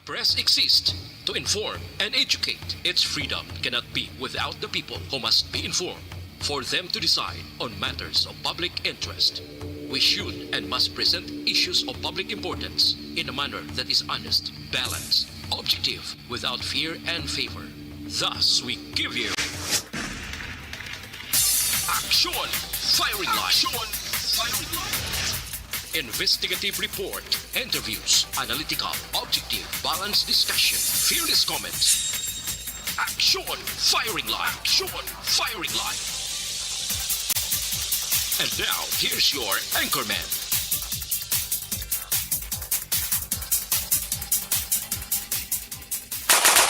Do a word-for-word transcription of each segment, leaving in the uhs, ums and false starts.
Press exists to inform and educate. Its freedom cannot be without the people who must be informed for them to decide on matters of public interest. We should and must present issues of public importance in a manner that is honest, balanced, objective, without fear and favor. Thus, we give you Action Firing Line. Action Firing Line. Investigative report, interviews, analytical, objective, balanced discussion, fearless comments. Action Firing Line. Action Firing Line. And now, here's your anchorman.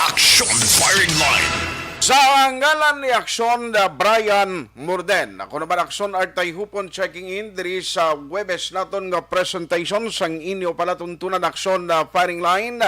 Action Firing Line. Sa ngalan ni Aksyon, uh, Brian Morden. Ako naman, Aksyon Artay Hupon, checking in diri sa Webes naton nga presentation sang inyo palatuntunan, Aksyon, uh, Firing Line.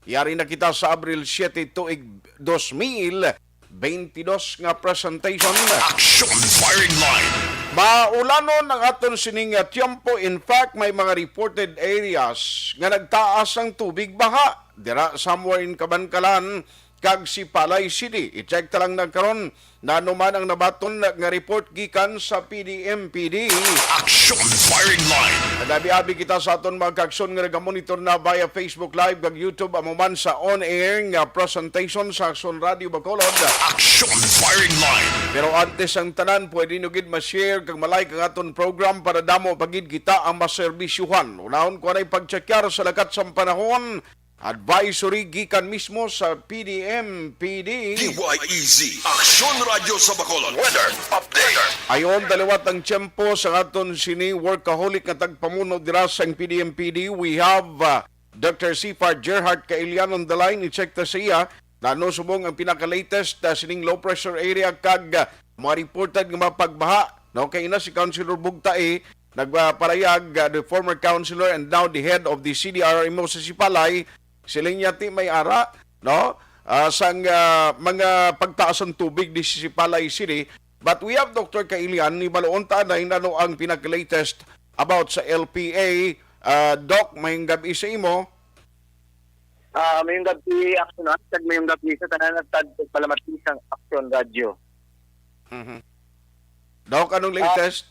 Yari na kita sa Abril siete, tuig dos mil beintidos nga presentation. Action Firing Line. Maulanon ang aton sining, ah, tiyempo. In fact, may mga reported areas nga nagtaas ang tubig baha dira somewhere in Kabankalan kag Sipalay City. I-check ta lang na karon na ano man ang nabaton nga report gikan sa P D M P D. Action Firing Line. Nag-abi-abi kita sa aton mga kaaksyon nga nagamonitor na via Facebook Live kag YouTube, amo man sa on-air nga presentation sa Aksyon Radio Bacolod. Action Firing Line. Pero antes ang tanan, pwede nyo gid ma-share kag ma-like ang aton program para damo pa gid kita ang maserbisyuhan. Unahon ko anay pagtsakyar sa lakat sang panahon. Advisory gikan mismo sa P D M P D. D Y E Z, Aksyon Radyo sa Bacolod. Weather update. Ayon, daliwat ang tiyempo sa aton sini workaholic nga tagpamuno dira sang P D M P D. We have, uh, Doctor Sifar Gerhart Kailian on the line. I-check ta sa iya na ano subong ang pinaka-latest, uh, sining low pressure area kag, uh, mga reported nga mga pagbaha. No, kay ina si Councilor Bugtae, nagparayag, uh, the former councilor and now the head of the C D R M O sa Sipalay, siling niya ti may ara, no? Ah, sang, ah, mga pagtaas ang tubig di sa Sipalay City. But we have Doctor Kailian, ni baloon ta na ano ang pinaka-latest about sa L P A. Ah, Doc, may gabi sa imo. Ah, may gabi, Aksyon, ah, kag may gabi sa tanan at tag-, palamat sa Aksyon Radio. Mhm. Doc, anong Ah, latest?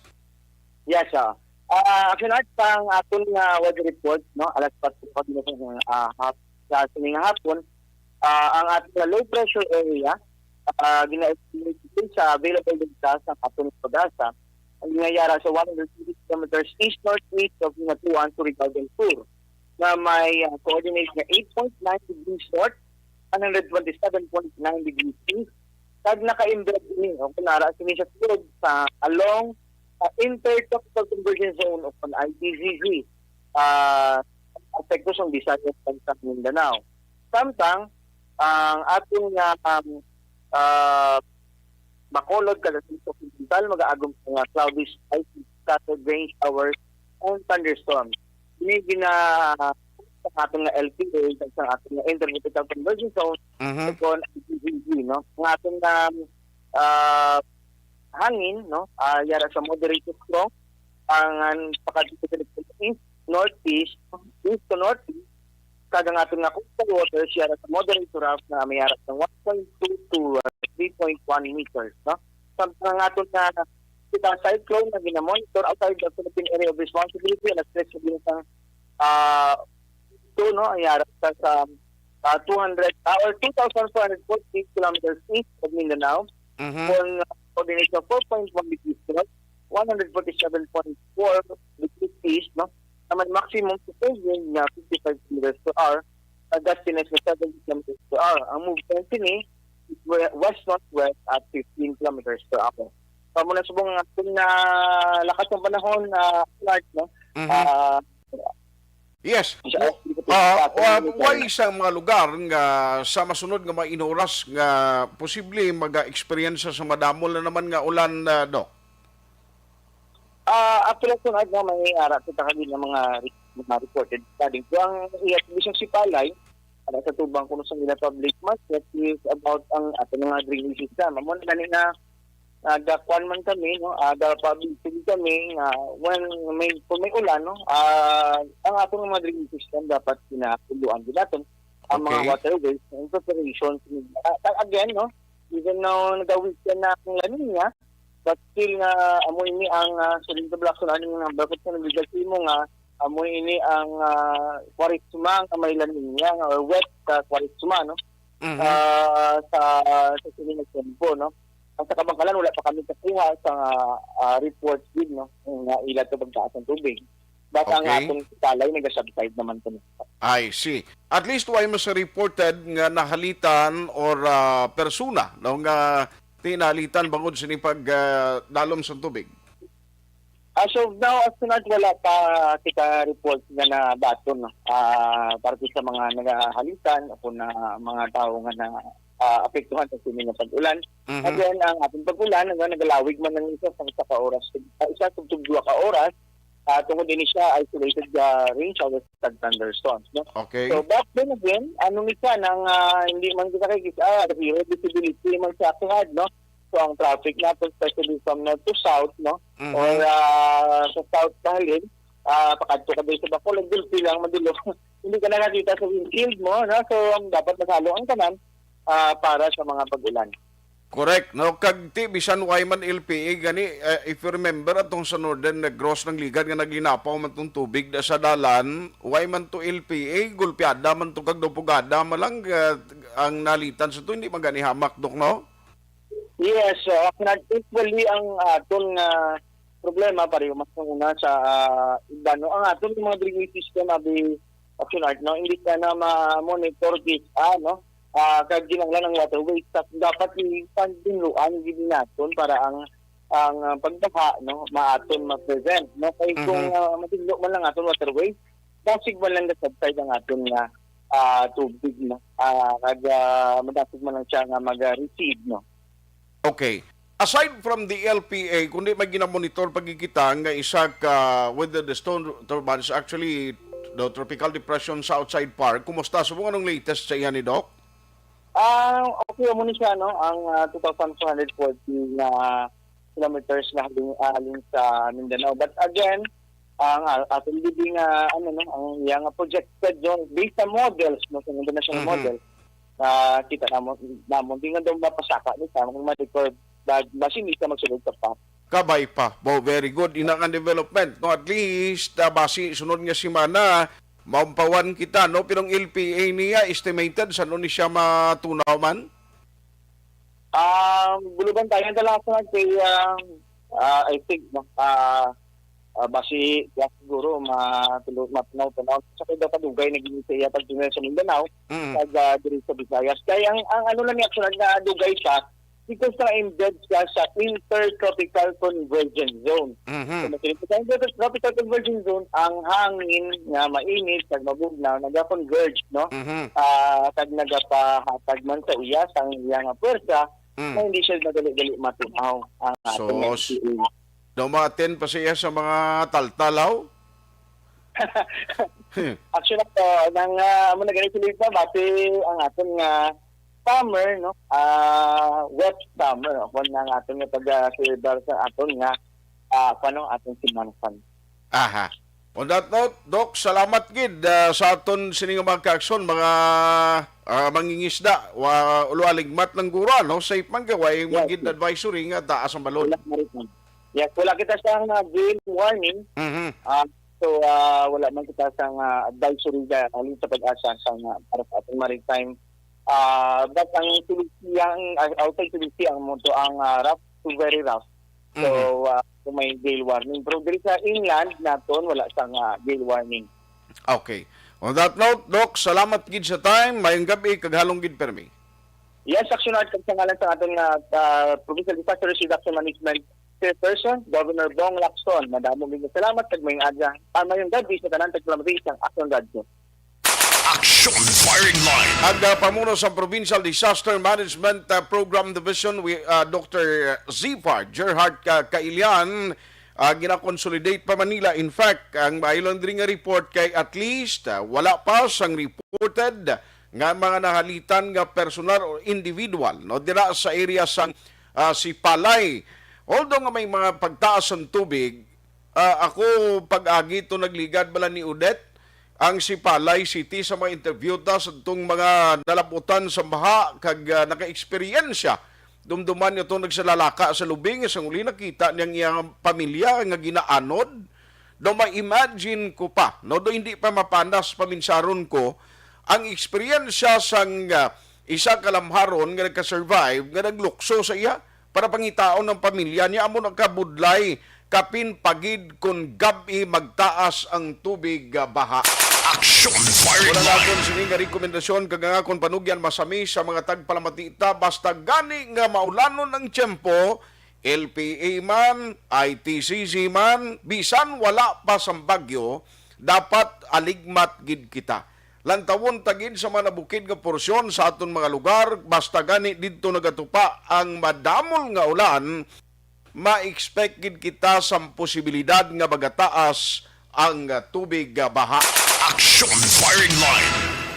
Yes, ah. Ah, actually, sa ang aton nga weather report, no, alas patro pa din sa, ah, hap-, sa sining hapon, ah, ang aton nga low pressure area, ah, gina-estimate sa available data sa aton pag-asa, ang nga yara sa one hundred twenty kilometers east-northeast of Hinatuan, Surigao del Sur, na may, ah, coordinate nga eight point nine degrees north, one hundred twenty-seven point nine degrees east, kag naka-embed ini, o kung nara sini siya sulod sa along sa Intertropical Convergence Zone o kon I T Z Z, ah, apekto sa Visayas kag sa Mindanao. Samtang ang aton nga, um, ah, Bacolod kag Occidental, mag-aagom sa mga cloudy skies, scattered rain showers and thunderstorms. Ini gina-, sa aton nga L P A kag sa aton nga Intertropical Convergence Zone, Mhm. kon I T Z Z, no? Ang aton nga, ah, hangin, no? Ah, yara sa moderate to strong, ang, ang pakadto sa east, northeast, east to northeast, kag ang aton nga coastal waters yara sa moderate to rough nga may yara sa one point two to, uh, three point one meters, no? Samtang ang aton nga kita cyclone nga ginamonitor outside the Philippine Area of Responsibility, alas tres sa ginasang, ah, two, no, ang yara sa, sa, ah, two hundred, ah, or two thousand four hundred forty kilometers east of Mindanao, Mhm. kon, uh, coordination of four point one degrees north, one hundred forty-seven point four degrees east, no? Na may maximum sustained wind nga fifty-five kilometers per hour, kag gustiness nga seventy kilometers per hour. Ang movement sini is we-, west-northwest at fifteen kilometers per hour. So, amo na subong nga kung na lakas ng panahon, ah, Clark, no? Mhm. Ah, Yes. Siya, Wa-, ah, ah, wa-, way sa mga lugar nga sa masunod nga mga inuras nga posible mag-experience sa madamo na naman nga ulan, ah, Doc? Ah, actually, sunod, no, may ara kita kagi nga mga re-, mga reported flooding. So, ang iya bisang Sipalay, ara sa tubang kuno sa ila public market is about ang ato nga drainage system. Amo na gani nga, ah, gakuan man kami, no, ah, gapabilin kami nga when may, kung may ulan, no, ah, ang ato nga mga drainage system dapat pinapuluan din natin. ang mga Okay. waterways in preparation. Ah, again, no? Even now, nag-weekend na ang La Niña, but still nga amo ini ang, ah, solid na black sound, ano yung number ko sa nabigay sa imo nga, amo ini ang, ah, kwaresma nga may La Niña, nga wet, ah, kwaresma, no? Mhm. Ah, sa, sa sini nga tempo, no? Ang sa Kabankalan, wala pa kami kakuha sa, ah, report din, no? Nga ila to pagtaas ang tubig. But ang Okay. atong Talay, nagasubside naman to. I see. At least, why mas reported nga nahalitan or, ah, persona, no, nga tinalitan bangod sini pag, ah, dalom sa tubig? As of now, as of now, wala pa kita report nga nabaton, no? Ah, parte sa mga nagahalitan o kung na mga tao nga na, ah, apektuhan sa sini nga pag-ulan. Mhm. Again, ang ating pag-ulan, nga nagalawig man ng isa sa isa ka oras, ah, isa tugtog dua ka oras, ah, tungod ini siya isolated, ah, rain showers kag thunderstorms, no? Okay. So, but then again, ano ni siya, nang, ah, hindi man kita kay, ah, zero visibility man sa ato, no? So, ang traffic nato, especially from north to south, no? Mhm. Or, ah, sa south bahalin, ah, pakadto ka din sa Bacolod, gulpi lang, madulog. Hindi ka nakakita sa windshield mo, no? So, ang dapat masalo ang tanan, ah, para sa mga pag-ulan. Correct, no? Kag ti, bisan way man L P A gani, eh, if you remember, atong sa Northern Negros, Nangligan, nga naglinapaw man tong tubig da sa dalan, way man to L P A, gulpiada man to kag daw pugada man lang, ah, ang nalitan sa to, hindi man gani hamak, Dok, no? Yes, uh, actually, ang aton nga problema, pareho man sa una sa, ah, iba, no? Ang aton mga drainage system, abi, Action Art, no? Hindi ka na ma-monitor this, ah, no? Ah, kag ginanglan ang waterways, sa dapat ni pagdinluan gid naton para ang, ang, ah, pagbaha, no, maaton ma-prevent, no? Kay kung, Mhm. ah, matinlo man lang aton waterways, dasig man lang na-subside ang aton nga, ah, tubig, no? Ah, kag, ah, madasig man lang siya nga mag-, ah, recede, no? Okay. Aside from the L P A, kundi may ginamonitor pa gid kita nga isa ka weather disturbance, actually, the tropical depression sa outside Par. Kumusta? Subong, anong latest sa iya ni Doc? Ah, okay, amo ni siya, no? Ang, ah, two thousand two hundred forty nga kilometers nga halin, ah, halin sa Mindanao. But again, ang, ah, aton gid nga, ano, no, ang iya nga projected zone based sa models, no, sa international Mhm. model, ah, kita namon, namon, di nga daw mapasaka ni sa mga ma-record, ba-, basin di ka magsulod sa pa. Kabay pa. Wow, very good. Ina nga development, no? At least, ah, basi sunod nga semana, maumpawan kita, no? Pero ang L P A niya, estimated, sa ano ni siya matunaw man? Ah, bulugan tayo ang dalasan kay, ah, ah, I think, no? Ah, ah, basi, ya siguro, matulo-, matunaw-tunaw. Sa kay daw kadugay naging sa iya pagtingin sa Mindanao, Mm. kag, ah, diri sa Visayas. Kaya ang, ang ano lang ni, actually, nga dugay siya, because na-embed siya sa Intertropical Convergence Zone. Mhm. So, mas rin po sa Intertropical Convergence Zone, ang hangin nga mainit kag mabugnaw naga-converge, no? Mhm. Ah, kag nagapahatag man sa iya sang iya nga pwersa Mm. na hindi siya madali-dali matunaw ang aton nga Sos. L P A. Daw ma-attend pa siya sa mga taltalaw? Actually, ako, nang, ah, amo na gani sila pa, bati ang aton nga summer, no? Ah, wet summer, no? Kung ang aton nga pag, ah, celebrar sa aton nga, ah, kung ano, aton Semana Santa. Aha. On that note, Doc, salamat gid, ah, sa aton sini nga mga kaaksyon, mga, ah, mangingisda, wa, ulo aligmat lang guro, no? Safe man ka, way man Yes, gid yes. advisory nga taas ang balon. Wala na rin. Yes, wala kita sa nga gale warning. Mhm. Ah, so, ah, wala man kita sa nga advisory nga halin sa PAGASA sa nga para sa ating maritime. Ah, but ang Celestia, ang, ah, outside Celestia, ang mo to ang, ah, rough to very rough. So, Mhm. ah, kung may gale warning. Pero diri sa inland naton, wala sa nga gale warning. Okay. On that note, Doc, salamat gid sa time. Mayong gabi, kag halong gid permi. Yes, Action Art, kag sa ngalan sa aton nga, ah, Provincial Disaster Risk Reduction Management Chairperson, Governor Bong Lacson. Madamo gid nga salamat, kag mayong aga. Ah, mayong gabi sa tanan, tagpalamati sa Action Radyo. Action Firing Line. Ang, ah, pamuno sa Provincial Disaster Management, ah, Program Division, wi-, ah, Doctor Zifar Gerhard Ka-, Kailian, ah, gina-consolidate pa man nila. In fact, ang maayo lang diri nga report kay at least, ah, wala pa sang reported nga mga nahalitan nga personal or individual, no, dira sa area sang, ah, Sipalay. Although nga may mga pagtaas ang tubig, ah, ako pag-agi to nagligad bala ni Odette, ang Sipalay City sa mga interview ta sa tong mga nalabutan sa baha kag, ah, naka-eksperyensya. Dumduman niya itong nagsalalaka sa lubing, sang uli nakita niyang iyang pamilya nga ginaanod. Do ma-imagine ko pa, no, do hindi pa mapanas paminsaron ko ang eksperyensya sang, ah, isa ka lamharon nga nagka-survive nga naglukso sa iya para pangitaon ang pamilya niya amo nakabudlay kapin pagid kon gab-i magtaas ang tubig, ah, baha. Action firing Wala line. Naton sini nga rekomendasyon kag nga kon panugyan masami sa mga tagpalamatita basta gani nga maulanon ang tiyempo, L P A man, I T C C man, bisan wala pa sang bagyo, dapat aligmat gid kita. Lantawon ta gid sa mga nabukid nga porsyon sa aton mga lugar, basta gani didto nagatupa ang madamol nga ulan, ma-expect gid kita sang posibilidad nga magataas ang tubig nga baha. Action firing line.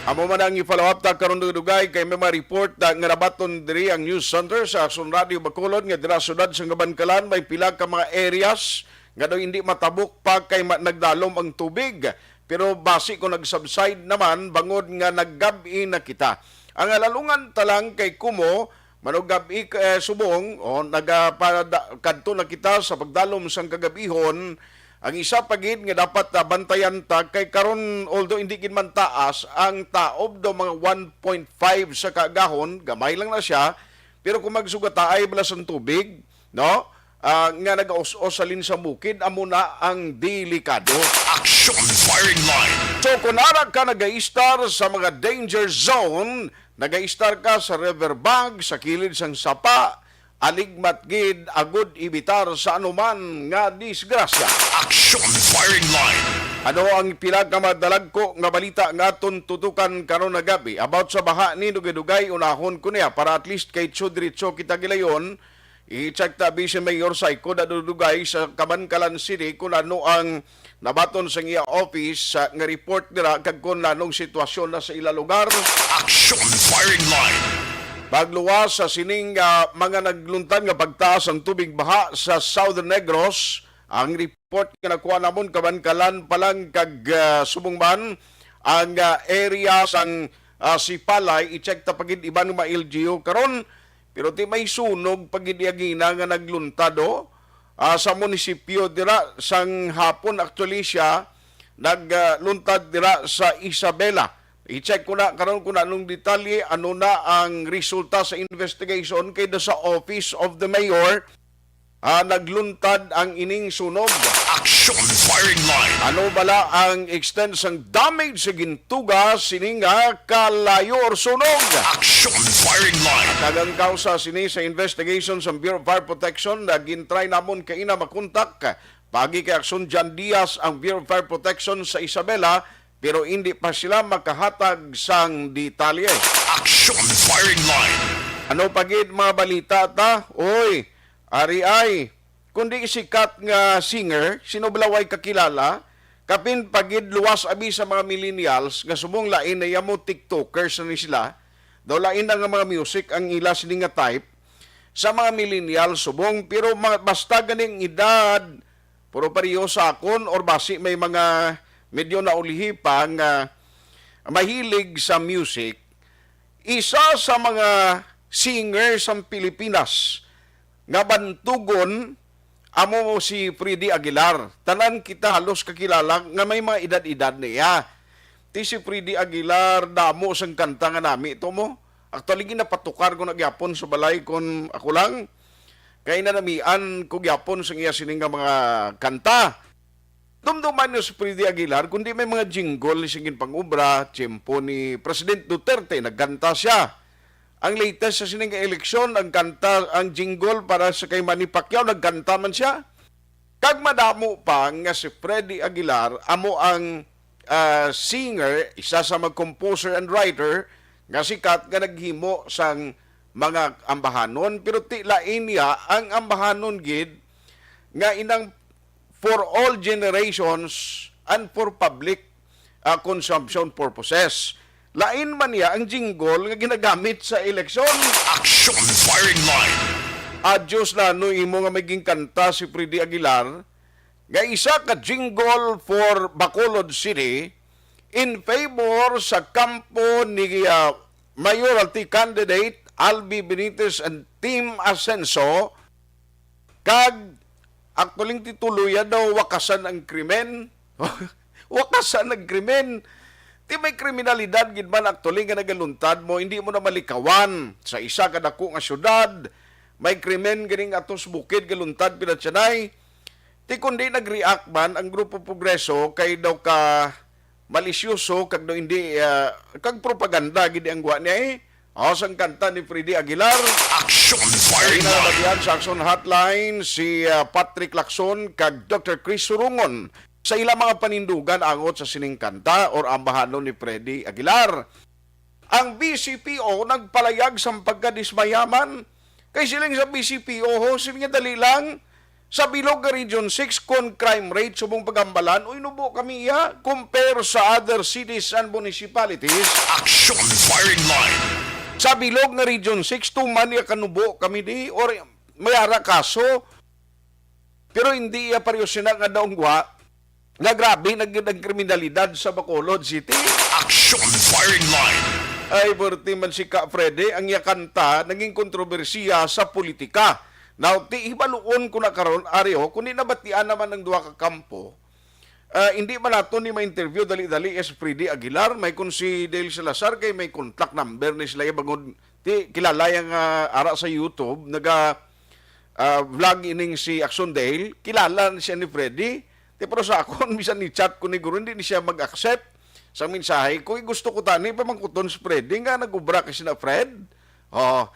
Amo man ang i-follow up ta karon dugay kay may mga report na nga nabaton diri ang news center sa Action Radio Bacolod nga dira sa siyudad sa Kabankalan may pila ka mga areas nga daw hindi matabok pa kay ma- nagdalom ang tubig. Pero basi ko nag-subside naman bangod nga naggab-i na kita. Ang alalungan ta lang kay kumo manugab-i eh, subong o nagapada kadto na kita sa pagdalom sang kagabihon. Ang isa pa gid nga dapat ah, bantayan ta kay karon although hindi gid man taas ang taob do mga one point five sa kaagahon, gamay lang na siya. Pero kung magsugataay bala sang tubig, no? Ah, nga nagaus-os halin sa bukid, amo na ang delikado. Action firing line. So kung ara ka nagaistar sa mga danger zone, nagaistar ka sa river bank, sa kilid sang sapa, aligmat gid agud ibitar sa anuman nga disgrasya. Action firing line. Ano ang pila ka madalagko nga balita nga aton tutukan karon nga gabi about sa baha ni dugay-dugay unahon ko niya para at least kay diretso kita gilayon. I-check ta Vice Mayor Saiko Dadudugay sa Kabankalan City kung ano ang nabaton sa iya office sa nga report nila kag kung anong sitwasyon na sa ila lugar. Action firing line. Pagluwas sa sining ah, mga nagluntad nga pagtaas ang tubig baha sa Southern Negros, ang report nga nakuha namon kabankalan pa lang kag ah, subong man ang ah, area sang ah, Sipalay, i-check ta pagid iban nga mga L G U karon. Pero ti may sunog pa gid iya gina nga nagluntad, oh. Ah, sa munisipyo dira sang hapon actually siya nagluntad dira sa Isabela. I-check ko na karon kung anong detalye, ano na ang resulta sa investigation kay do sa Office of the Mayor, ah, nagluntad ang ining sunog. Action firing line. Ano bala ang extent sang damage sa gintuga sini nga kalayo or sunog? Action firing line. Kag ang kausa sini sa investigation sa Bureau of Fire Protection na gintry namon kaina makontak pagi kay Action John Diaz ang Bureau of Fire Protection sa Isabela, pero hindi pa sila makahatag sang detalye. Action firing line. Ano pa gid mga balita ta? Oy, ari ay, kundi sikat nga singer, sino bala way kakilala, kapin pagid luwas abi sa mga millennials nga subong lain na iya mo TikTokers na ni sila. Daw lain na nga mga music ang ila sini nga type sa mga millennials subong, pero ma- basta ganing edad, puro pareho sa akon or basi may mga medyo naulihi pa nga mahilig sa music, isa sa mga singer sa Pilipinas nga bantugon amo si Freddy Aguilar. Tanan kita halos kakilala nga may mga edad-edad niya. Ti si Freddy Aguilar, damo sang kanta nga nami to mo. Actually, ginapatukar ko na gyapon sa balay kon ako lang. Kay nanamian ko gyapon sang iya sini nga mga kanta. Dumduman niyo si Freddy Aguilar, kundi may mga jingle ni sing ginpang-obra, tiyempo ni President Duterte, nagkanta siya. Ang latest sa sining eleksyon, ang kanta, ang jingle para sa kay Manny Pacquiao, nagkanta man siya. Kag madamo pa nga si Freddy Aguilar amo ang ah, singer, isa sa mga composer and writer nga sikat nga naghimo sang mga ambahanon, pero ti lain niya ang ambahanon gid nga inang for all generations and for public ah, consumption purposes. Lain man niya ang jingle nga ginagamit sa eleksyon. Action firing line. Adyos na no imo nga may ginkanta si Freddy Aguilar nga isa ka jingle for Bacolod City, in favor sa kampo ni, ah, mayoralty candidate Albi Benitez and Team Asenso, kag aktualing titulo ya daw, "Wakasan ang krimen." Wakasan ang krimen. Ti may kriminalidad gid man aktuali nga nagaluntad mo, hindi mo na malikawan. Sa isa ka dako nga syudad, may krimen ganing atos bukid galuntad pinatyanay. Ti kundi nag-react man ang Grupo Progreso kay daw ka malisyoso kag daw hindi, ah, kag propaganda gid ang gwa niya, eh. O, sang kanta ni Freddy Aguilar. Action Firing Line. Nabatian sa Action Hotline si, ah, Patrick Lacson kag Doctor Chris Surungon sa ila mga panindugan angot sa sining kanta or ambahanon ni Freddy Aguilar. Ang B C P O nagpalayag sang pagkadismayaman kay siling sa B C P O, ho, siling nga dali lang, sa bilog nga Region six, kon crime rate subong pagambalan, uy, nubo kami iya compare sa other cities and municipalities. Action Firing Line. Sa bilog nga Region six, tuman niya kanubo kami di, or may ara kaso. Pero hindi iya pareho sina nga daong wa nga grabe na gid ang kriminalidad sa Bacolod City. Action Firing Line. Ay, pwerte man si Ka Freddy, ang iya kanta naging kontrobersiya sa politika. Now, ti hibaluon ko na karon, ari, ho, kundi nabatian naman ang duha ka kampo. Ah, hindi man nato ni ma-interview dali-dali si Freddy Aguilar, may kon si Dale Salazar kay may contact number ni sila, bangod ti kilala yang, ah, ara sa YouTube, naga, ah, vlog ining si Action Dale, kilala na siya ni Freddy. Ti, pero sa akon, bisan ni chat ko ni guro, hindi ni siya mag-accept sa mensahe ko. Gusto ko tani pamangkuton si Freddy nga nag-ubra kay sina Fred. Oh,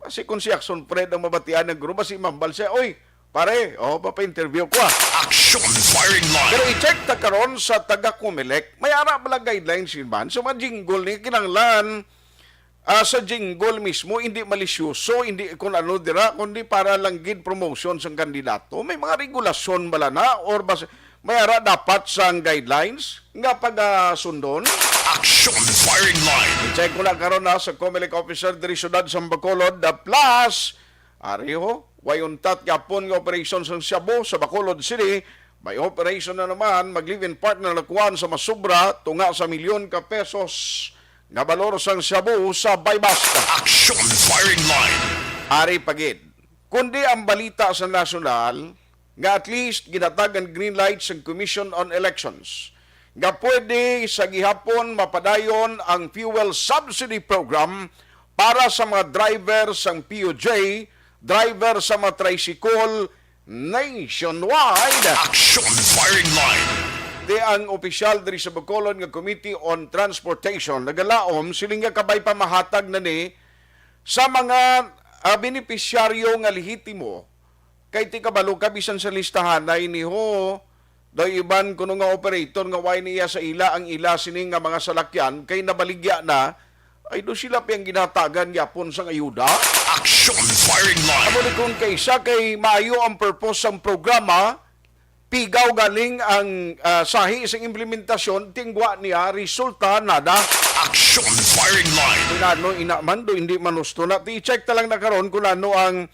basi kung si Action Fred ang mabatian ng guro, basi mambal siya, "Oy, pare, oh, papa-interview ko, ah." Action Firing Line. Pero i-check ta karon sa taga Comelec, may ara bala guidelines yun man? So, mga jingle ni kinahanglan, ah, sa jingle mismo, hindi malisyoso, hindi kung ano dira, kundi para lang gid promotion sang kandidato. May mga regulasyon bala na or bas-, may ara dapat sang guidelines nga pagasundon? Action Firing Line. I-check ko na karon na sa Comelec officer diri siyudad sa Bacolod, the plus, ari, ho, way untat gihapon nga operation sang shabu sa Bacolod City. May operation na naman, mag-live-in partner na kuwan sa masobra tunga sa milyon ka pesos nga balor sang shabu sa buy-bust. Action Firing Line. Ari pa gid, kundi ang balita sa nasyonal nga at least ginatag ang green light sa Commission on Elections nga pwede sa gihapon mapadayon ang fuel subsidy program para sa mga driver sang P U J, driver sa mga tricycle nationwide. Action Firing Line. Di ang opisyal diri sa Bacolod nga Committee on Transportation nagalaom siling nga kabay pa mahatag na ni sa mga, ah, benepisyaryo nga lehitimo. Kay ti kabalo ka, bisan sa listahanay ni ho, daw iban kuno nga operator nga way niya sa ila ang ila sini nga mga salakyan kay nabaligya na, ay do sila piyang ginatagan gyapon sang ayuda. Action Firing Line. Amo ni kung kaysa kay maayo ang purpose sang programa, pigaw galing ang, ah, sahi sang implementasyon, tingwa niya, resulta, nada. Action Firing Line. Kung ano, ina man do, hindi man husto na. I-check ta lang na karon kung ano ang,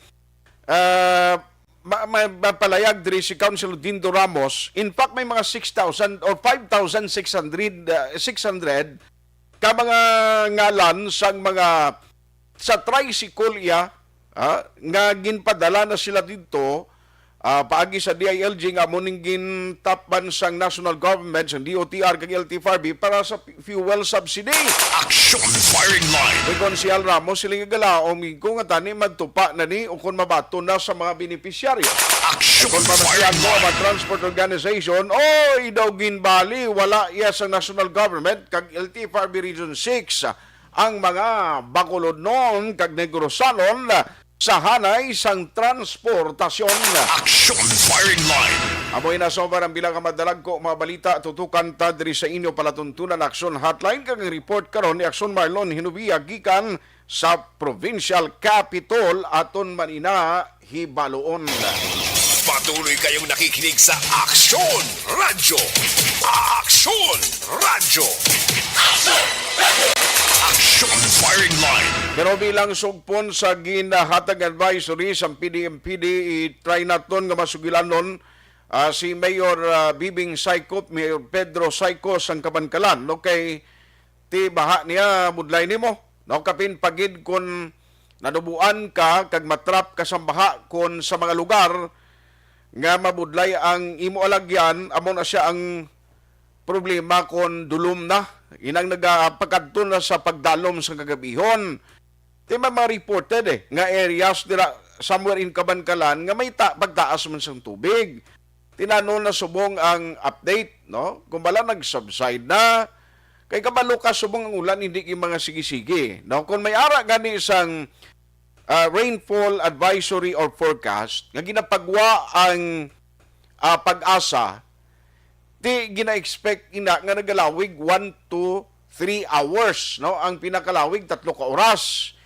ah, ma-, ma-, mapalayag diri si Councilor Dindo Ramos. In fact, may mga six thousand or five thousand six hundred, ah, six hundred ka mga ngalan sang mga sa tricycle iya, ah, nga ginpadala na sila didto, ah, paagi sa D I L G nga amo ning gintapban sang national government, sang D O T R kag L T F R B para sa pi-, fuel subsidy. Action Firing Line. Kay Konsehal Ramos, sila nga galaom ko nga tani magtupa na ni o kon mabaton na sa mga benepisyaryo. Action Firing Line. Ang mga transport organization, oy, daw ginbali, wala iya sa national government kag L T F R B Region six ang mga Bacolodnon kag Negrosanon sa hanay sang transportasyon. Action Firing Line. Amoy na sober ang bilang nga madalagko mga balita tutukan ta diri sa inyo palatuntunan Action Hotline, kag ang report karon ni Action Marlon Hinubia gikan sa Provincial Capitol. Aton man ina hibaluon. Patuloy kayong nakikinig sa Aksyon Radyo. Aksyon Radyo. Aksyon Firing Line. Pero bilang sugpon sa ginahatag advisory sa P D M P D, i-try naton nga masugilanon ah, si Mayor, ah, Bibing Saikop, Mayor Pedro Saiko sang Kabankalan, no, kay ti baha niya budlay nimo, no, kapin pagid kon nanubuan ka kag matrap ka sa baha kon sa mga lugar nga mabudlay ang imo alagyan, amo na siya ang problema kon dulom na, inang nagapakadto na sa pagdalom sa kagabihon. Di ba, mga reported eh, nga areas dira somewhere in Kabankalan nga may ta- pagtaas man sang tubig. Tinano na subong ang update, no? Kung bala nag-subside na, kay kabalo ka subong ang ulan hindi kay mga sige-sige, no? Kung may ara gani sang, ah, rainfall advisory or forecast nga ginapagwa ang, ah, pag-asa, ti gina-expect ina nga nagalawig one to three hours, no? Ang pinakalawig, tatlo ka oras.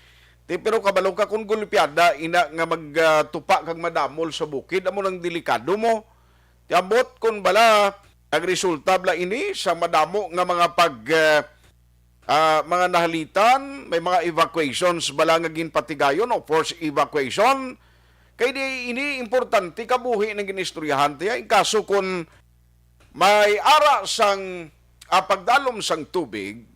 Ti, pero kabalo ka kung gulpiada ina nga magtupa kag madamol sa bukid, amo nang delikado mo. Ti, ambot kung bala nagresulta bala ini sa madamo nga mga pag, ah, ah, mga nahalitan, may mga evacuations bala nga ginpatigayon o forced evacuation? Kay di ini importante kabuhi nang ginistoryahan tiya. In kaso kun may ara sang, ah, pagdalom sang tubig,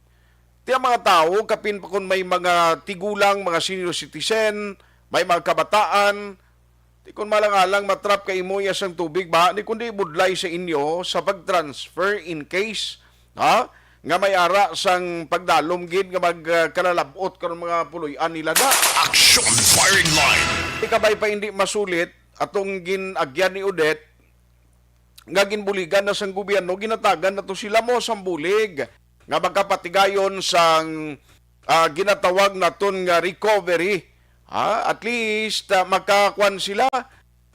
tiya mga tawo, kapin pa kun may mga tigulang, mga senior citizen, may mga kabataan, di kun malang-alang matrap ka imo iya sang tubig ba, ni kundi budlay sa inyo sa pag-transfer in case, ha, nga may ara sang pagdalom gid nga mag, ah, kalalab-ot karon mga puloy-an nila da. Action Firing Line. Ikabay pa hindi masulit atong gin-agyan ni Odette nga ginbuligan na sang gobyerno, ginatagan na to sila mo sang bulig nga magkapatigayon sang, ah, ginatawag naton nga recovery. Ha? At least, ah, makakuan sila.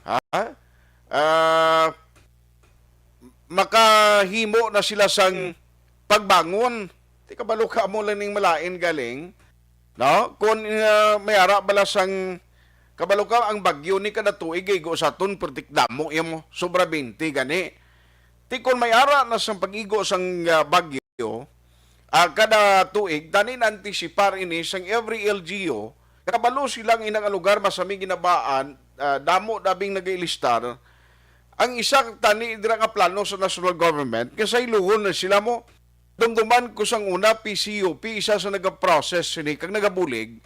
Ha? Ah, makahimo na sila sang pagbangon. Di kabalo ka mo lang ning malain galing. No? Kung, ah, may ara bala sang, kabalo ka, ang bagyo ni kada tuig igo sa aton, pertik damo iya mo, sobra twenty gani. Ti kung may ara na sang pag-igo sang, ah, bagyo, ah, kada tuig, tani na-antisipar ini sang every L G U, kabalo sila nga inang lugar masami ginabaan, ah, damo dabing nagailistar. Ang isa tani dira nga plano sa national government, nga sayluhon na sila mo. Dumduman ko sang una, P C U P, isa sa nagaprocess sini kag nagabulig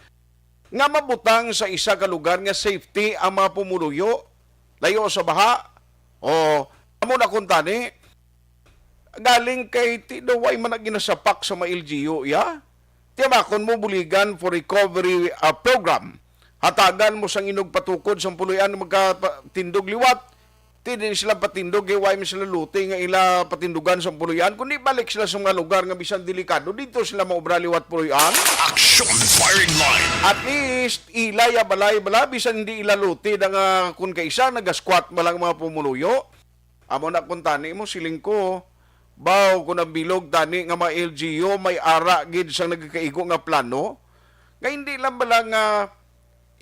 nga mabutang sa isa ka lugar nga safety ang mga pumuluyo, layo sa baha. O, amo na kuntani, galing kay ti daw way man na ginasapak sa mga L G U, ya? Tiyamakon mo buligan for recovery, ah, program. Hatagan mo sang inog patukod sang puloy-an magkapatindog liwat. Ti din sila patindog, kay way man sila luti nga ila patindugan sang puloy-an, kundi balik sila sa mga lugar nga bisan delikado, dito sila maobra liwat puloy-an. Action Firing Line. At least, ila ya balay bala, bisan hindi ila luti na nga kun kaisa, nagasquat man lang mga pumuluyo. Amo na kun tani mo, siling ko, baw, kung ang bilog tani nga mga L G U, may ara gid sang nagakaigo nga plano, nga hindi lang bala nga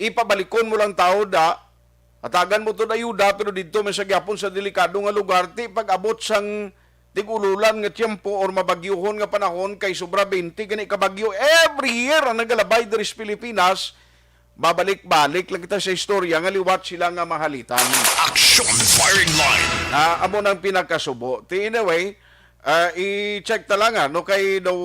ipabalikon mo lang tao da, hatagan mo to da ayuda, pero didto man sa gyapon sa delikado nga lugar, ti pag-abot sang tig-ululan nga tiyempo or mabagyuhon nga panahon, kay sobra twenty gani ka bagyo every year ang nagalabay diri sa Pilipinas, babalik-balik lang kita sa istorya nga liwat sila nga mahalitan. Action Firing Line. Ah, amo nang pinakasubo. Ti, anyway, ah, i-check ta lang, ah, no, kay daw,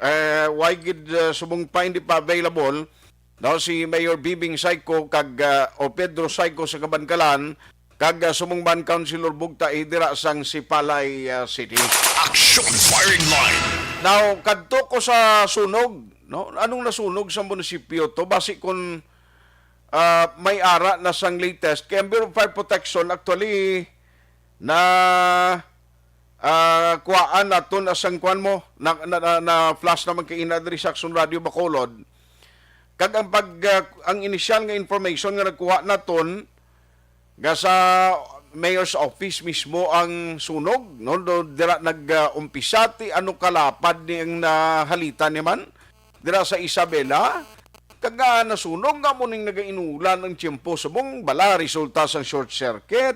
eh, why gid, ah, subong pa hindi pa available, no, si Mayor Bibing Saiko kag, ah, o Pedro Saiko sa Kabankalan, kag, ah, sumungban Councilor Bugtae dira sang Sipalay, ah, City. Action Firing Line. Now, kadto ko sa sunog, no? Anong nasunog sa munisipyo to? Basi kun, ah, may ara na sang latest. Kay ang Bureau of Fire Protection, actually, na, ah, kuhaan naton asang kuan mo, na, na, na, na flash naman kay ina diri sa Action Radio Bacolod. Kag ang pag, ah, ang inisyal nga information nga nagkuha naton nga sa mayor's office mismo ang sunog, no? Do, dira nag, ah, umpisa, ti ano kalapad ni ang nahalitan ni man dira sa Isabela, kag, ah, nasunog nga mo ning nagainulan ang tiyempo subong bala resulta sang short circuit.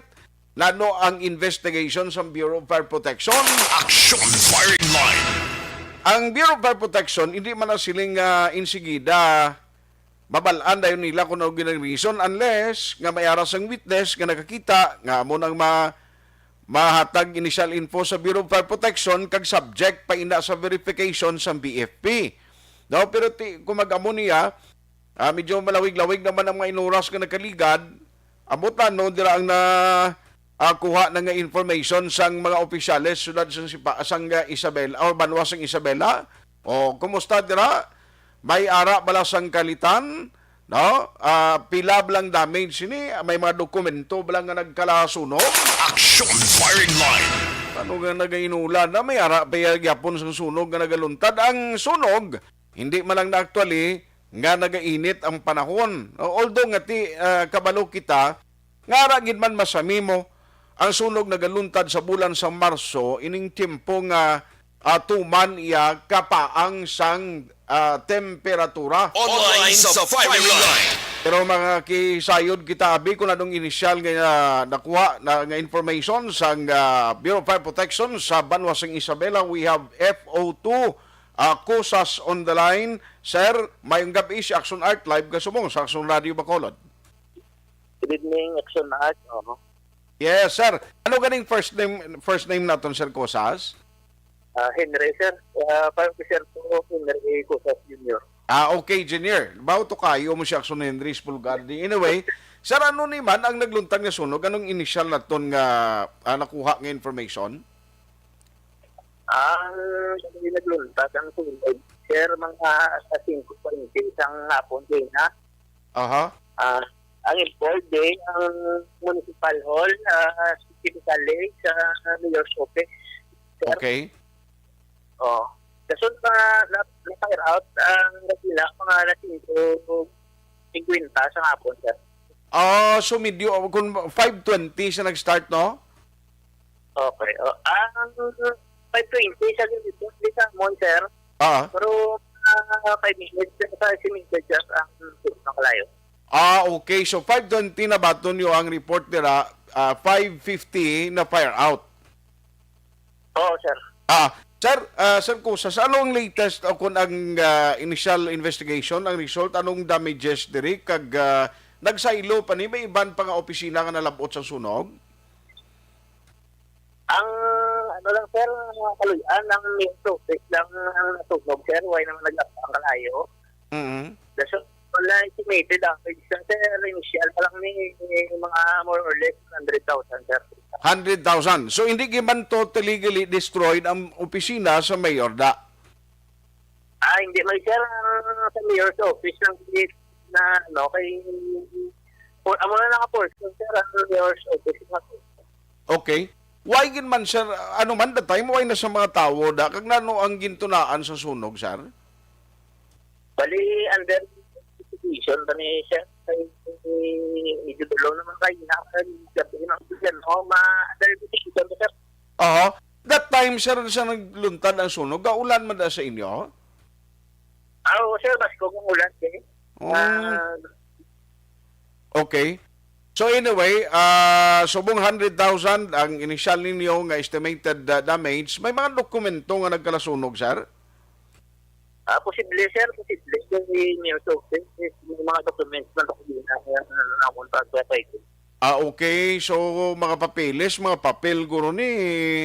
Nano ang investigation sa Bureau of Fire Protection? Action Firing Line. Ang Bureau of Fire Protection, hindi man na siling, ah, insigida mabal-an dayon nila kung ano ginang reason, unless nga may ara sang witness nga nakakita nga amo nang ma-, mahatag initial info sa Bureau of Fire Protection kag subject pa ina sa verification sa B F P. No, pero ti, kung mag-amo niya, ah, medyo malawig-lawig naman ang mga inuras nga nakaligad. Ambot na, no, dira ang na, ah, kuha na nga information sang mga opisyales sulod sang sipa, sang, ah, Isabela, or banwa sang Isabela. O, kumusta dira? May ara bala sang kalitan? No? Ah, pila bala ang damage sini? May mga dokumento bala nga nagkalasunog? Action Firing Line. Ano nga nagainulan na may ara pa iya gyapon sang sunog nga nagaluntad? Ang sunog, hindi man lang na actually nga nagainit ang panahon. Although nga ti, ah, kabalo kita, nga ara gid man masamimo ang sunog nagaluntad sa bulan sa Marso, ining tiyempo nga, ah, tuman iya kapaang sang, ah, temperatura. Online sa Firing Line. Pero mga kisayod kita, abi, kung anong inisyal nga, ah, nakuha na, nga information sang, ah, Bureau of Fire Protection sa banwa sang Isabela, we have F O two, ah, Cosas on the line. Sir, mayong gab-i, si Action Art, live ka subong sa Action Radio Bacolod. Good evening, Action Art. Oo. Yes, sir. Ano ganing first name, first name naton, Sir Cosas? Ah, Henry, sir. Ah, parang si Sir po, Henry Cosas Junior. Ah, okay, Junior. Bawo to kayo mo si Action Henry Spulgardi. Anyway, sir, ano ni man ang nagluntad nga sunog? Anong inisyal naton nga, ah, nakuha nga information? Ang nagluntad ang sunog, sir, mga alas singko kwarenta sang hapon din, ha? Aha. Ah, ang involved, eh, ang municipal hall, ah, specifically sa mayor's office, sir. Okay. Oh. Kasunod na, na, na-fire out ang Radila, mga alas singko singkwenta sa hapon, sir. Ah, so medyo, kung five twenty siya nag-start, no? Okay. Oh, ang five twenty sa ganito, di sa amon, sir. Ah. Pero, ah, five minutes, sir, sa estimated, sir, ang sunog ng kalayo. Ah, okay. So, five twenty na ba, Tonyo, ang report nila? Ah, five fifty na fire out. Oo, sir. Ah, sir, ah, Sir Cosas, ano ang latest o kung ang, ah, initial investigation, ang result, anong damages diri? Kag, ah, nagsaylo pa ni, may iban pa nga opisina nga nalabot sa sunog? Ang, ano lang, sir, ang mga kaluy-an, ang main topic lang ang nasunog, sir. Why naman nag-, ang kalayo? Mm. That's all. Wala estimated damage lang, sir. Initial pa lang ni, ni mga more or less hundred thousand, sir. Hundred thousand. So, hindi gyud man totally gali destroyed ang opisina sa mayor, da? Ah, hindi man, sir. Ang sa mayor's office lang, na, ano, kay, for, amo na naka-force, sir, ang mayor's office na. Okay. Why gid man, sir, ano man, the time, why na sa mga tawo, da? Kag nano ang gintunaan sa sunog, sir? Bali, under investigation pa ni, sir. Kay, medyo dulo naman kayo na, gabi na, no? Ma-, under investigation pa, sir. Aha. That time, sir, sa nagluntad ang sunog, gaulan man da sa inyo? Ah, oo, sir, baskog ang ulan, eh. Oh. Ah, Okay. So anyway, ah, subong hundred thousand ang initial ninyo nga estimated, ah, damage. May mga dokumento nga nagkalasunog, sir? Ah, posible, sir, posible. Kasi may, so, may mga documents na dokumento na, na, na, na, Ah, okay. So, mga papeles, mga papel, guro ni,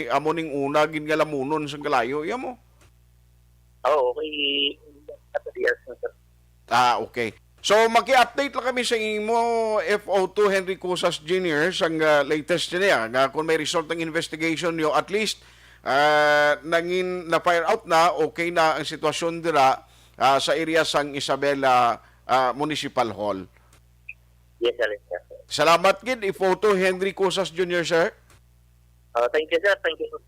amo ning una gid nga lamunon sa kalayo, iya mo? Oo, okay. Yes, sir. Ah, okay. So, maki-update lang kami sa imo, F O two Henry Cosas Junior, sang, ah, latest niya, nga kung may result ang investigation niyo, at least, ah, nangin, na-fire out na, okay na ang sitwasyon dira, ah, sa area sang Isabela, ah, Municipal Hall. Yes, sir. Yes, sir. Salamat gid, F O two Henry Cosas Junior, sir. Oh, thank you, sir. Thank you.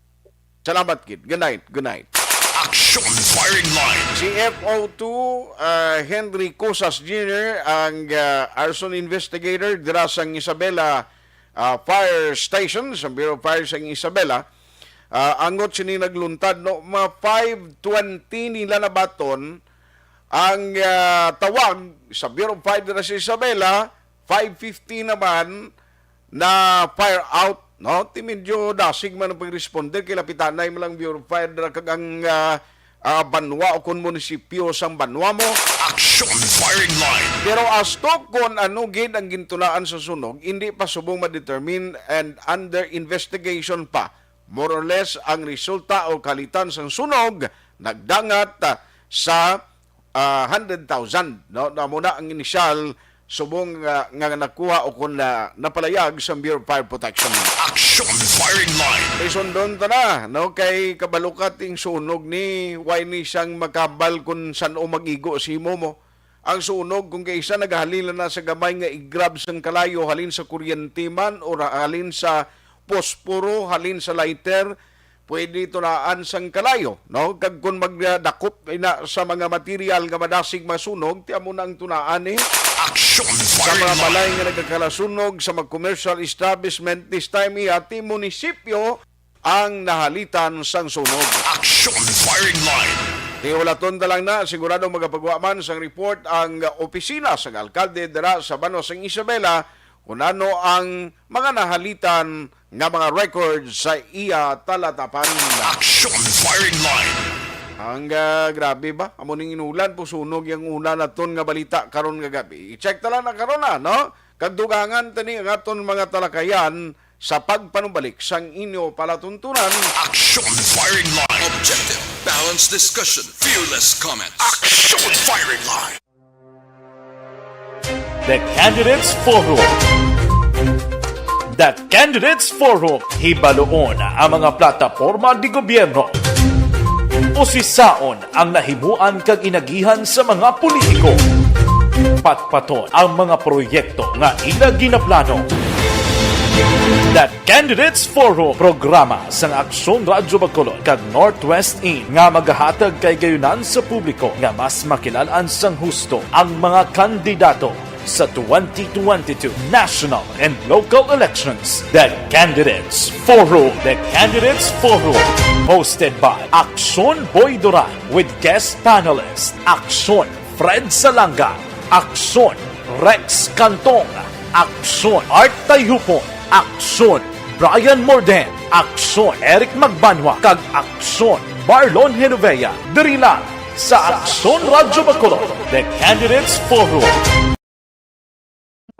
Salamat gid. Good night. Good night. Action Firing Line. Si F O two, ah, Henry Cosas Junior, ang, ah, arson investigator dira sang Isabela, ah, Fire Station, sa Bureau of Fire sang Isabela. Ah, angot sini nagluntad, no, mga five twenty nila nabaton ang, ah, tawag sa Bureau of Fire dira sa Isabela, five fifty naman na fire out, no? Ti medyo dasig man ang pag-responder, kay lapitanay man lang Bureau of Fire dira kag ang, ah, ah, banwa o kon munisipyo sang banwa mo. Action Firing Line. Pero as to kon ano gid ang gintunaan sa sunog, hindi pa subong ma-determine and under investigation pa. More or less, ang resulta o kalitan sang sunog nagdangat, ah, sa, ah, hundred thousand, no? Na mo na ang inisyal subong nga, nga nakuha o kon na, napalayag sa Bureau of Fire Protection. Action Firing Line. Isundon ta na, no? Kay kabalo ka ting sunog ni, way ni siyang makabal kung san-o mag-igo sa imo mo. Ang sunog, kung kaisa nagahalin na sa gamay nga igrab sang kalayo, halin sa kuryente man o ra-, halin sa posporo, halin sa lighter, pwede tunaan sang kalayo, no? Kag kung magdakop na sa mga material nga madasig masunog, ti amo na ang tunaan ni Action sa mga Firing Line. Balay nga nagakalasunod sa mga commercial establishment, this time iya ti munisipyo ang nahalitan sang sunog. Action Firing Line. Ti hulaton ta lang na, sigurado magapagwa man sang report ang opisina sang alkalde dira sa banwa sang Isabela kung ano ang mga nahalitan nga mga record sa iya talatapan. Action Firing Line. Ang, ah, grabe ba? Amo ning inulan, pusunog yang una naton nga balita karon nga gabi. I-check ta lang na karon na, no? Kag dugangan tani ang aton mga talakayan sa pagpanumbalik sang inyo palatuntunan. Action Firing Line. Objective, balanced discussion, fearless comments. Action Firing Line. The Candidates Forum. The Candidates Forum. Hibaluon ang mga plataporma di gobyerno. Usisaon ang nahimuan kag inagihan sa mga politiko. Patpaton ang mga proyekto nga ila ginaplano. The Candidates Forum, programa sang Aksyon Radyo Bacolod kag Northwest In nga magahatag kay gayunan sa publiko nga mas makilalan sang husto ang mga kandidato sa twenty twenty-two national and local elections. The Candidates Forum. The Candidates Forum, hosted by Aksyon Boy Duran with guest panelist Aksyon Fred Salanga, Aksyon Rex Cantong, Aksyon Art Tayhupon, Aksyon Brian Morden, Aksyon Eric Magbanwa, kag Aksyon Marlon Genovea, diri lang sa Aksyon Radyo Bacolod, The Candidates Forum.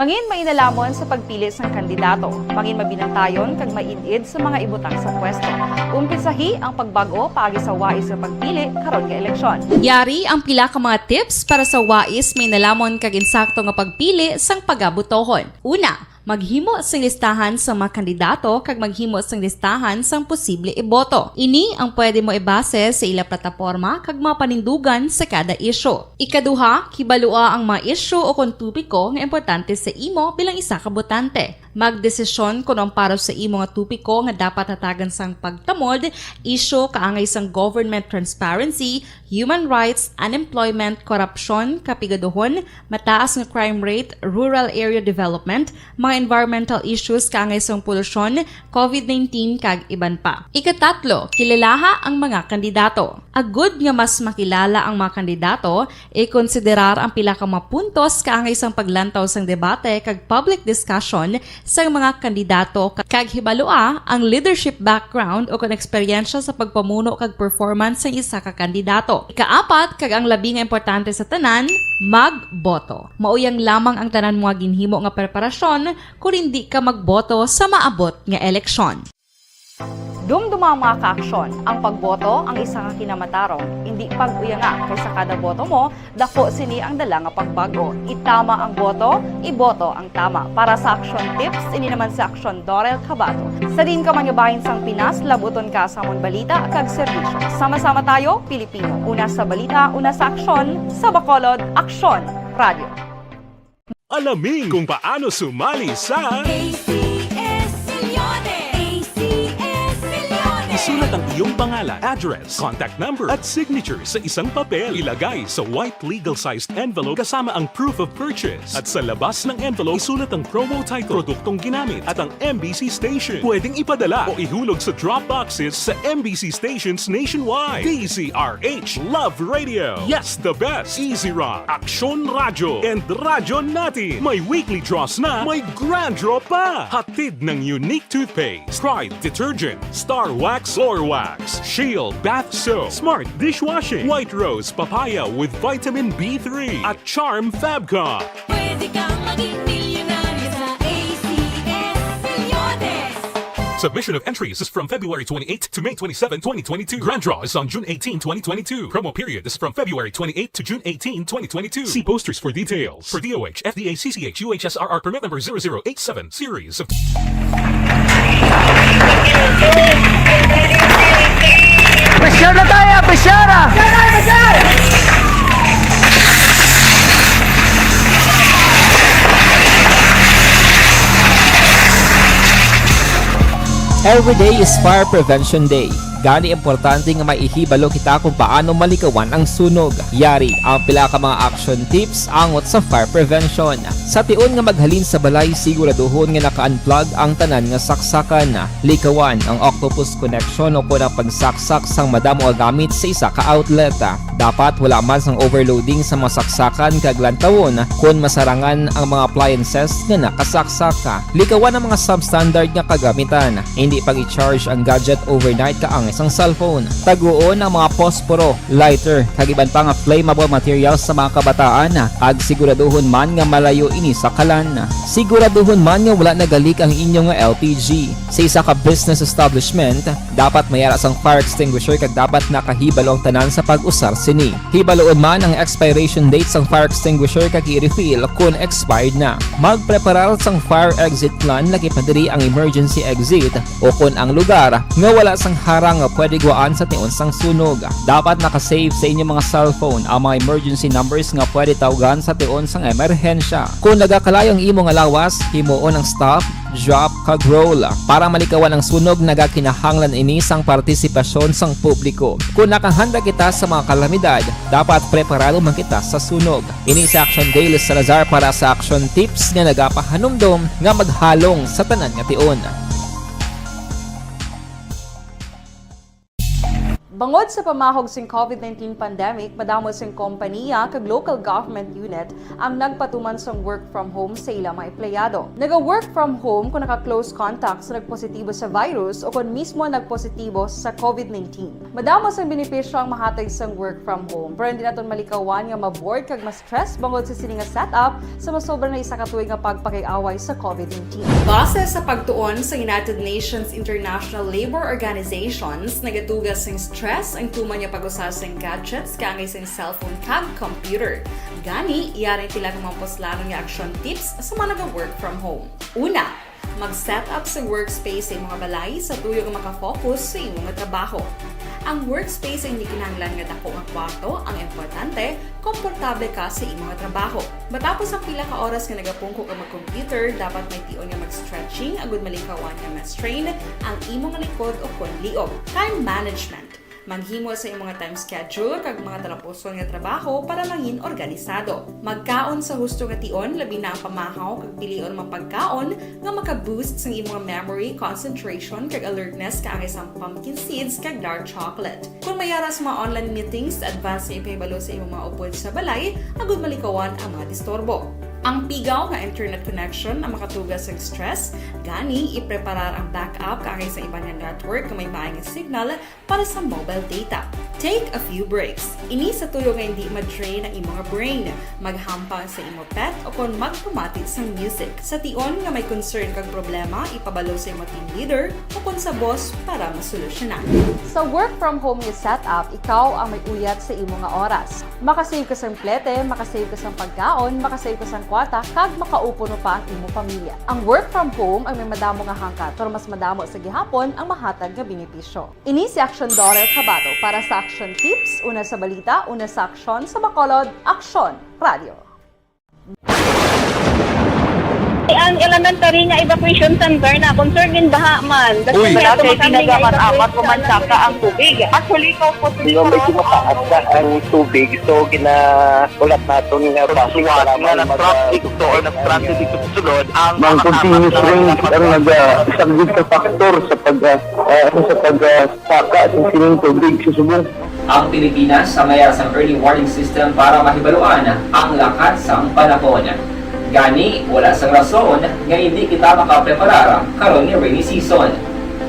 Mangin mainalamon sa pagpili sang kandidato, mangin mabinantayon kag maid-id sa mga ibutang sa pwesto. Umpisahi ang pagbag-o paagi sa wais nga pagpili karon nga eleksyon. Yari ang pila ka mga tips para sa wais, mainalamon kag insakto nga pagpili sang pagabotohon. Una, maghimo sing listahan sa mga kandidato kag maghimo sing listahan sang posible iboto. Ini ang pwede mo ibase sa ila plataporma kag mga panindugan sa kada isyu. Ikaduha, kibalua ang mga isyu o kon topiko nga importante sa imo bilang isa ka botante. Magdesisyon kon ang para sa imo nga topiko nga dapat hatagan sang pagtamod, isyu kaangay sang government transparency, human rights, unemployment, korupsyon, kapigaduhon, mataas nga crime rate, rural area development, mga environmental issues kaangay sang polusyon, covid nineteen, kag iban pa. Ikatatlo, kilalaha ang mga kandidato. Agud nga mas makilala ang mga kandidato, ikonsiderar ang pila ka mga puntos kaangay sang paglantaw sang debate kag public discussion sang mga kandidato ka-, kag hibalua ang leadership background o kon eksperyensya sa pagpamuno kag performance sang isa ka kandidato. Ikaapat, kag ang labi nga importante sa tanan, magboto. Mao yang lamang ang tanan mo nga ginhimo nga preparasyon kon hindi ka magboto sa maabot nga eleksyon. Dumduma ang mga kaaksyon, ang pagboto ang isa ka kinamatarong, indi pag-uyanga, kay sa kada boto mo, dako sini ang dala nga pagbag-o. Itama ang boto, iboto ang tama. Para sa aksyon tips, ini naman si Aksyon Dorel Cabato. Sa diin ka man nga bahin sang Pinas, labuton ka sa amon balita kag serbisyo. Sama-sama tayo, Pilipino. Una sa balita, una sa aksyon, sa Bacolod, Aksyon Radio. Alamin kung paano sumali sa A C S Milyones! A C S Milyones! Isulat ang iyong pangalan, address, contact number, at signature sa isang papel. Ilagay sa white legal-sized envelope kasama ang proof of purchase. At sa labas ng envelope, isulat ang promo title, produktong ginamit, at ang M B C station. Pwedeng ipadala o ihulog sa drop boxes sa M B C stations nationwide. D Z R H, Love Radio. Yes, the best. Easy Rock, Aksyon Radyo, and Radyo Natin. May weekly draws na, may grand draw pa. Hatid ng Unique Toothpaste, Pride Detergent, Star Wax Floor wax, Shield bath soap, Smart dishwashing, White Rose papaya with vitamin B three, at Charm Fab Cup. Pwede kang maging milyonaryo sa A C S Milyones. Submission of entries is from February twenty-eighth to May twenty-seven, twenty twenty-two. Grand draw is on June eighteen, twenty twenty-two. Promo period is from February twenty-eighth to June eighteen, twenty twenty-two. See posters for details. For D O H, F D A C C H U H S R R permit number zero zero eight seven series of Pressure na tayo! Pressure na! Every day is Fire Prevention Day. Gani, importante nga maihibalo kita kung paano malikawan ang sunog. Yari ang pila ka mga action tips angot sa fire prevention. Sa tion nga maghalin sa balay, siguraduhon nga naka-unplug ang tanan nga saksakan. Likawan ang octopus connection o kon ang pagsaksak sang madamo nga gamit sa isa ka outlet. Dapat wala man sang overloading sa mga saksakan kag lantawon kon masarangan ang mga appliances nga nakasaksak. Likawan ang mga substandard nga kagamitan. Hindi pag-i-charge ang gadget overnight kaangay sang cellphone. Taguon ang mga posporo, lighter, kag iban pa nga flammable materials sa mga kabataan, kag siguraduhon man nga malayo ini sa kalan. Siguraduhon man nga wala nagalik ang inyo nga L P G. Sa isa ka business establishment, dapat may ara sang fire extinguisher kag dapat nakahibalo ang tanan sa pag-usar sini. Hibaluon man ang expiration date sang fire extinguisher kag i-refill kon expired na. Magpreparar sang fire exit plan, lakip na diri ang emergency exit o kon ang lugar nga wala sang harang nga pwede gwaan sa tion sang sunog. Dapat naka-save sa inyo mga cellphone ang mga emergency numbers nga pwede tawgan sa tion sang emerhensya. Kon nagakalayo ang imo nga lawas, himuon ang stop, drop, kag roll. Para malikawan ang sunog, nagakinahanglan ini sang partisipasyon sang publiko. Kon nakahanda kita sa mga kalamidad, dapat preparado man kita sa sunog. Ini si Action Dale Salazar para sa Action Tips nga nagapahanumdom nga maghalong sa tanan nga tion. Bangod sa pamahog sing COVID nineteen pandemic, madamo sing kompaniya kag local government unit ang nagpatuman sang work from home sa ila mga empleyado. Naga-work from home kon naka-close contact sa nagpositibo sa virus o kon mismo nagpositibo sa COVID nineteen. Madamo sang benepisyo ang mahatag sang work from home, pero hindi naton malikawan nga ma-bored kag ma-stress bangod sa sini nga setup sa masobra na isa ka tuig nga pagpakig-away sa COVID nineteen. Base sa pagtuon sa United Nations International Labour Organizations, nagatuga sing stress ang tuman nga pag-usa sing gadgets kaangay sing cellphone kag computer. Gani, yari ang pila ka mga puslanon nga action tips sa mga naga-work from home. Una, mag-set up sa workspace sa imo nga balay sa tuyo nga maka-focus sa imo nga trabaho. Ang workspace ay hindi kinahanglan nga dako nga kwarto, ang importante, komportable ka sa imo nga trabaho. Matapos ang pila ka oras nga nagapungko ka mag-computer, dapat may tion nga mag-stretching agud malikawan nga ma-strain ang imo nga likod o kon liog. Time management. Maghimo sa imo nga time schedule kag mga talapuson nga trabaho para mangin organisado. Magkaon sa husto nga tion, labi na ang pamahaw kag pilion ang mga pagkaon nga maka-boost sang imo nga memory, concentration, kag alertness, kaangay sang pumpkin seeds kag dark chocolate. Kon may ara sa mga online meetings, advance nga ipahibalo sa imo mga upod sa balay agud malikawan ang mga disturbo. Ang pigaw nga internet connection ang makatuga sang stress, gani ipreparar ang backup kaangay sa iban nga network nga may maayo nga signal para sa mobile data. Take a few breaks. Ini sa tuyo nga hindi ma-drain ang imo nga brain. Maghampang sa imo pet o kon magpamati sang music. Sa tion nga may concern kag problema, ipabalo sa imo team leader o kon sa boss para masolusyonan. Sa work from home nga setup, ikaw ang may uyat sa imo nga oras. Makasave ka sang plete, makasave ka sang pagkaon, makasave ka sang kwarta, kag makaupod pa ang imo pamilya. Ang work from home ang may madamo nga hangkat, pero mas madamo sa gihapon ang mahatag nga benepisyo. Ini si Action Daughter Kabato para sa Action Tips, una sa balita, una sa aksyon, sa Bacolod, Aksyon Radio. Ang elementary nga evacuation center na concern in baha man. Uy. Wala kay ginagaman-amat, pumansaka ang tubig. Actually, ikaw po, medyo mataas na ang tubig, so gina- Ulat naton nga base nga nag-traffic to or nag-transit dito sa sulod ang mga continuous rain ang nag-, ah, isa gid sa factor sa pag, ah, ah, ano, sa pag, ah, saka sa sining tubig sa subong. Ang Pilipinas sa may ara sang early warning system para mahibaluan ang lakat sang panahon. Gani, wala sang rason nga hindi kita makapreparar karon nga rainy season.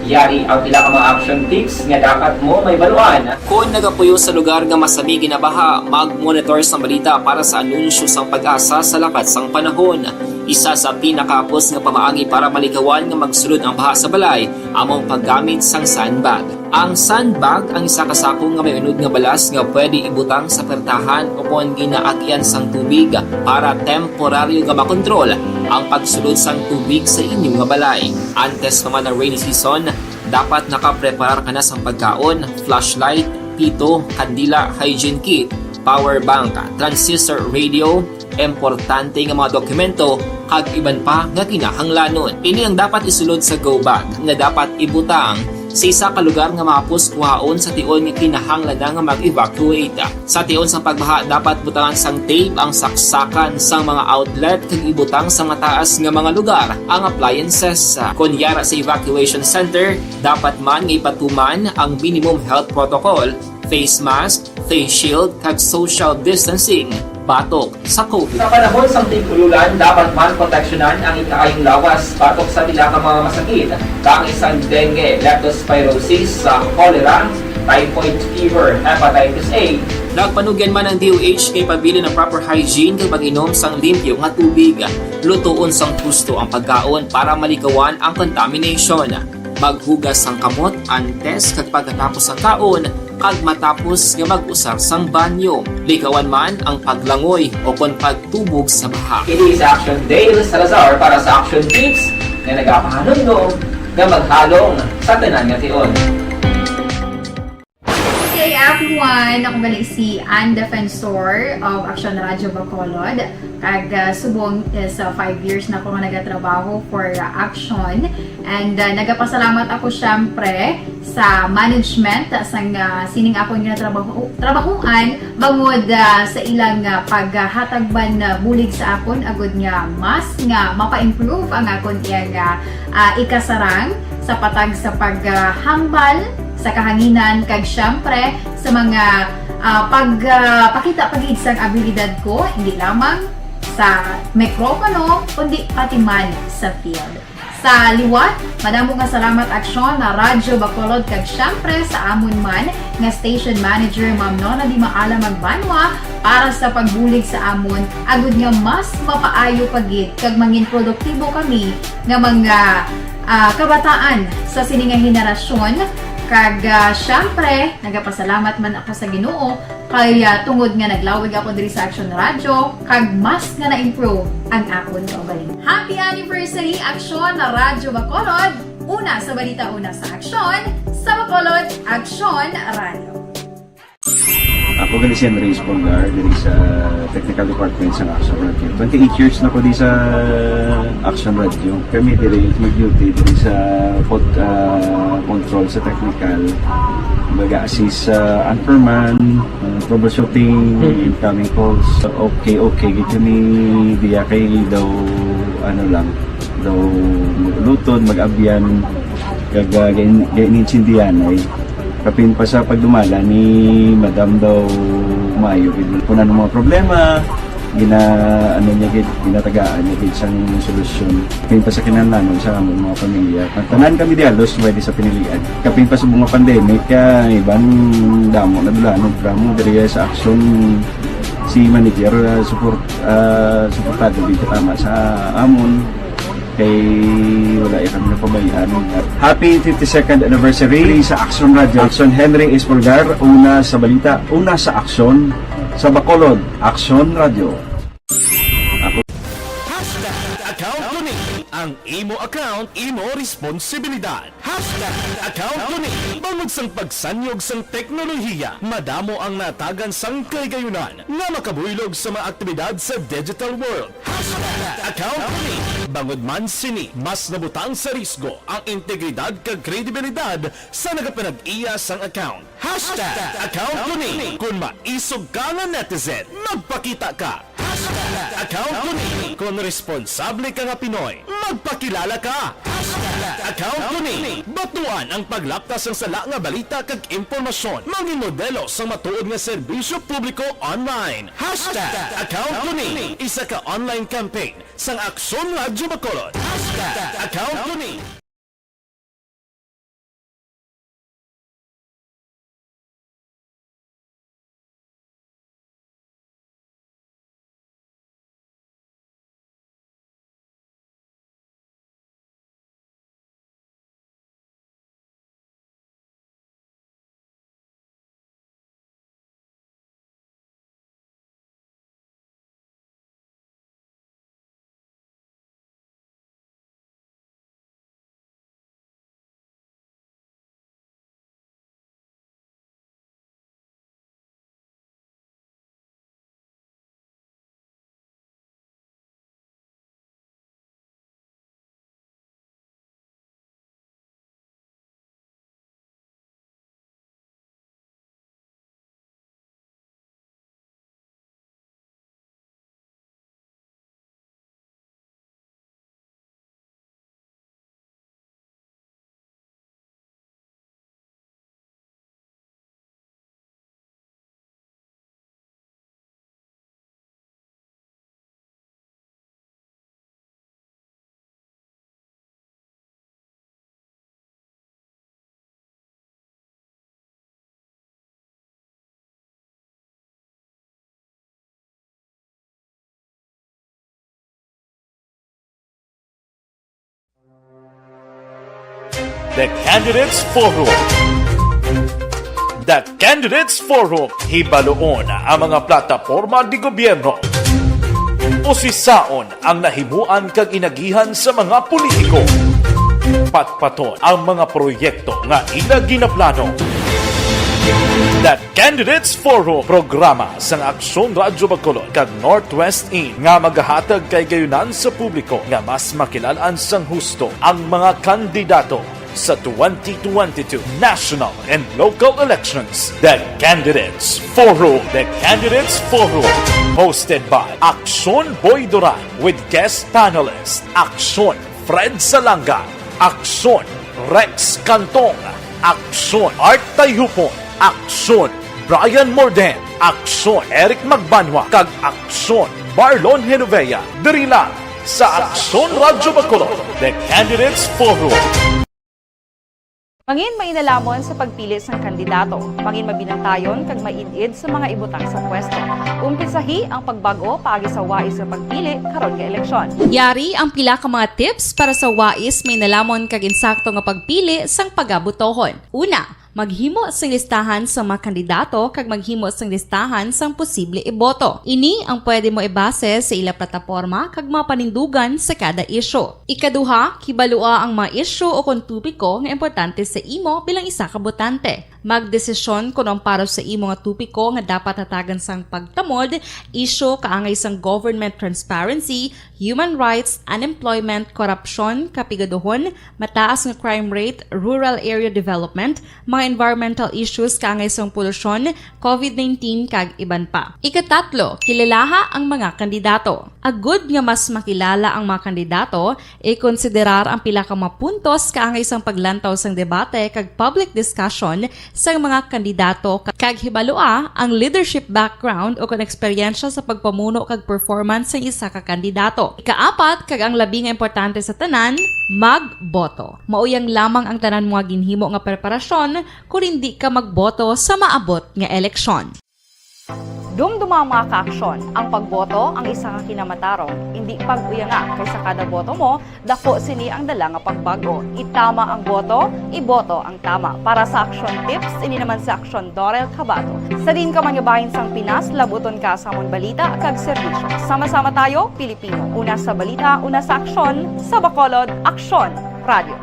Yari ang pila ka mga action tips nga dapat mo mahibaluan. Kon nagapuyo sa lugar nga masami ginabaha, mag-monitor sang balita para sa anunsyo sang PAGASA sa lakat sang panahon. Isa sa pinakahapos nga pamaagi para malikawan nga magsulod ang baha sa balay amo ang paggamit sang sandbag. Ang sandbag ang isa ka sako nga may unod nga balas nga pwede ibutang sa pertahan o kon ginaagyan sang tubig para temporaryo nga makontrol ang pagsulod sang tubig sa inyo nga balay. Antes pa man ang rainy season, dapat nakapreparar ka na sang pagkaon, flashlight, pito, kandila, hygiene kit, power bank, transistor radio, importante nga mga dokumento, kag iban pa nga kinahanglanon. Ini ang dapat isulod sa go bag nga dapat ibutang sa isa ka lugar nga mahapos kuhaon sa tion nga kinahanglan na nga mag-evacuate. Sa tion sang pagbaha, dapat butangan sang tape ang saksakan sang mga outlet kag ibutang sa mataas nga mga lugar ang appliances. Kon yara sa evacuation center, dapat man nga ipatuman ang minimum health protocol, face mask, face shield, kag social distancing batok sa COVID. Sa panahon sang tig-ululan, dapat man proteksyonan ang ikaayong lawas batok sa pila ka mga masakit, kaangay sang dengue, leptospirosis, sa cholera, typhoid fever, hepatitis A. Nagpanugyan man ang D O H nga ipabilin ang proper hygiene kag pag-inom sang limpyo nga tubig. Lutoon sang husto ang pagkaon para malikawan ang contamination. Maghugas sang kamot antes kag pagkatapos sang kaon, kag matapos nga mag-usar sang banyo. Likawan man ang paglangoy o kon pagtubog sa baha. Ini si Action Dale Salazar para sa Action Tips nga nagapahanumdom nga maghalong sa tanan nga tion. Hey everyone! Ako gali si Ann Defensor of Action Radio Bacolod. Kag, ah, subong is, ah, five years na ako nga nagatrabaho for, ah, Action. And, ah, nagapasalamat ako, syempre, sa management, ah, sang, ah, sining akon nga trabaho, trabahuan, bangod, ah, sa ilang, ah, paghatag man, ah, bulig sa akon, agud nga mas nga mapa-improve ang akon iyang, ah, ah, ikasarang sa patag sa paghambal sa kahanginan, kag, syempre, sa mga, ah, pag, ah, pakita pa gid sang abilidad ko, hindi lamang sa mikropono, kundi pati man sa field. Sa liwat, madamo nga salamat, Aksyon, na Radyo Bacolod, kag siyempre sa amon man nga station manager, Ma'am Nona Di Maala Magbanwa, para sa pagbulig sa amon, agud nga mas mapaayo pa gid kag mangin produktibo kami nga mga, ah, kabataan sa sini nga henerasyon. Kag, ah, siyempre, nagapasalamat man ako sa Ginoo kay, ah, tungod nga naglawig ako diri sa Action Radio, kag mas nga na-improve ang akon kaugalingon. Happy anniversary, Action Radyo Bacolod! Una sa balita, una sa aksyon, sa Bacolod, Action Radio. Ako gali si Andres Polgar, diri sa technical department sa Action Radio. Twenty-eight years na ko di sa Action Radio. Kami diri mag-duty diri sa pod-, ah, control sa technical. Mag-assist sa anchorman, ah, troubleshooting, Mhm. incoming calls. Okay, okay, gid kami diya kay daw, ano lang, daw mag-ulutod, mag-abyan, kag, ah, gain-, gainintindihan ay. Kapin pa sa pagdumala ni Madam daw maayo gid. Kung ano mga problema, gina-, ano niya gid, ginatagaan niya gid sang solusyon. Kapin pa sa kinahanglanon sa among mga pamilya. Ang tanan kami di halos pwede sa pinilian. Kapin pa sa mga pandemic, ah, iban damo na dulanon, drama diri sa Action. Si manager, ah, support, ah, suportado gid tama sa amon. Kay wala ya kami napabayaan. Happy fifty-second anniversary sa Action Radio. Action Henry Espolgar, una sa balita, una sa aksyon, sa Bacolod, Action Radio. Ako. Hashtag account ko ni. Ang imo account, imo responsibilidad. Hashtag account ko ni. Bangod sang pagsanyog sang teknolohiya, madamo ang natagan sang kahigayunan nga makabuylog sa mga aktibidad sa digital world. Hashtag account ko ni. Bangod man sini, mas nabutang sa risgo ang integridad kag kredibilidad sa nagapanag-iya sang account. Hashtag account ko ni. Kon maisog ka nga netizen, magpakita ka. Hashtag account ko ni. Kon responsable ka nga Pinoy, magpakilala ka. Hashtag account ko ni. Batuan ang paglapta sang sala nga balita kag impormasyon. Mangin modelo sang matuod nga serbisyo publiko online. Hashtag account ko ni. Isa ka online campaign sang Aksyon Radyo Bacolod. Hashtag account ko ni. The Candidates Forum. The Candidates Forum. Hibaluon ang mga plataporma de gobyerno. Usisaon ang nahimuan kag inagihan sa mga politiko. Patpaton ang mga proyekto nga ila ginaplano. The Candidates Forum, programa sang Aksyon Radyo Bacolod kag Northwest In nga magahatag kay gayunan sa publiko nga mas makilal-an sang husto ang mga kandidato sa twenty twenty-two national and local elections. The Candidates Forum. The Candidates Forum, hosted by Aksyon Boy Duran with guest panelist Aksyon Fred Salanga, Aksyon Rex Cantong, Aksyon Art Tayhupon, Aksyon Brian Morden, Aksyon Eric Magbanwa, kag Aksyon Marlon Genovea. Diri lang sa Aksyon Radyo Bacolod, The Candidates Forum. Mangin mainalaman sa pagpili sang kandidato. Mangin mabinantayon kag maid-id sa mga ibutang sa pwesto. Umpisahi ang pagbag-o paagi sa wais nga pagpili karon nga eleksyon. Yari ang pila ka mga tips para sa wais, mainalaman kag insakto nga pagpili sang pagabutohon. Una, maghimo sing listahan sa mga kandidato kag maghimo sing listahan sang posible iboto. Ini ang pwede mo ibase sa ila plataporma kag mga panindugan sa kada isyu. Ikaduha, kibalua ang mga isyu o kon topiko nga importante sa imo bilang isa ka botante. Magdesisyon kon ang para sa imo nga topiko nga dapat hatagan sang pagtamod, isyu kaangay sang government transparency, human rights, unemployment, korupsyon, kapigaduhon, mataas nga crime rate, rural area development, mga environmental issues kaangay sang polusyon, covid nineteen, kag iban pa. Ikatatlo, kilalaha ang mga kandidato. Agud nga mas makilala ang mga kandidato, ikonsiderar ang pila ka mga puntos kaangay sang paglantaw sang debate kag public discussion sang mga kandidato, kag hibalua ang leadership background o kon eksperyensya sa pagpamuno kag performance sang isa ka kandidato. Ikaapat, kag ang labi nga importante sa tanan, magboto. Mao yang lamang ang tanan mo nga ginhimo nga preparasyon kon indi ka magboto sa maabot nga eleksyon. Dumduma, mga kaaksyon, ang pagboto ang isa ka kinamatarong. Indi pag-uyanga, kay sa kada boto mo, dako sini ang dala nga pagbag-o. Itama ang boto, iboto ang tama. Para sa Aksyon Tips, ini naman si Aksyon Dorel Cabato. Sa diin ka man nga bahin sang Pinas, labuton ka sa amon balita kag serbisyo. Sama-sama tayo, Pilipino. Una sa balita, una sa aksyon, sa Bacolod, Aksyon Radio.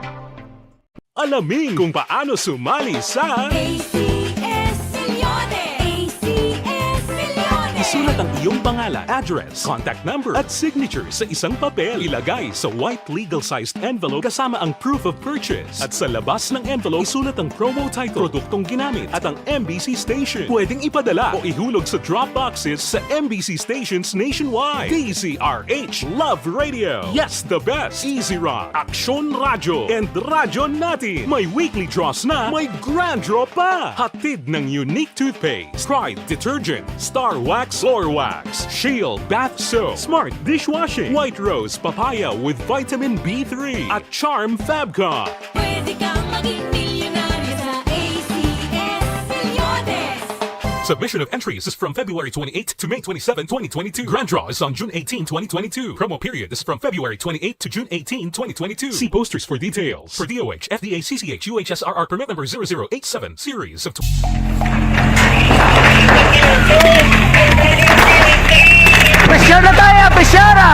Alamin kung paano sumali sa A C S Milyones! A C S Milyones! Isulat ang iyong pangalan, address, contact number, at signature sa isang papel. Ilagay sa white legal-sized envelope kasama ang proof of purchase. At sa labas ng envelope, isulat ang promo title, produktong ginamit, at ang M B C station. Pwedeng ipadala o ihulog sa drop boxes sa M B C stations nationwide. D Z R H Love Radio. Yes, the best. Easy Run, Aksyon Radyo, and Radyo Natin. May weekly draws na, may grand draw pa. Hatid ng Unique Toothpaste, Pride Detergent, Star Wax Floor Wax, Shield Bath Soap, Smart Dishwashing, White Rose Papaya with Vitamin B three, at Charm Fabcon. Pwede kang maging milyonaryo sa A C S Milyones. Submission of entries is from February twenty-eight to May twenty-seven, twenty twenty-two. Grand draw is on June eighteen, twenty twenty-two. Promo period is from February twenty-eight to June eighteen, twenty twenty-two. See posters for details. For D O H, F D A, C C H, U H S R R permit number zero zero eight seven, series of tw- Pressure na tayo! Pressure na!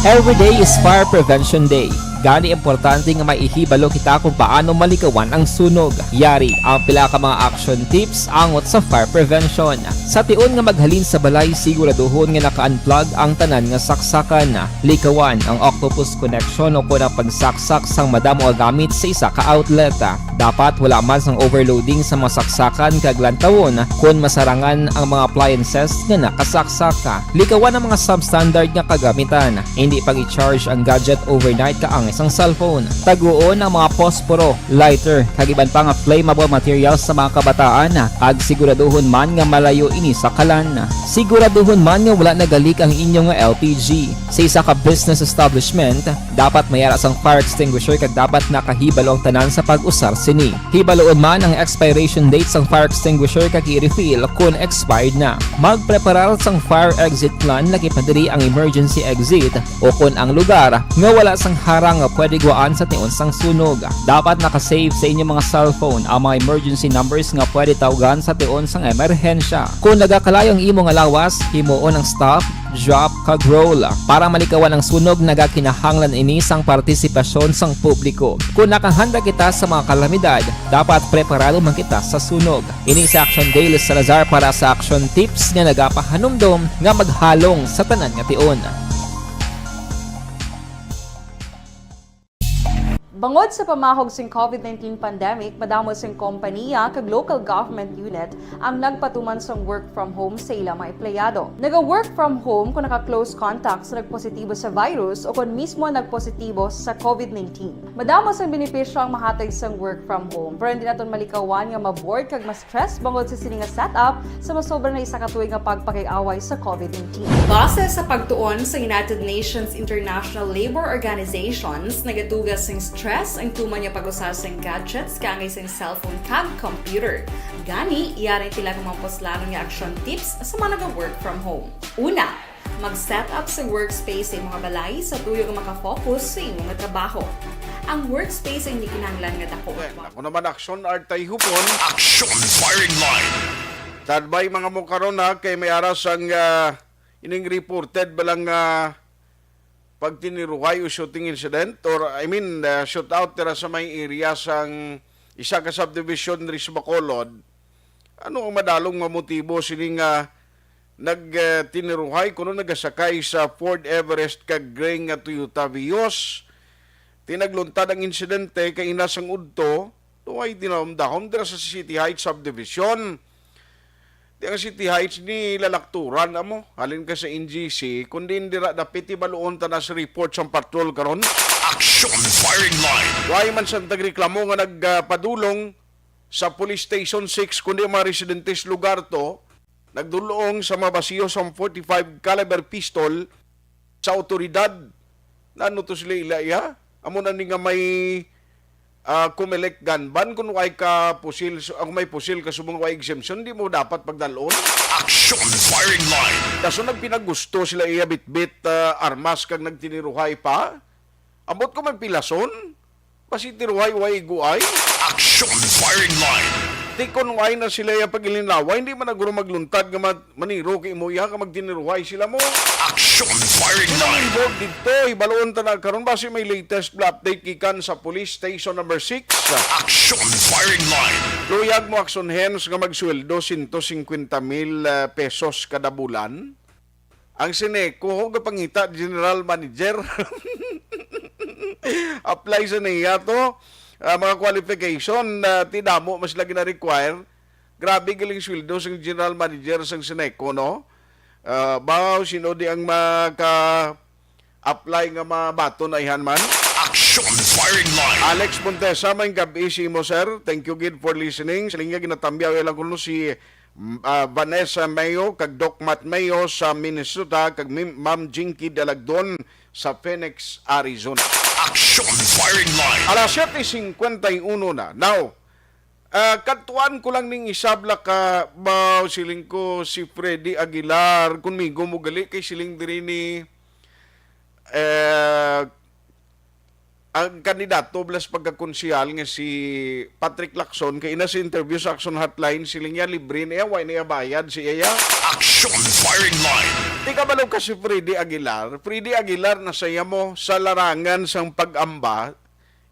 Every day is Fire Prevention Day. Gani, importante nga maihibalo kita kung paano malikawan ang sunog. Yari ang pila ka mga action tips angot sa fire prevention. Sa tion nga maghalin sa balay, siguraduhon nga naka-unplug ang tanan nga saksakan. Likawan ang octopus connection o kon ang pagsaksak sang madamo nga gamit sa isa ka outlet. Dapat wala man sang overloading sa mga saksakan kag lantawon kon masarangan ang mga appliances nga nakasaksak. Likawan ang mga substandard nga kagamitan. Hindi pag-i-charge ang gadget overnight kaang sang cellphone. Taguon ang mga posporo, lighter, kag iban pa nga flammable materials sa mga kabataan, kag siguraduhon man nga malayo ini sa kalan. Siguraduhon man nga wala nagalik ang inyo nga L P G. Sa isa ka business establishment, dapat may ara sang fire extinguisher kag dapat nakahibalo ang tanan sa pag-usar sini. Hibaluon man ang expiration date sang fire extinguisher kag i-refill kon expired na. Magpreparar sang fire exit plan, laki pa diri ang emergency exit o kon ang lugar nga wala sang harang nga pwede gwaan sa tion sang sunog. Dapat naka-save sa inyo mga cellphone ang mga emergency numbers nga pwede tawgan sa tion sang emerhensya. Kon nagakalayo ang imo nga lawas, himuon ang stop, drop, kag roll. Para malikawan ang sunog, nagakinahanglan ini sang partisipasyon sang publiko. Kon nakahanda kita sa mga kalamidad, dapat preparado man kita sa sunog. Ini si Action Dale Salazar para sa Action Tips nga nagapahanumdom nga maghalong sa tanan nga tion. Bangod sa pamahog sing COVID nineteen pandemic, madamo sing kompaniya kag local government unit ang nagpatuman sang work from home sa ila mga empleyado. Naga-work from home kung naka-close contact sa nagpositibo sa virus o kon mismo nagpositibo sa COVID nineteen. Madamo sang benepisyo ang mahatag sang work from home, pero hindi naton malikawan nga ma-bored kag ma-stress bangod sa sini nga setup sa masobra na isa ka tuig nga pagpakig-away sa COVID nineteen. Base sa pagtuon sa United Nations International Labour Organizations, nagaduga sing stress ang tuman nga pag-usa sing gadgets kaangay sing cellphone kag computer. Gani, yari sila nga mga puslanon nga action tips sa mga naga-work from home. Una, mag-set up sa workspace sa imong balay sa tuyo nga makafocus sa imong trabaho. Ang workspace ay hindi kinahanglan nga dako. Well, ako naman, Action Art Tayhupon. Action Firing Line. Tadbay mga mo karon, ha, kay may aras ang, ah, ining reported ba lang, ah, pagtiniruhay o shooting incident or, I mean, ah, shootout dira sa may area sang isa ka subdivision diri sa Bacolod. Ano ang madalom nga motibo sini nga nag, eh, tiniruhay kuno nagasakay sa Ford Everest kag gray nga Toyota Vios? Tinagluntad ang insidente kay ina sang udto, tuway dinahom-dahom dira sa City Heights Subdivision. Di ang City Heights ni lalakturan amo, halin ka sa N G C, kundi dira dapit ibaluon ta na sa report sang patrol karon. Action Firing Line. Why man sang tagreklamo nga nagpadulong sa Police Station six, kundi ang mga residente sa lugar to nagdulong sa mga basiyo sang forty-five caliber pistol sa awtoridad. Nano to sila ila iya? Amo na ni nga may, ah, Comelec gun ban kung way ka pusil, kung may pusil ka subong way exemption, di mo dapat pagdalon. Action Firing Line. Kaso nagpinagusto sila iya bitbit, ah, armas kag nagtiniruhay pa. Ambot ko may pilason. Basi tiruhay way iguay. Action Firing Line. Di kon way na sila iya pag-ilinlawa, hindi man naguro magluntad nga ma-, maniro kay imo iya ka magtiniruhay sila mo. Action Firing Sino Line. Involved dito? Hibaluon ta na karon basi may latest update gikan sa Police Station number six. Action Firing Line. Luyag mo action hands nga magsweldo sento singkwenta mil, ah, pesos kada bulan. Ang Sineco, ho, gapangita, general manager. Apply sa niya to. Ah, mga qualification, ah, ti damo mas lagi na require. Grabe galing sweldo sang general manager sang Sineco, no? Ah, baw, sino di ang maka-apply nga mabaton na ihan man? Action Firing Line. Alex Montesa, may gabi sa imo, sir. Thank you gid for listening. Sa linya, ginatambyaw lang kuno si ah, Vanessa Mayo kag Doc Matt Mayo sa Minnesota, kag Mim-, Ma'am Jinky Dalagdon sa Phoenix, Arizona. Action Firing Line. Alas siyete cincuenta y uno na. Now, ah, kadtuan ko lang ning isabla ka, ba, siling ko, si Freddy Aguilar, kung migo mo gali kay siling diri ni, eh, ang kandidato bala sa pagkakonsehal nga si Patrick Lacson, kay ina sa interview sa Action Hotline, siling niya libre niya, wa niya bayad si iya. Action Firing Line. Di kabalo ka si Freddy Aguilar? Freddy Aguilar, nasaya mo sa larangan sang pag-amba,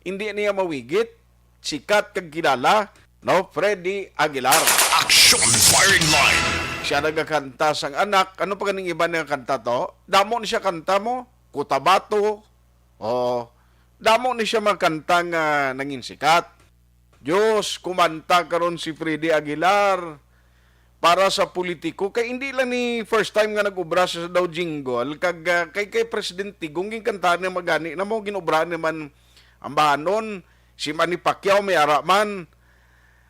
hindi niya mawigit, sikat kag kilala, no? Freddy Aguilar. Action Firing Line. Siya nagakanta sang anak. Ano pa ganing iba nga kanta to? Damo ni siya kanta mo. Cotabato, oh, damo ni siya mga kanta nga nangin sikat. Diyos, kumanta karon si Freddy Aguilar. para sa politiko, kay hindi lang ni first time nga nag-obra sa daw jingle, kag, ah, kay, kay Presidente Digong, ginkantahan niya magani na mo, gin-obrahan naman ang bahanon, si Manny Pacquiao, may ara man.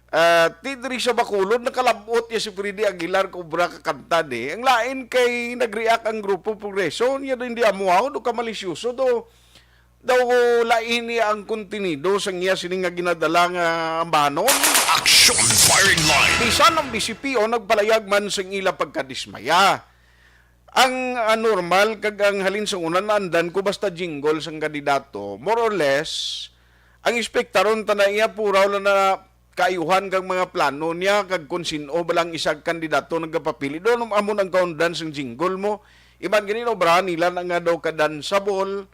Ah, ti diri sa Bacolod, nakalabot niya si Freddy Aguilar, kag obra ka kanta di. Ang lain kay nag-react ang Grupo Progreso, niya din di amuhaw, do ka malisyoso, do. Daw lain niya ang kontenido sang iya sini nga ginadala nga ambanon. Action Firing Line. Bisan ang B C P O nagpalayag man sang ila pagkadismaya. Ang, ah, normal kag ang halin sa una naandan ko basta jingle sang kandidato, more or less, ang ekspektaron ta na iya puraw lang na kaayuhan kag mga plano niya kag kon sin-o ba lang isa ka kandidato nagapapili. Doon amo ang kaundan sang jingle mo. Iban gani na obrahan nila na nga daw ka danceable,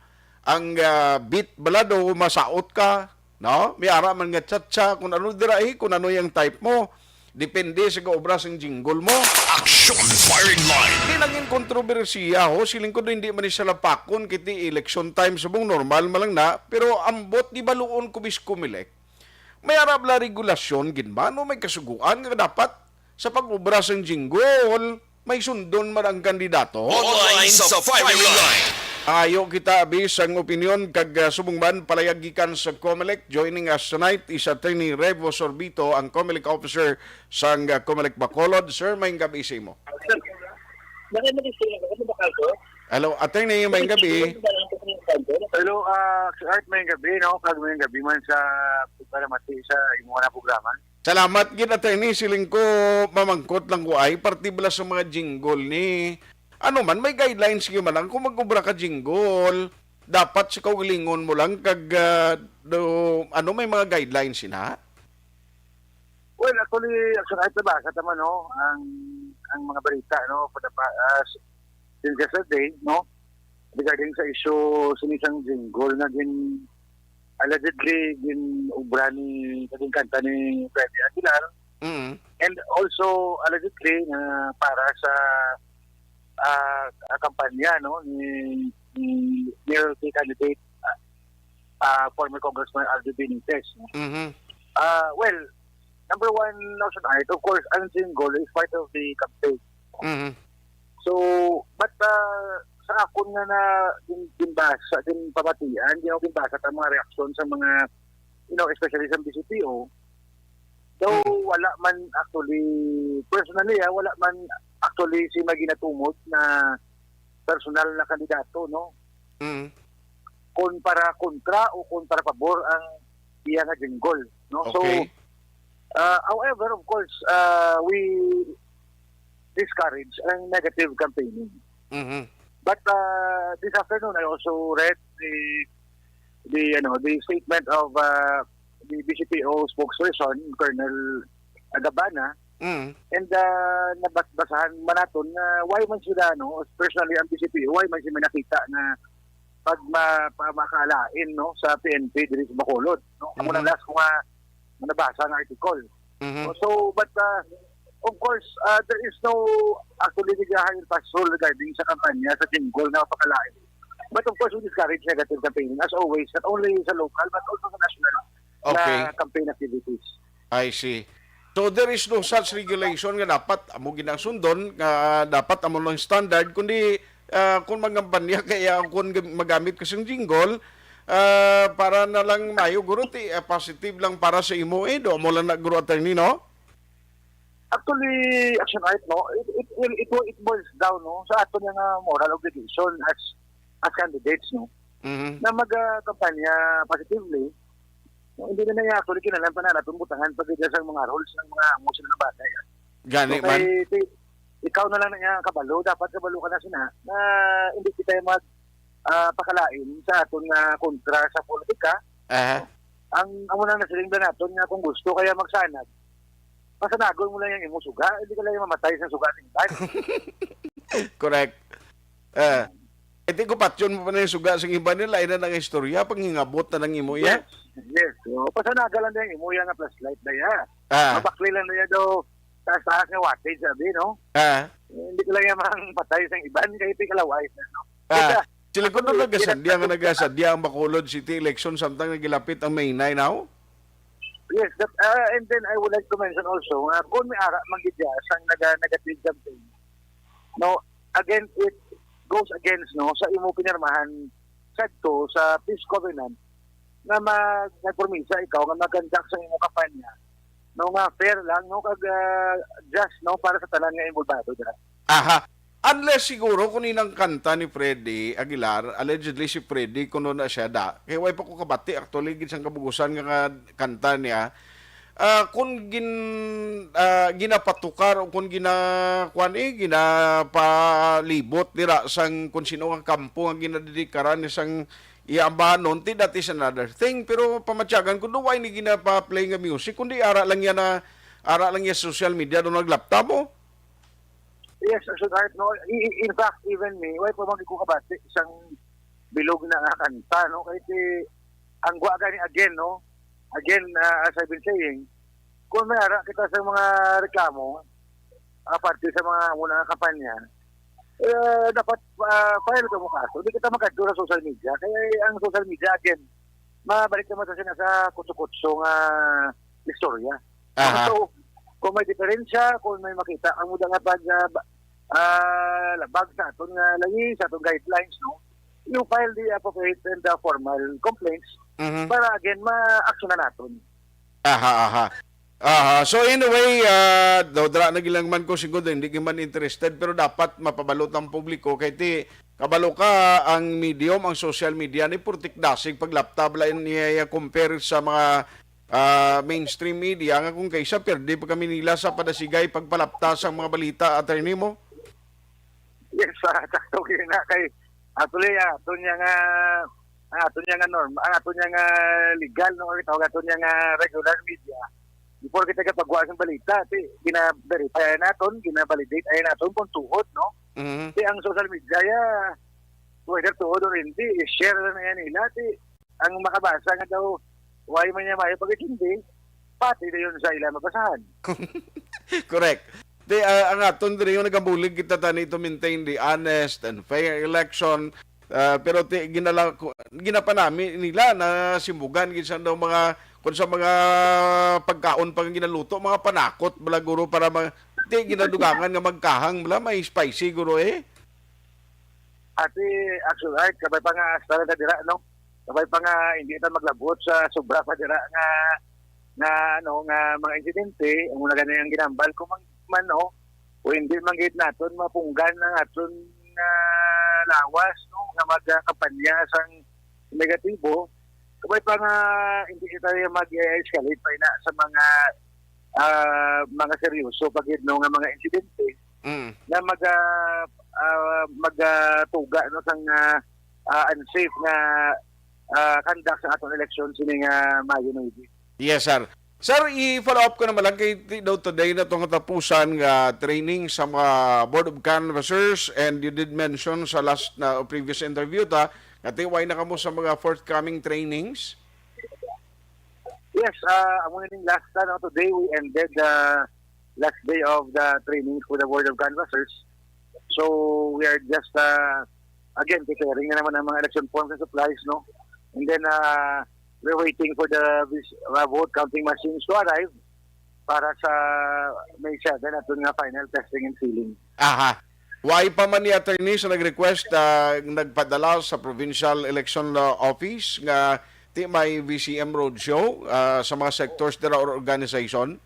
ang, ah, beat bala daw masaot ka, no? May ara man nga cha-cha, kung ano dira, eh, kung ano yung type mo. Depende sa gaobra sang jingle mo. Action Firing Line. Di naging kontrobersiya, ho. Siling ko, hindi man ni siya lapakon, kiti election time, subong normal man lang na. Pero ambot, di baluon ko bis Comelec. May ara bala regulasyon gid ba, no? May kasuguan nga dapat sa pag-obra sang jingle, may sundon man ang kandidato. Online sa Firing Line. Ayo kita, abi, sang opinyon kag, ah, subong man palayag gikan sa Comelec. Joining us tonight is Attorney Revo Sorbito, ang Comelec officer sang, ah, Comelec Bacolod. Sir, maayong gabi sa imo. Hello, Attorney, maayong gabi. Hello, ah, Sir Art, maayong gabi, no? Kag maayong gabi man sa pagpalamati sa imo nga programa. Salamat gid, Attorney. Siling ko, mamangkot lang ko ay, parte bala sa mga jingle ni, ano man, may guidelines gyud man lang kung mag-obra ka jingle. Dapat sa kaugalingon mo lang kag, ah, do, ano, may mga guidelines sina? Well, actually, actually, ay nabasa ta man, no, ang, ang mga balita, no, for the pa-, ah, s-, since yesterday, no, regarding sa issue sini sang jingle nga gin-, allegedly gin-obra ni, naging kanta ni Freddy Aguilar. Mm. And also, allegedly, na para sa, ah, ah, kampanya, no, ni, ni mayor candidate, ah, ah, former Congressman Aldo Benitez, no? Mhm. Ah, well, number one, Nelson Art, of course, ang jingle is part of the campaign. Mhm. So, but, ah, sa akon nga na gin-, ginbasa, ginpamatian, gin-, ginbasa ang mga reaksyon sa mga, you know, especially sa B C P O, though Mm. wala man actually, personally, ah, wala man actually si may ginatumod na personal na kandidato, no? Mm. Kung para kontra o kung para pabor ang iya nga jingle, no? So, Okay. uh, however, of course, uh, we discourage ang negative campaigning. Mhm. But, uh, this afternoon, I also read the, the, ano, the statement of, uh, the B C P O spokesperson, Colonel Agabana, Mm. And, ah, nabas-, basahan man naton nga why man sila, no, personally ang B C P, why man sila nakita nga pag ma-, pa-, makalain, no, sa P N P diri sa Bacolod, no? Amo nang Mhm. last ko nga nabasa nga article. Mhm. So, but, ah, of course, ah, there is no actually legal pastor regarding sa kampanya sa jingle nga pakalain. But of course, we discourage negative campaigning as always, not only sa local but also sa national Okay. na campaign activities. I see. So, there is no such regulation nga dapat amo ginasundon, nga dapat amo lang standard, kundi, ah, kung mangampanya kaya kung gam-, magamit ka sing jingle, ah, para na lang mayo, guro, ti, ah, positive lang para sa imo, eh, do mo lang na, guro, attorney, no? Actually, Action Art, no, it, it, it, it boils down, no, sa ato nga moral obligation as, as candidates, no, Mhm. na mag, ah, kampanya positively. No, hindi na niya actually kinahanglan pa na natin butangan pa gid sa mga rules ng mga amo sila nga bagay, ah. Gani So, man. kay, ti-, ikaw na lang na niya ang kabalo, dapat kabalo ka na sina, na hindi kita mag, ah, pakalain sa aton nga kontra sa politika. Aha. Ang amo nang nasiling na naton nga kung gusto kaya magsanag, pasanagon mo lang yung imo suga, hindi ka lang mamatay sa suga ng iban. Correct. Eh, iti ko patyon mo pa na yung suga sa iban nila, ina nang istorya, panghingabot na ng imo iya. Yes. Yes. So, pasanaga lang yung imo iya nga flashlight na iya. Ah. Mabakli lang na iya daw, taas-taas nga wattage, sabi, no? Ah. Eh, hindi ka lang yung mang patay sa iban, kahit ikalaway na, no? Ah. Kaya, Sila ko actually, nagasadya nga nagasadya ang Bacolod City election samtang nagilapit ang May nine now? Yes, that, ah, and then I would like to mention also nga kung may ara man gid dya sang naga-, negative campaign, no, again, it goes against, no, sa imo pinirmahan sadto sa peace covenant nga mag-, nagpromisa ikaw nga mag-conduct sa imong kampanya, no, nga fair lang, no, kag, ah, just, no, para sa tanan nga involbado dira. Aha. Unless siguro kung inang kanta ni Freddy Aguilar, allegedly si Freddy kuno na siya da. Kay way pa ko kabati actually gid sang kabugusan nga, nga kanta niya. Ah, kung gin-, ah, ginapatukar o kung gina-, kuwan, eh, ginapalibot dira sang kung sino nga kampo nga ginadidikaran ni sang iya ambahanon, ti, that is another thing. Pero pamatyagan ko, do why ni ginapa-play nga music, kundi ara lang yan na, ara lang yan sa social media, do naglapta mo? Yes, Sir Art, no? I-, i-, in fact, even me, way pa man ko kabati sang bilog na nga kanta, no? Kay si, ang gwa gani again, no? Again, ah, as I've been saying, kung may ara kita sa mga reklamo, aparte sa mga muna nga kampanya, eh, dapat, ah, file ka mo kaso. Di kita magkadto sa social media. Kaya ang social media, again, mabalik naman sa sina sa kutso-kutso nga istorya. Aha. So, kung may diferensya, kung may makita, ang muda nga pag, ah, ba-, ah, labag sa aton nga layi, sa aton guidelines, no? You file the appropriate and the formal complaints Mhm. para, again, ma-action na naton. Aha, aha. Aha. So anyway, ah, daw dra na gilang man ko siguro, hindi ka man interested, pero dapat mapabalo ang publiko kay ti, kabalo ka, ang medium, ang social media ni purtik dasig paglapta bala niya, iya compare sa mga, ah, mainstream media nga kung kaysa perdi pa kami nila sa padasigay pagpalapta sang mga balita, attorney mo. Yes, ah, sakto gyud na kay actually, ah, ato niya nga, ah, ato niya nga norm, ah, ato niya nga legal, no, tawag ato niya nga regular media. Before kita kapagwa sa balita, ti gina-verify ay naton, gina-validate ay naton kung tuod, no? Mhm. Ti ang social media, ya, whether tuod or hindi, i-share na yan nila. Ti ang makabasa nga daw, way man niya maayo pag-intindi, pati na yun sa ila mabasahan. Correct. Di, ah, ang aton diri yung nagabulig kita tani to maintain the honest and fair election. Ah, pero ti, ginala-, ku-, ginapanami nila na simbugan gid sa daw mga, kung sa mga pagkaon pa nga ginaluto, mga panakot bala guro para ma-, ti, ginadugangan nga magkahang bala, may spicy guro eh. Ati, actually, ay, kabay pa nga hasta na dira, no? Kabay pa nga hindi ta maglabot sa sobra pa dira nga, nga, ano, nga mga insidente, ang una gani ang ginambal ko man, man, no? O hindi man gid naton mapunggan ang aton nga lawas, no? Nga magkampanya sang negatibo, kabay pa nga hindi kita mag-escalate pa ina sa mga, ah, mga seryoso pa gid, no, nga mga insidente Mm. na mag, ah, ah, mag, ah, tuga, no, sang, ah, ah, unsafe nga, ah, conduct sa atong eleksyon sining, ah, Mayo nine. Yes, sir. Sir, i-follow up ko naman lang kay ti-, daw today na tong katapusan nga training sa mga Board of Canvassers, and you did mention sa last na previous interview ta nga ti-, way na kamo sa mga forthcoming trainings. Yes, ah, amo na ning last, ano, today we ended the last day of the training for the Board of Canvassers. So, we are just, ah, again, preparing na naman ang mga election forms and supplies, no? And then, ah, we're waiting for the vis-, uh, vote counting machines to arrive para sa May seven, aton nga final testing and sealing. Aha. Why pa man ni attorney sa nag-request, ah, nagpadala sa Provincial Election, ah, Office nga ti may V C M roadshow, ah, sa mga sectors dira or organization?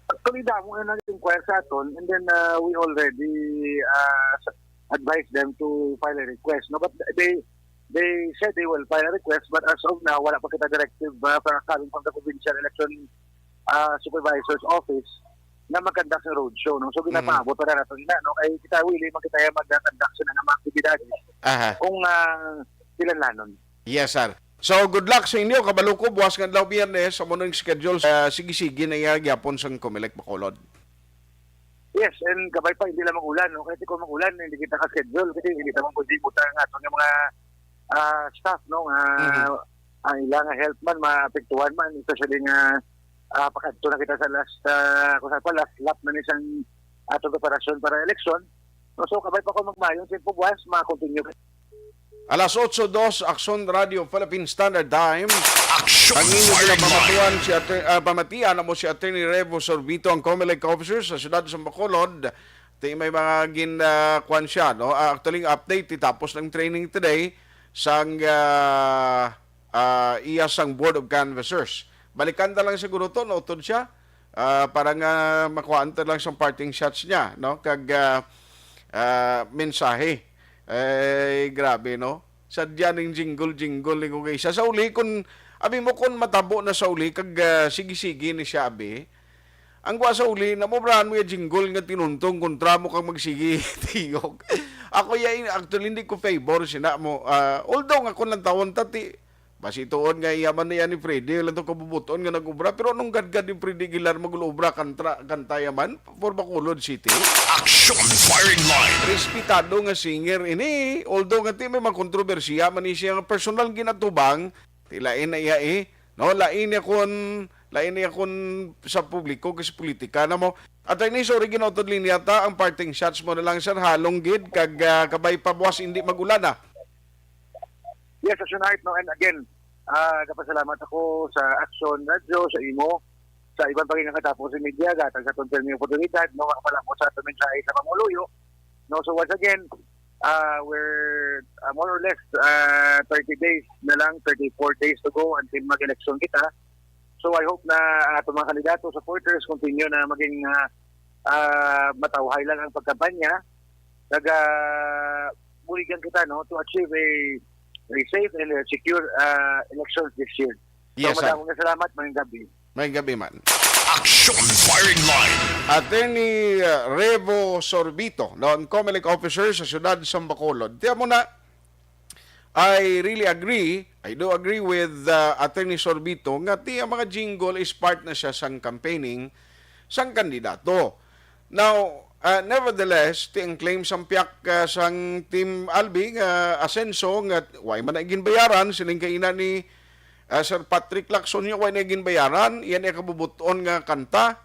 Actually, damo na nag-inquire sa aton, and then, ah, we already, ah, s-, advised them to file a request, no? But they, they said they will file a request, but as of now, wala pa kita directive, ah, from, coming from the Provincial Election, ah, Supervisor's Office na mag-conduct ng roadshow, no? So, Mhm. ginapaabot pa na nato ina, no? Kay kita, willing man kita mag-conduct sa mga aktibidades Aha. kung, ah, kinahanglanon. Yes, sir. So, good luck sa inyo. Kabalo ko, buwas nga adlaw Biyernes, amo nang schedule sa sige-sige na iya gyapon sang Comelec Bacolod. Yes, and kabay pa, hindi lang mag-ulan, no? Kasi kung mag-ulan, hindi kita ka-schedule kasi hindi naman pwede butang ang aton nga mga, ah, staff, no? Nga Mhm. ang ilang health man, maapektuhan man, especially nga, ah, pakadto na kita sa last, ah, kung saan pa, last lap na ni sang atong preparasyon para eleksyon. No, so, kabay pa ko magmayong sa buwas, ma-continue. Alas otso dos, Aksyon Radio Philippine Standard Time. Aksyon. Ang inyo Firing Line. Pamatuan si Atter-, ah, pamatian amo si Attorney Revo Sorbito, ang Comelec officer sa siyudad sa Bacolod. Ti may mga gin, ah, kwan siya, no? Ah, actually, ang update, ti tapos ng training today sang, ah, ah, iya sang Board of Canvassers. Balikan ta lang siguro to, no? Utod siya, ah, para nga makuhaan ta lang sang parting shots niya, no? Kag, ah, ah, mensahe. Eh, grabe, no? Sadya ning jingle-jingle ni kung isa. Sa uli, kung, abi mo, kung matabo na sa uli, kag, ah, sige-sige ni siya, abi. Ang kuha sa uli, namobrahan mo yung jingle nga tinuntong kontra mo kang magsige, tingog. Ako, ya, actually, hindi ko favor sina mo. Ah, although nga kung lang tawon ta, ti, basi tuon nga iya man niya ni Freddy, lang to kabubuton nga nag-ubra. Pero anong gadgad ni Freddy Aguilar mag-ubra kantra, kanta ya man for Bacolod City? Action Firing Line. Respetado nga singer ini, although nga ti may mga kontrobersiya man ni siya nga personal ginatubang, ti lain na iya eh. No, lain niya kun, lain niya kun sa publiko kay sa politika na mo. Attorney, sorry, ginautod linya ta ang parting shots mo na lang, sir. Halong gid kag, ah, kabay pa buwas hindi mag-ulan, ah. Yes, Action Hype, no? And again, ah, kapasalamat ako sa Action Radio, sa imo, sa iban pa nga katapos sa media, gatag sa aton pirmi oportunidad, no, makapalamo sa aton mensahe sa panguluyo. No, so once again, ah, we're, ah, more or less, ah, thirty days na lang, thirty-four days to go until mag-election kita. So I hope na ang aton mga kandidato, supporters, continue na maging, ah, ah, matawhay lang ang pagkampanya. Naga buligan kita, no, to achieve a, a safe and a secure, ah, elections this year. So, yes, sir. Madamong nga salamat, maayong gabi. Maayong gabi man. Action Firing Line. Attorney, uh, Revo Sorbito, no, ang Comelec officer sa siyudad sa Bacolod. Tiyan mo na, I really agree, I do agree with, uh, Attorney Sorbito nga ti ang mga jingle is part na siya sang campaigning sang kandidato. Now, uh, nevertheless, ti ang claim sang piyak, uh, sang Team Albi nga asenso nga way man na ginbayaran, siling kaina ni, uh, Sir Patrick Lacson, nga way na ginbayaran, yan ay kabubuton nga kanta.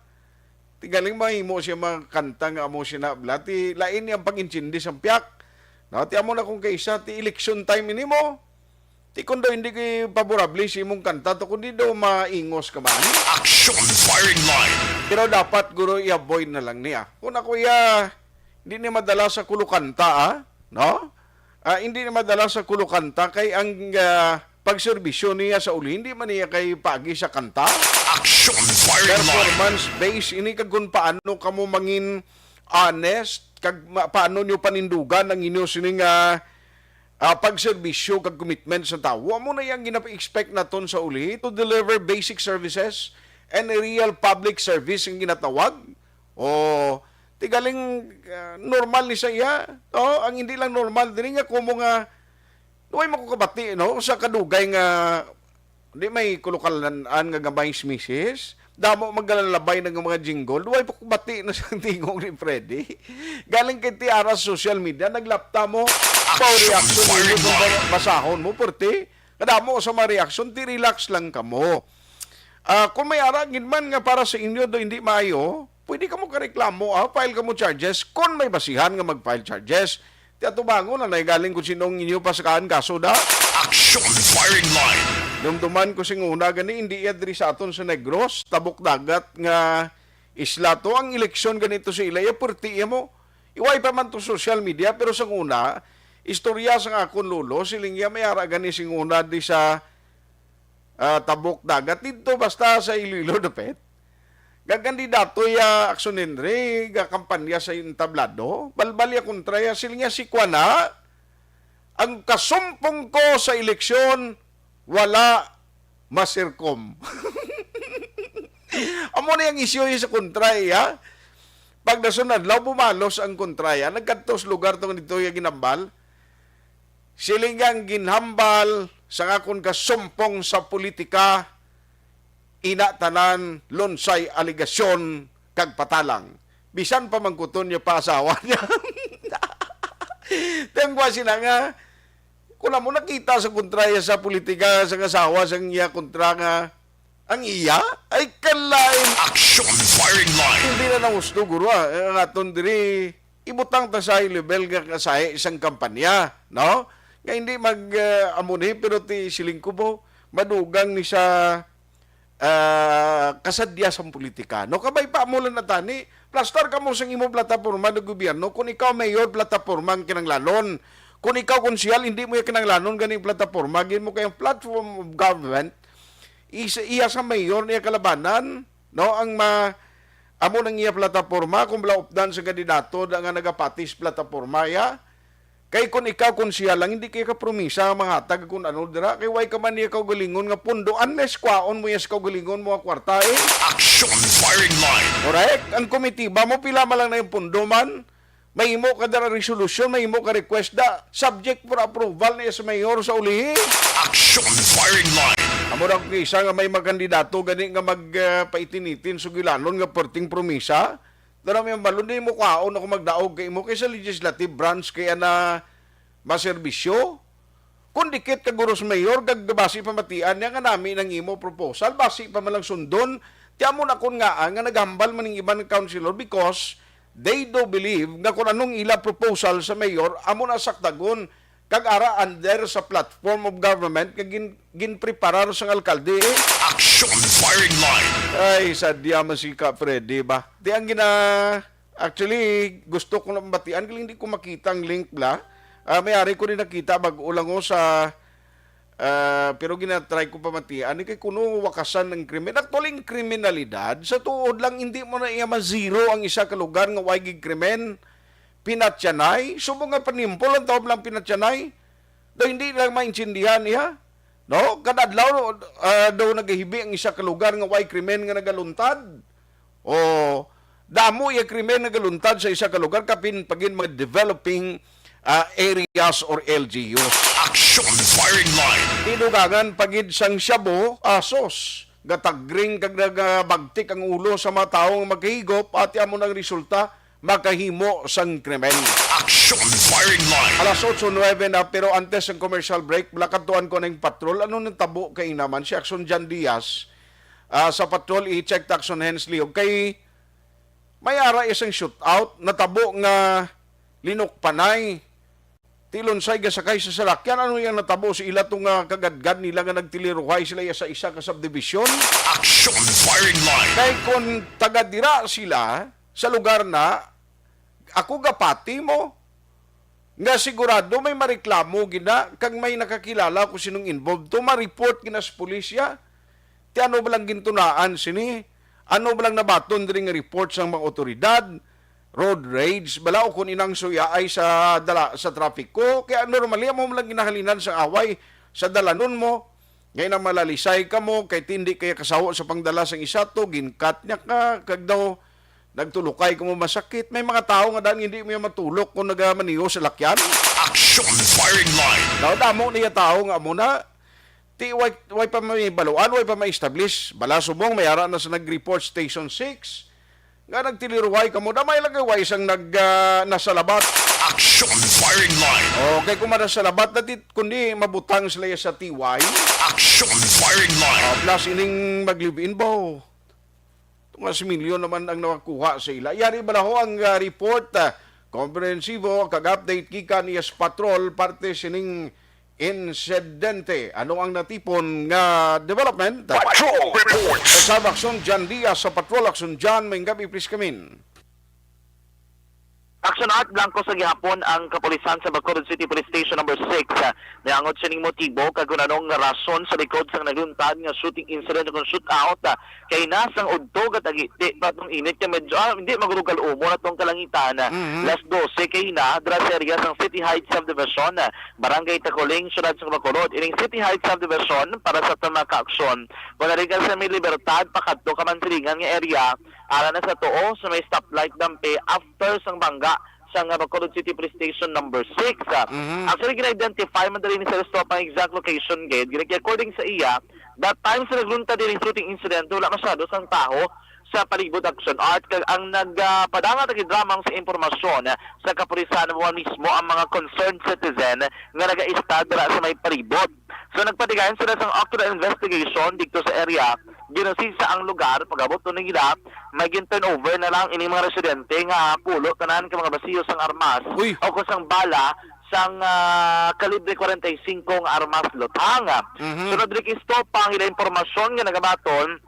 Ti galing mahimo siya mga kanta nga amo siya na bla. Ti lain niya ang pag-intindi sang piyak. No, ti amo na kung kaisa, ti election time ini mo. Ti kung daw hindi kay paborable sa imong kanta to, kundi daw maingos ka man. Action Firing Line. Pero dapat, guro, i-avoid na lang niya. Kung ako iya, hindi niya madala sa kulukanta, ah, no? Ah, hindi niya madala sa kulukanta kay ang, ah, pagserbisyo niya sa uli, hindi man niya kay pagi sa kanta. Action Firing Line. Performance base ini kag kung paano kamo mangin honest kag ma-, paano niyo panindugan ang inyo sining, ah, ah, pagserbisyo kag commitment sa tawo. Amo na yang gina-expect naton sa uli, to deliver basic services and a real public service ang ginatawag. O, ti galing, ah, normal ni sa iya. O, ang hindi lang normal, diri nga kumo nga, duway mo ko kabati, no? Sa kadugay nga, di may kulukalan nga gamay si misis. Damo maglalabay na nga mga jingle. Duway pa ko bati na sa tingog ni Freddy. Galing kay Tiara sa social media, naglapta mo. Pau reaction ninyo kung ba-, basahon mo, perti. Kadamo sa mga reaction, ti relax lang kamo. Ah, kung may aragin man nga para sa inyo do hindi maayo, pwede kamo kareklamo, ah, file kamo charges kung may basihan nga mag-file charges. Ti atubangon na naigaling kung sinong inyo pa sa kaan kaso da. Action Firing Line. Dumduman ko sing una gani, hindi iya diri sa aton sa Negros, tabok dagat nga isla to. Ang eleksyon ganito sa ila, iya perti iya mo. Iway pa man to social media, pero sa una, istorya sa akon lolo, siling iya may ara gani sing una di sa, ah, tabok dagat dito, basta sa Iloilo dapit. Gagandidato ya Action Henry, gakampanya sa entablado. Balbal ya kontra ya, siling niya si Kwana, ang kasumpong ko sa eleksyon, wala masirkom. Amo na yung isyu sa kontra ya. Pag nasunod, law bumalos ang kontra ya. Nagkadtos lugar tong dito ya ginambal. Siling ang ginhambal sa akon kasumpong sa politika, ina tanan, lunsay, aligasyon, kag patalang. Bisan pa mangkuton niya pa asawa niya. Tengwa sila nga, kung mo nakita sa kontra iya sa politika, sa asawa, sa iya kontra nga, ang iya ay kalain. Action Firing Line. Hindi na nahusto, guro, ah. Ang aton diri, ibutang ta sa high level nga kasahi isang kampanya, no? Nga hindi mag, ah, amo ni, pero ti siling ko mo, madugang ni sa, ah, kasadya sang politika. No, kabay pa mo lang natani, plastar ka mo sa imo plataporma ng gobyerno. Kung ikaw mayor, plataporma ang kinanglanon. Kung ikaw konsehal, hindi mo yung kinanglanon gani plataporma. Gin mo kay platform of government, isa, iya sa mayor niya kalabanan, no? Ang ma, amo nang iya plataporma, kung bala updan sa kandidato da nga nagapatis plataporma ya. Kay kung ikaw konsehal lang, hindi kay ka promisa nga manghatag kung ano dira. Kay way ka man niya kaugalingon nga pundo, unless kwaon mo ya sa kaugalingon mo nga kwarta, eh. Action firing line. Correct? Ang komitiba mo, pila man lang na yung pundo man, mahimo ka dira resolusyon, mahimo ka request da, subject for approval niya sa mayor sa ulihi. Action firing line. Amo ra kung isa nga may mga kandidato gani nga mag, ah, paitinitin sugilanon nga perting promisa. Dara may balon, di mo kwaon ako magdaog kay imo kay sa legislative branch kaya na maserbisyo. Kung dikit ka, Guros Mayor, kag basi pamatian niya nga nami nang imo proposal, basi pa man lang sundon. Ti amo na kon nga, ah, nga naghambal man ning iban nga councilor because they do believe nga kung anong ila proposal sa mayor, amo na sakdagon kag ara under sa platform of government nga gin-, ginpreparar sang alkalde, eh. Action firing line. Ay, sadya man si Ka Freddy ba? Di ang gina-, actually, gusto ko na mabatian, kaya hindi ko makita ang link bla. Ah, may ari ko rin nakita, bag-o lang ko sa, ah, pero ginatry ko pamatian, kay kuno wakasan ng krimen. Actually, ang kriminalidad, sa tuod lang, hindi mo na iya ma-zero ang isa ka lugar nga way gig krimen. Pinatyanay, subong nga panimpol ang tawag lang pinatyanay. Daw hindi lang maintindihan niya. No? Kada adlaw, ah, daw nagahibi ang isa ka lugar nga way krimen nga nagaluntad. O, damo iya krimen nagaluntad sa isa ka lugar, kapin pagin mga developing, ah, areas or L G Us. Action firing line. Tinugangan pagid sang shabu, asos. Gatagring kag nagabagtik ang ulo sa mga tawo nga magkahigop, ati amo nang resulta, makahimo sang krimen. Action firing line. Alas otso nuebe na, pero antes ng commercial break, malakadtuan ko na yung patrol. Ano nang tabo kay naman si Action Jan Diaz? Ah, sa patrol, i-check ta, Action Hensley. Ug kay may ara isang shootout, natabo nga linukpanay. Ti lunsay gasakay sa salakyan, ano yang natabo sa ila to nga kagadgad nila nga nagtiliruhay sila ya sa isa ka subdivision? Action firing line. Kay kung taga dira sila sa lugar na, ako gapati mo nga sigurado may mareklamo gina kag may nakakilala ko sinong involved to, ma-report gina sa pulisya. Ti ano ba lang gintunaan sini? Ano ba lang nabaton diri nga report sang mga otoridad? Road rage bala o kung inang suya ay sa dala sa traffic ko? Kaya normally amo man lang ginahalinan sa away sa dalanon mo. Ngay na malalisay ka mo kay tindi kaya kasawo sa pangdala sang isa to, ginkat niya ka, kag daw nagtulukay ka mo masakit. May mga tao nga daan hindi mo matulok kung nagamaniho sa lakyan. Action firing line. Daw damo niya tao nga amo na, ti way, way pa may baluan, way pa may establish. Bala subong, may ara na sa nag-report Station six. Nga nagtiliruway kamo, damay lang kay way isang nag, ah, nasalabat. Action firing line. Okay, kung manasalabat na ti, kundi mabutang sila ya sa T Y. Action firing line. Ah, plus ining mag-live-in ba? Tunga si milyon naman ang nakakuha sa ila. Yari bala ho ang, ah, report, ah, komprehensibo kag update gikan S Patrol parte sining insidente. Ano ang natipon nga development? Patrol Report. Sa Action Jan Diaz sa Patrol Action Jan, may gabi, please come in. Action Art, blanco sa gihapon ang kapulisan sa Bacolod City Police Station Number six, ah, niangot sining motibo kag kung anong rason sa likod sang nagluntad nga shooting incident o kung shootout, ah, kay nasang udto gatagiti pa tong init nga medyo, ah, hindi magurugal umo na tong kalangitan. Mhm. Las dose kay na, dira sa area sang City Heights Subdivision, ah, Barangay Tacoling, Siyudad sang Bacolod. Ining City Heights Subdivision para sa tama ka aksyon. Kung narigan sa may Libertad, pakadto ka man silingan nga area, ara na sa tuo, sa may stoplight dampi, after sang bangga, sa nga Bacolod City Police Station Number six. Ah, Mhm. Actually, gina-identify man diri ni sa stop ang exact location gate. Gina-, according sa iya, that time sa nagluntad diri shooting incident, wala masyado sang taho sa palibot Action Art. Kag ang nagpadanga tagidramang sa impormasyon sa kapulisan mo mismo ang mga concerned citizen nga nagaista dira sa may palibot. So, nagpatigayon sila sang ocular investigation dito sa area. Ginusisa ang lugar, pag-abot to nila, may gin-turnover na lang ining mga residente nga pulo tanan ka mga basiyo sang armas Uy! o kung sang bala sang, ah, kalibre kwarenta y singko nga armas luthang. Mhm. Sunod diri kay Estopa ang ila impormasyon nga nagabaton,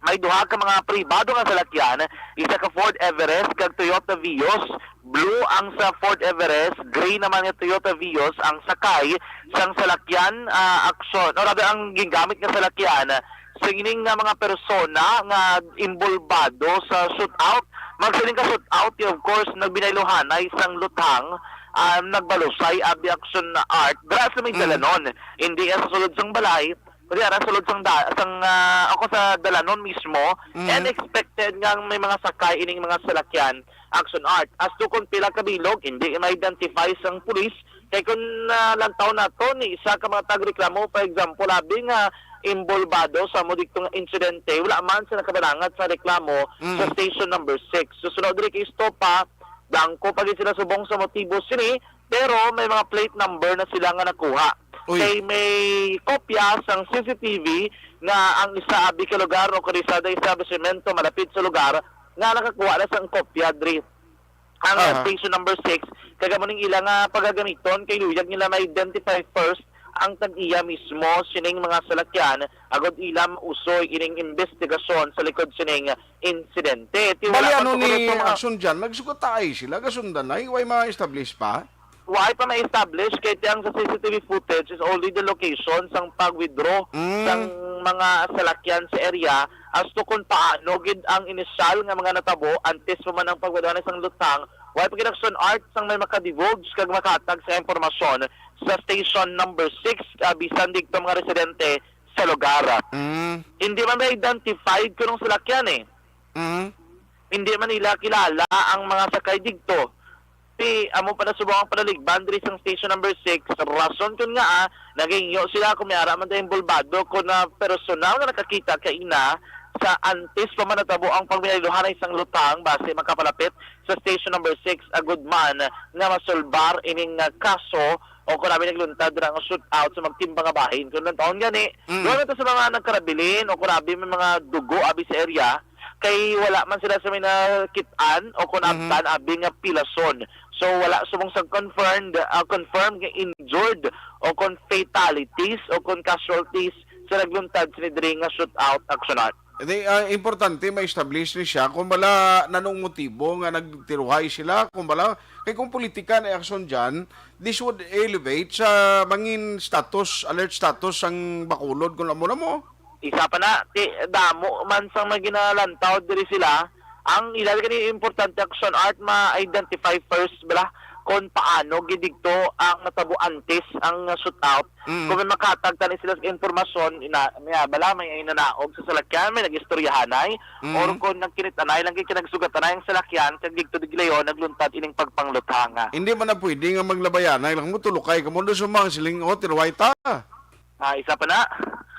may duha ka mga pribado nga salakyan, isa ka Ford Everest kag Toyota Vios. Blue ang sa Ford Everest, gray naman nga Toyota Vios ang sakay sang salakyan, ah, aksyon. O, rather, ang gingamit nga salakyan, sa ining nga mga persona nga involbado sa shootout. Magsiling ka shootout, of course, nagbinayluhanay sang luthang, ah, nagbalusay, abi, aksyon na art. Dira sa may Mm. dalanon, hindi sa sulod sang balay, kundi ara sulod sang da-, sang, ah, ako sa dalanon mismo, Mm. and expected nga may mga sakay ining mga salakyan, aksyon art. As to kung pila ka bilog, hindi ma-identify sang pulis, kay kung, ah, lantaw nato ni isa ka mga tagreklamo, for example, abi nga involbado sa mo didto nga insidente, wala man sila nakabalangat sa reklamo sa Mm. station number six. So, sunod diri kay Estopa, blanco pa gid sila subong sa motibo sini, pero may mga plate number na sila nga nakuha. Uy. Kay may kopya sang C C T V nga ang isa abi ka lugar o kalisada establishmento malapit sa lugar nga nakakuha na sang kopya diri. Ang Aha. station number six, kag amo ning ila nga pagagamiton kay luyag nila ma-identify first ang tag-iya mismo sining mga salakyan, agod ila mausoy ining investigasyon sa likod sining insidente. Ti Bali, wala pa ano to ni kuno mga aksyon dyan? Nagsugat ay sila, gasundan ay, way ma-establish pa? Way pa ma-establish kay ti ang sa C C T V footage is only the location sang pag-withdraw Mm. sang mga salakyan sa area. As to kung paano gid ang inisyal nga mga natabo antes pa man ang pagwala sang luthang, way pa gid aksyon art sang may makadivulge kag makatag sa impormasyon sa station number six, ah, bisan didto mga residente sa lugar. Mm. Hindi man ma-identified kung salakyan eh. Mm. Hindi man nila kilala ang mga sakay didto. Ti amo pa na subong ang panaligban diri sang station number six. Rason kun ngaa, ah, nagahingyo sila kung may ara man daw involbado kun na personal nga nakakita kaina sa antes pa man natabo ang pagminayluhan sang luthang basi makapalapit sa station number six agud man nga masulbar ining, ah, kaso o kung abi nagluntad dira nga shootout sa magtimbang nga bahin. Kung lantawon gani, Mm. duha na to sa mga nagkarabilin o kung abi may mga dugo abi sa area, kay wala man sila sa may nakit-an o kung Mhm. abtan abi nga pilason. So, wala subong sa confirmed, ah, confirmed nga injured o kung fatalities o kung casualties sa nagluntad sini diri nga shootout, Aksyon Art. Di, ah, importante ma-establish ni siya kung bala nanong motibo nga nagtiruhay sila, kung bala, kay kung politika na aksyon dyan, this would elevate sa mangin status, alert status ang Bacolod kung amo na mo. Isa pa na, ti, damo man sang may ginalantaw diri sila. Ang ila gani importante, Aksyon Art, ma-identify first bala kung paano gid didto ang natabo antes ang shootout. Mm. Kung may makatag tani sila sa impormasyon, ina, may bala may ay nanaog sa salakyan, may nag-istoryahanay, Mm. or kung nagkinitanay lang gid, kinagsugatanay ang salakyan, kag didto di gilayon nagluntad ining pagpangluthanga. Hindi man na pwede nga maglabayanay lang mo, tulukay ka mo, doon sumang siling, "Oh, tiruway ta." Ah, isa pa na.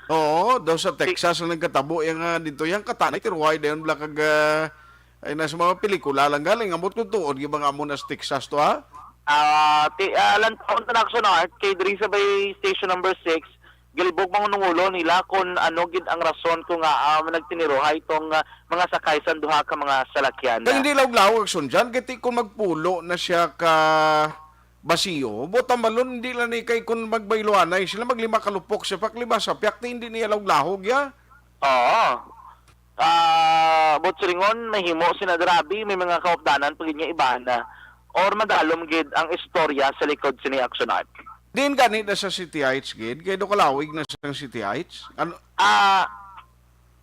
Oo, daw sa Texas ang nagkatabo yang, ah, dito yang katanay tiruway dayon bala kag, ah, ay na sa mga pelikula lang galing. Ambot kung tuod gyud ba nga amo na sa Texas to, ha? Ah, ti-, ah, lantawon ta na, Aksyon Art, kay diri sa may station number six, galibog mangunungulo nila kung ano gid ang rason kung nga, ah, nagtiniruhay itong, ah, mga sakay sa duha ka mga salakyan. Kay hindi lawog-lawog, Aksyon, dyan, kay ti kung magpulo na siya ka basiyo, buot hambalon, hindi lang ni kay kung magbayluanay sila, maglima ka lupok siya, paglima sa piak, ti hindi niya lawog-lawog, ya. Oo. Ah, buot silingon, mahimo sina grabe, may mga kaupdanan pa gid nga iban, ah, or madalom gid ang istorya sa likod sini, Aksyon Art. Diin gani na sa City Heights gid, kay do kalawig na sang City Heights. Ano? Ah,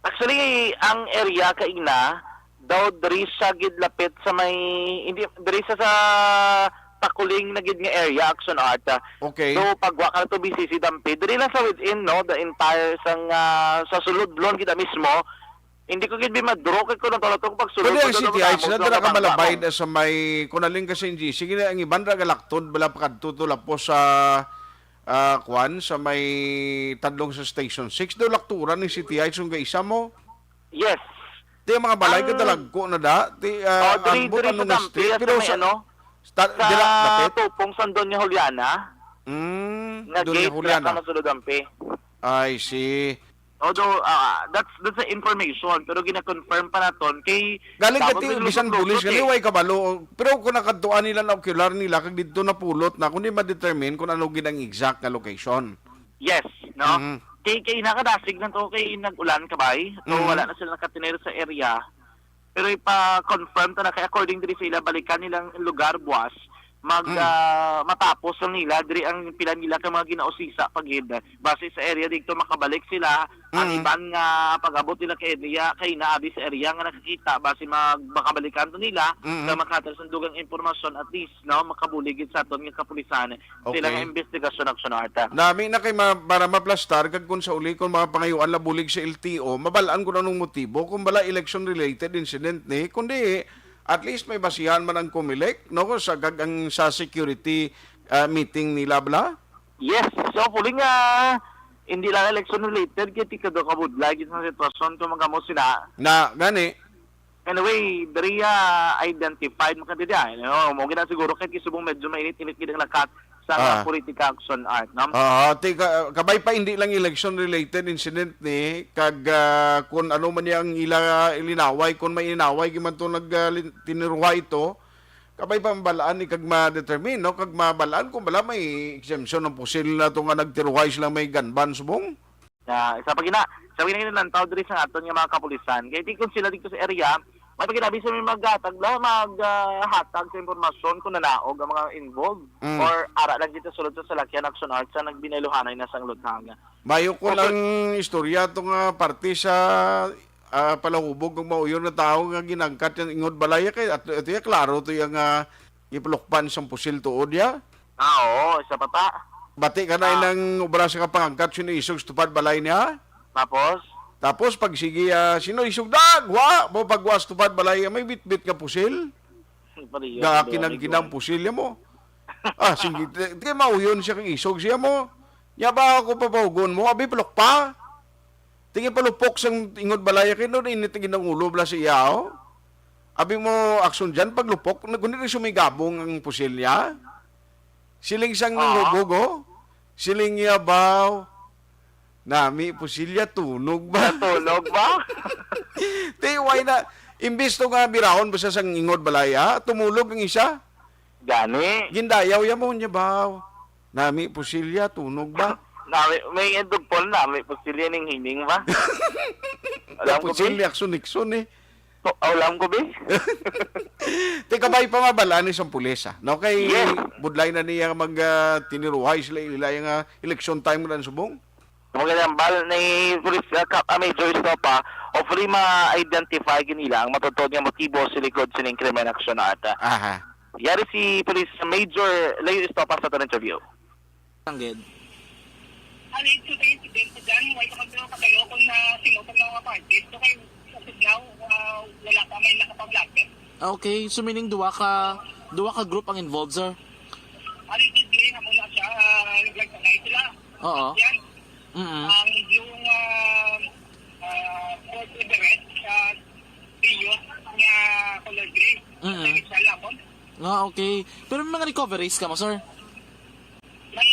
actually, ang area kaina daw diri sa gid lapit sa may, hindi, diri sa, sa Takuling na gid nga area, Aksyon Art. Okay. So, pagwa ka na to, B C C Dampi, diri lang sa within, no, the entire sang, ah, sa sulod Blon gid mismo, hindi ko gid bi maduro kay kuno tawag tong pagsulod Pwede ang ko sa City Heights, Ramos, na dala ka Bangka malabay mo. Na sa may, kung naling ka sa N G C, gini ang iban ra galaktod, bala pakadto to lapos sa, ah, kwan, sa may tadlong sa Station six. Do lakturan ni City Heights, kung kaisa mo. Yes. Ti ang mga balay Ang ka dalagko na da, ti, ah, Oh, diri, ambot diri ano sa nga Dampi, street, sa pero may sa, ano, sta-, sa dira, dapit? Tupong sa Doña Juliana. Mm, Nga Doña gate, Juliana. Pinakamasulod Dampi. I see. Although, ah, that's, that's the information, pero gina-confirm pa naton kay Galing ka tapos ti, may bisan lulusot-lusot pulis gani, eh. Way kabalo. Pero kung nakadtuan nila na ocular nila, kag didto napulot na, kung di ma-determine kung ano gid ang exact nga location. Yes, no? Mhm. Kay, kay nakadasig na to, kay nag-ulan ka bay. So, Mhm. wala na sila nakatinir sa area. Pero ipa-confirm ta na kay according diri sa ila balikan nilang lugar buwas, mag, Mm. ah, matapos lang nila diri ang pila nila ka mga ginausisa pa gid. Base sa area dito makabalik sila, ang Mm. iban nga pag-abot nila kay area kay naabi sa area nga nakakita base mag makabalikan to nila Mm. sa makahatag sa dugang impormasyon at least no makabulig gid sa aton nga kapulisan sa ilang Okay. Investigasyon, Action Art. Nami na kay ma-, para maplastar kag kung sa uli kung mga pangayuan la bulig sa L T O, mabal-an kung anong motibo, kung bala election-related incident ni, kundi at least may basihan man ang Comelec, no, sa kag ang sa security, ah, meeting nila bala. Yes, so hopefully nga hindi lang election-related kay ti kadto kabudlay gid sa sitwasyon kung magamo sila. Na gani, Anyway, diri, ah, identified man ka diri, ah. No, mo gina siguro kay subong medyo mainit-init gid ang lakat sa Ah. Politika, Action Art, no? Ah, ti ka-, kabay pa hindi lang election-related incident ni, kag, ah, kun ano man yang ila ilinaway, kun may inaway gyud man to nag, ah, lin-, tiniruha ito, kabay pa mabalaan ni kag ma-determine, no? Kag mabalaan kung bala may exemption ng pusil na to nga nagtiruhay sila may gun ban subong. Ah, isa pa gina, isa pa gina lantaw diri sa aton nga mga kapulisan. Kay di kun sila dito sa area, may pagkinabi sa may maghatag la, mag, ah, hatag sa impormasyon kung nanaog ang mga involved Mm. or ara lang dito sulod sa salakyan, Action Art sa nagbinayluhanay na sang luthang. Mayo ko Okay. lang istorya to nga parte sa, ah, palahubog kung mauyon na tao nga ginangkat yung ingod balaya kay at, ito ya klaro to yung, ah, ipalukpan sang pusil tuod ya. Ah, oo, isa pa ta. Bati ka na Ah. inang obra sa kapangangkat, sino isog sa tupad balay niya? Tapos? Tapos, pag sige, ah, sino isog dagwa, mo pagwas tupad balay, may bitbit nga pusil. Pariya, Ga ang kinang duwag kinang ko. Pusil ya mo. Ah, sige, ti, ti mauyon siya kang isog siya mo. Nya ba ako papahugon mo? Abi, palukpa. Tingin palupok sang ingod balay, kay nun, init ang ginang ulo, bala siya, oh. Abi mo, aksyon dyan, paglupok, naguni rin sumigabong ang pusil niya. Siling sang Ah. hubog, oh. Siling niya, baw. Nami, pusilya, tunog ba? Natunog ba? Ti, why na? Imbis to nga birahon ba siya sang ingod balay, ha? Tumulog ang isa. Gani. Gindayaw ya mo niya, baw. Nami, pusilya, tunog ba? Nami, may dugpon, nami, pusilya ning hining ba? Alam ko, Pusilya, bi. Akson, Nixon, eh. To, aw, alam ko, bi. Ti, kabay pa mabal-an ni sang pulis, ah. No, kay Yes. budlay na niya mag, ah, tiniruhay sila, ila yung, ah, election time ran subong. Magandang bal ni Police, ah, Cap, ah, Major Estopa, hopefully ma-identify gid nila ang matuod nga motibo sa likod sining krimen, Action Art. Aha. Yari si Police Major Leo Estopa sa aton interview. Tanggid. Ano yung today, today, today, why ka magkakabalo kung na sino sa mga parties? So, kayo, sa Sugnaw, ah, wala pa may nakapag-vlog. Okay, so meaning duwa ka, duwa ka group ang involved, sir? Ano yung today, amo na siya, ah, nag-vlog sa night sila. Oo. Yan. Mm-mm. Ang yung, ah, ah, Ford Everest, ah, Vios nga color gray. Mm-mm. Sa Rizal, ako. Ah, okay. Pero may mga recoveries ka mo, sir? May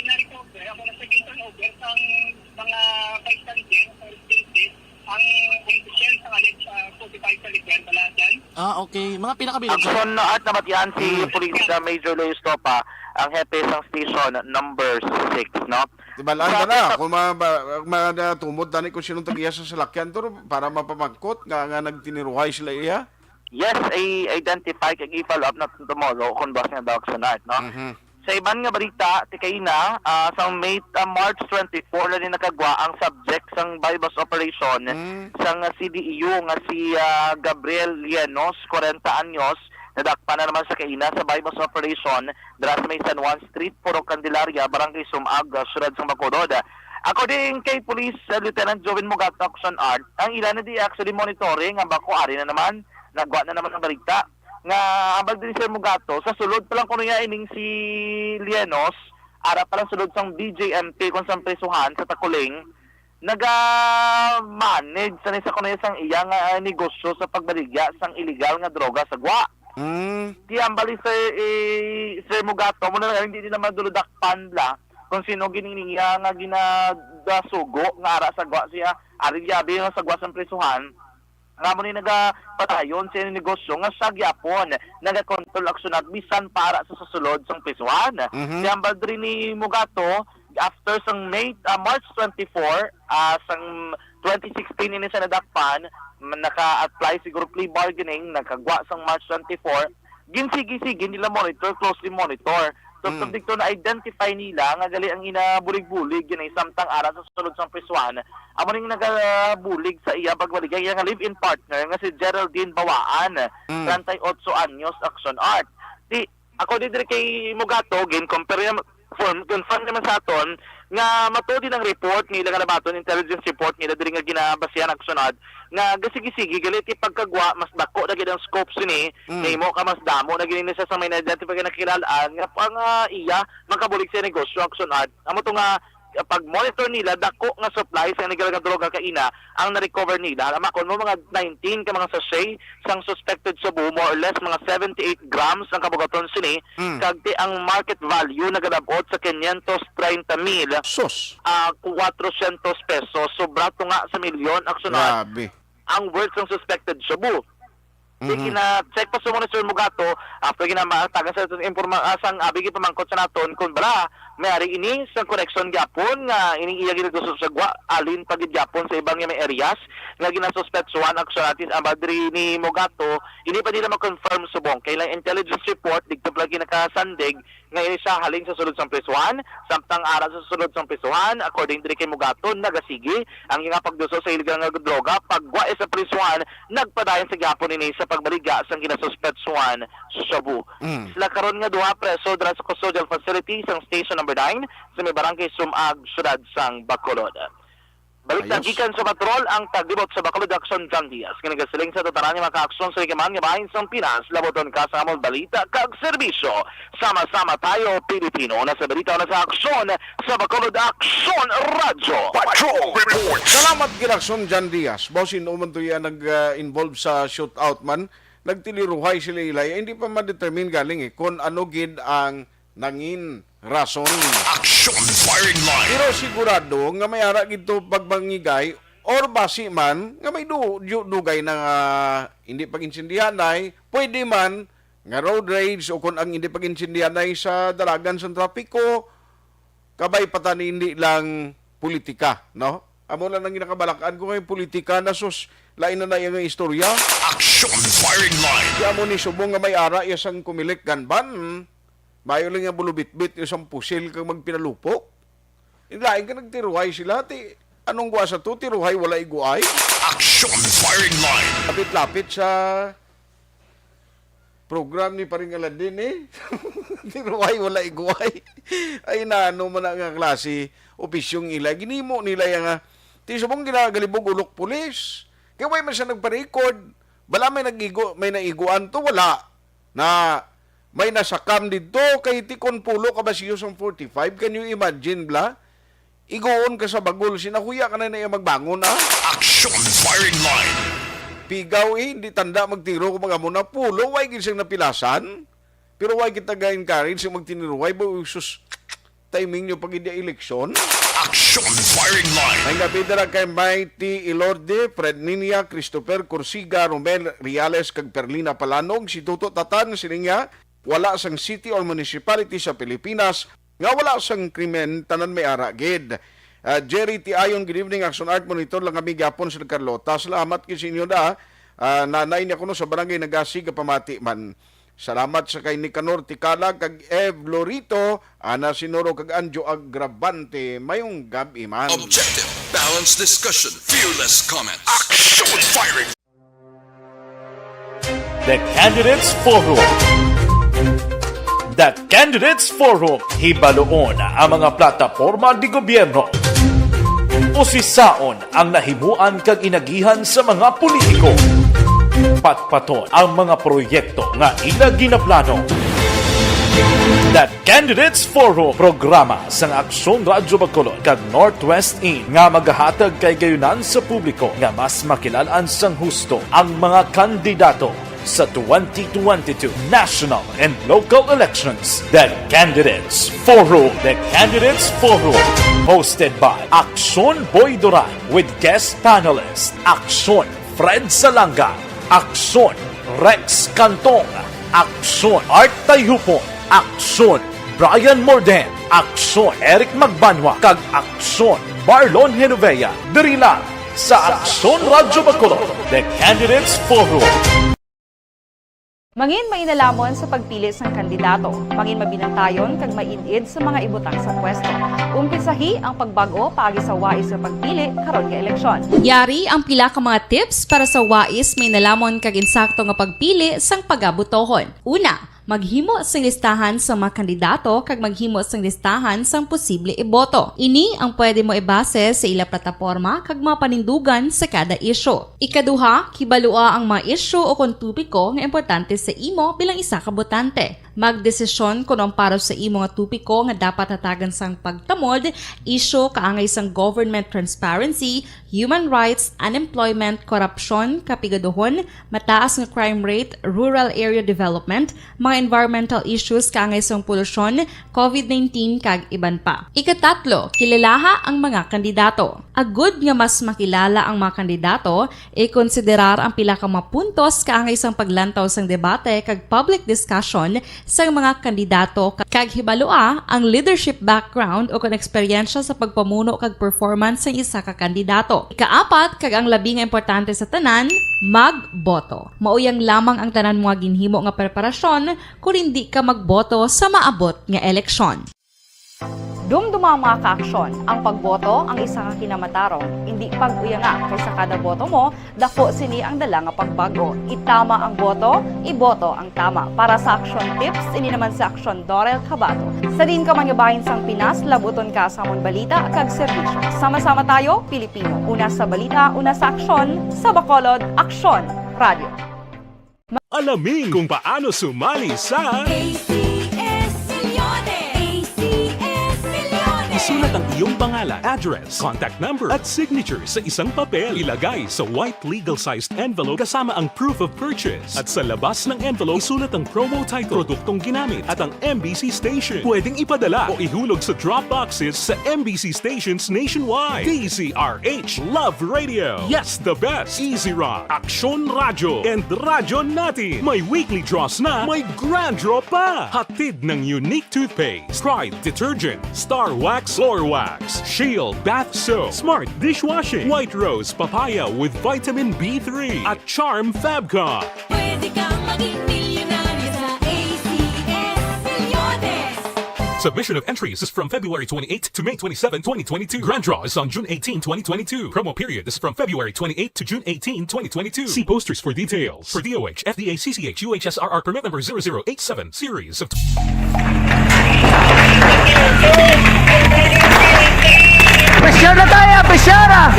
na-recover. Ako na second turnover sang mga five hundred or expenses. Ang condition sa ngayon sa forty-five sa Lipan, Balasan. Ah, okay. Mga pinakabilog, sir. Action na at namatian si Mm. Police, uh, Major Leo Estopa, ang hepe sang station number six, no? Tibalaan Sa ka na, sa kung ma-, ma-, ma-, natumod tani kung sinong tagiya sa salakyan to, para mapamangkot nga, nga nagtiniruhay sila iya? Yes, i-identify kag i-follow up na tomorrow kung bus nga daw sa night, no? Mhm. Sa iban nga balita, ti kaina, ah, sa May, ah, March twenty-four na ni nakagwa ang subject sang buy-bust operation Mm. sang C D E U nga si, ah, Gabriel Lienos, kwarenta anyos, nadakpan na naman sa kaina sa buy-bust operation dira sa may San Juan Street, Purok Candelaria, Barangay Sumag, ah, Siyudad sang Bacolod. According kay Police, ah, Lieutenant Joven Mugato, Action Art, ang ila na di actually monitoring, ang bako ari na naman, nagwa na naman ang balita nga ambag din si Mugato, sa sulod pa lang kuno niya ining si Lienos, ara pa lang sulod sang B J M P kung sang prisuhan sa Takuling, naga-manage sa ni sa kuno sang iya nga, ah, negosyo sa pagbaligya sang illegal nga droga sa gwa. Mm. Di ambag ni Sir, eh, Sir Mugato, mo na lang, hindi nila maduludakpan la. kung sino gini niya nga ginadasugo nga ara sa gwa siya, ari gyabi nga sa gwa sang prisuhan, nga amo ni nagapadayon sa iyang negosyo nga siya gyapon nagakontrol aksyon at bisan pa ara sa susulod sang prisuhan. Mhm. Si hambal diri ni Mugato, after sang May, ah, March twenty-four, ah, sang twenty sixteen ini siya nadakpan, ma-, naka-apply siguro plea bargaining, nagkagwa sang March twenty-four, ginsigi-sige nila monitor, closely monitor. So, Mm. dito na-identify nila nga gali ang ina bulig-bulig, yun ay samtang ara sa sulod sang prisuhan, amo ning nagabulig sa iya pagbaligya iya nga live-in partner nga si Geraldine Bawaan, Mm. treinta y ocho anyos, action art. Di, ako di diri kay Mugato, gin-confirm, confirm naman sa aton nga matuod din ang report nila nga nabaton, intelligence report nila diri nga ginabasihan, action art, nga gasigi-sige gali ti pagkagwa, mas dako na gid ang scope sini, Mm. nahimo ka mas damo na gid ni sa, sa may na-identify nga nakilala nga pang, ah, iya makabulig sa negosyo, action art. Amo to nga, ah, pag-monitor nila, dako nga supply sa illegal nga droga kaina ang na-recover nila. Alam mo, mga nineteen ka mga sachet sang suspected shabu, more or less mga seventy-eight grams ang kabugaton sini, Mm. kag ti ang market value nagalabot sa quinientos treinta mil, Sus. ah, cuatrocientos pesos. Sobra to nga sa milyon, action art, Grabe. ang worth sang suspected shabu. Di Mhm. gina-check pa sa muna, Sir Mugato, after ginamatagan sa aton informa-, ah, sang abi gipamangkot sa naton kung bala may ari ini sa koneksyon gyapon nga ining iya ginagusto sa gwa, alin pa gid gyapon sa ibang nga may areas nga ginasuspetsuhan, action art, ang badri ni Mugato, hindi pa nila ma-confirm subong kay lang intelligence report didto pa lagi nakasandig nga ini siya halin sa sulod sang prisuhan, samtang ara sa sulod sang prisuhan, according diri kay Mugato, nagasigi ang iya nga pagduso sa illegal nga droga, pagwa sa prisuhan, nagpadayon sa gihapon ini sa pagbaligya sang ginasuspetsuhan sa shabu. Mm. Sila karon nga duha preso dira sa custodial facility sang Station Number Nine sa may barangay Sumag, siyudad sang Bacolod. Balik na Ayos. Gikan sa patrol ang taglibot sa Bacolod, Action John Diaz. Nga nagasiling sa tanan nga mga kaaksyon sa ligaman nga bahin sang Pinas, labuton ka sa among balita kag serbisyo. Sama-sama tayo, Pilipino. Una sa balita, una sa aksyon, sa Bacolod Aksyon Radyo. Patrol Report. Salamat gid, Aksyon John Diaz. Baw sino man to yan nag-, ah, involve sa shootout man, nagtiliruhay sila ilay. Eh, hindi pa ma-determine galing eh kung ano gid ang nangin rason. Action Firing Line. Pero sigurado nga may ara gid to pagmangigay or basi man nga may du-, du-, dugay na nga hindi pag-insindihanay, pwede man nga road rage o kung ang hindi pag-insindihanay sa dalagan sa trapiko, kabay pa ta ni hindi lang politika, no? Amo lang ang ginakabalakan ko kay politika na, sus, lain na na iya nga istorya. Action Firing Line. Di amo ni subong nga may ara iya sang Comelec gun ban. Mayo lang nga bulubitbit iya sang pusil kag magpinalupok. Lain ka nagtiruhay sila, ti anong guwa sa to, tiruhay wala iguay. Action Firing Line. Lapit-lapit sa program ni Paring Aladin, eh. Tiruhay wala iguay. Ay, naano man na nga klase opisyong ila. Ginimo nila yang, ah, ti subong ginagalibog ulok pulis. Kaya way man siya nagpa-record. Bala may nag-igo, may naiguan to, wala. Na may nasakam didto kay ti kon pulo ka basiyo sang forty-five. Can you imagine, bla? Iguon ka sa bagol, sinahuya ka na na iya magbangon, ah. Action Firing Line. Pigaw, eh, hindi tanda magtiro kung mga muna pulo, way gid siyang napilasan. Pero way kita ga-encourage nga magtiniruhay, ba, sus, timing nyo pag hindi eleksyon. Action Firing Line. May gabi dira kay Mighty Ilorde, Fred Ninia, Christopher Corsiga, Romel Reales, kag Perlina Palanog, si Tuto Tatan, siling niya, wala sang city or municipality sa Pilipinas nga wala sang krimen, tanan may ara gid. Ah, Jerry Tiayon, good evening, Action Art, monitor lang kami gyapon sa Carlota. Salamat gid sa inyo da. Ah, nanay niya kuno sa barangay Nagasig, pamati man. Salamat sa kay Nicanor Tikala kag Ev Lorito, Ana Sinoro kag Anjo Agravante. Mayong gab-i man. Objective, balanced discussion, fearless comments. Action Firing. The Candidates Forum. The Candidates Forum. Hibaluon ang mga plataporma de gobyerno. Usisaon ang nahimuan kag inagihan sa mga politiko. Patpaton ang mga proyekto nga ila ginaplano. The Candidates Forum, programa sang Aksyon Radyo Bacolod kag Northwest In nga magahatag kay gayunan sa publiko nga mas makilalan sang husto ang mga kandidato. Sa twenty twenty-two national and local elections, the Candidates Forum. The Candidates Forum, hosted by Aksyon Boy Duran with guest panelist Aksyon Fred Salanga, Aksyon Rex Cantong, Aksyon Art Tayhupon, Aksyon Brian Morden, Aksyon Eric Magbanwa, kag Aksyon Marlon Genovea. Diri lang sa Aksyon Radyo Bacolod, The Candidates Forum. Mangin mainalamon sa pagpili sang kandidato. Mangin mabinantayon kag maid-id sa mga ibutang sa pwesto. Umpisahi ang pagbag-o paagi sa wais nga pagpili karon nga eleksyon. Yari ang pila ka mga tips para sa wais, mainalamon kag insakto nga pagpili sang pagabotohon. Una, maghimo sing listahan sa mga kandidato kag maghimo sing listahan sang posible iboto. Ini ang pwede mo ibase sa ila plataporma kag mga panindugan sa kada isyu. Ikaduha, kibalua ang mga isyu o kon topiko nga importante sa imo bilang isa ka botante. Magdesisyon kon ang para sa imo nga topiko nga dapat hatagan sang pagtamod, isyu kaangay sang government transparency, human rights, unemployment, korupsyon, kapigaduhon, mataas nga crime rate, rural area development, mga environmental issues kaangay sang polusyon, covid nineteen, kag iban pa. Ikatatlo, kilalaha ang mga kandidato. Agud nga mas makilala ang mga kandidato, ikonsiderar ang pila ka mga puntos kaangay sang paglantaw sang debate kag public discussion sang mga kandidato, ka-, kag hibalua ang leadership background o kon eksperyensya sa pagpamuno kag performance sang isa ka kandidato. Ikaapat, kag ang labi nga importante sa tanan, magboto. Mao yang lamang ang tanan mo nga ginhimo nga preparasyon kon indi ka magboto sa maabot nga eleksyon. Dumduma, mga kaaksyon, ang pagboto ang isa ka kinamatarong. Indi pag-uyanga, kay sa kada boto mo, dako sini ang dala nga pagbag-o. Itama ang boto, iboto ang tama. Para sa Aksyon Tips, ini naman si Aksyon Dorel Cabato. Sa diin ka man nga bahin sang Pinas, labuton ka sa amon balita kag serbisyo. Sama-sama tayo, Pilipino. Una sa balita, una sa aksyon, sa Bacolod, Aksyon Radio. Alamin kung paano sumali sa A C S Millones. A C S Millones. Isulat ang iyong pangalan, address, contact number, at signature sa isang papel. Ilagay sa white legal-sized envelope kasama ang proof of purchase. At sa labas ng envelope, isulat ang promo title, produktong ginamit, at ang M B C station. Pwedeng ipadala o ihulog sa drop boxes sa M B C stations nationwide. D Z R H, Love Radio. Yes, the best. Easy Rock, Aksyon Radyo, and Radyo Natin. May weekly draws na, may grand draw pa. Hatid ng Unique Toothpaste, Pride Detergent, Star Wax Floor Wax, Shield Bath Soap, Smart Dishwashing, White Rose Papaya with Vitamin B three, at Charm Fabcon. Pwede kang maging milyonaryo sa A C S Millones. Submission of entries is from February twenty-eighth to May twenty-seven, twenty twenty-two. Grand draw is on June eighteen, twenty twenty-two. Promo period is from February twenty-eighth to June eighteen, twenty twenty-two. See posters for details. For D O H, F D A, C C H, U H S R R permit number zero zero eight seven, series of Pressure na tayo, pressure na!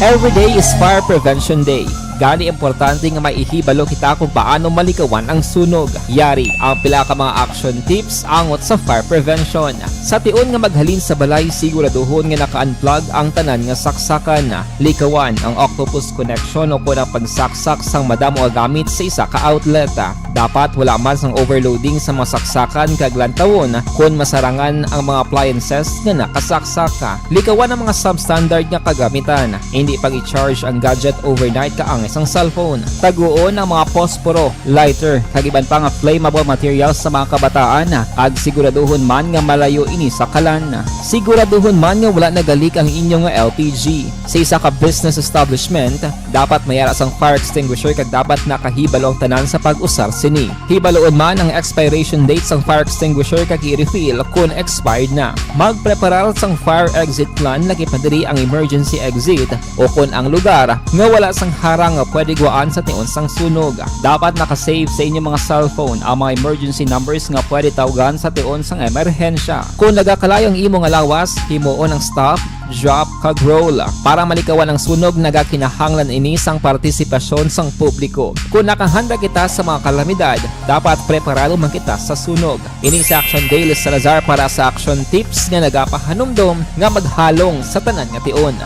Every day is Fire Prevention Day. Gani, importante nga maihibalo kita kung paano malikawan ang sunog. Yari ang pila ka mga action tips angot sa fire prevention. Sa tion nga maghalin sa balay, siguraduhon nga naka-unplug ang tanan nga saksakan. Likawan ang octopus connection o kon ang pagsaksak sang madamo nga gamit sa isa ka outlet. Dapat wala man sang overloading sa mga saksakan kag lantawon kon masarangan ang mga appliances nga nakasaksak. Likawan ang mga substandard nga kagamitan. Indi pag-i-charge ang gadget overnight kaangay sang cellphone. Taguon ang mga posporo, lighter, kag iban pa nga flammable materials sa mga kabataan, kag siguraduhon man nga malayo ini sa kalan. Siguraduhon man nga wala nagalik ang inyo nga L P G. Sa isa ka business establishment, dapat may ara sang fire extinguisher kag dapat nakahibalo ang tanan sa pag-usar sini. Hibaluon man ang expiration date sang fire extinguisher kag i-refill kon expired na. Magpreparar sang fire exit plan, lakip na diri ang emergency exit o kon ang lugar nga wala sang harang nga pwede gwaan sa tion sang sunog. Dapat naka-save sa inyo mga cellphone ang mga emergency numbers nga pwede tawgan sa tion sang emerhensya. Kung nagakalayo ang imo nga lawas, himuon ang stop, drop, kag roll. Para malikawan ang sunog, nagakinahanglan ini sang partisipasyon sang publiko. Kung nakahanda kita sa mga kalamidad, dapat preparado man kita sa sunog. Ini si Action Dale Salazar para sa Action Tips nga nagapahanumdom nga maghalong sa tanan nga tion.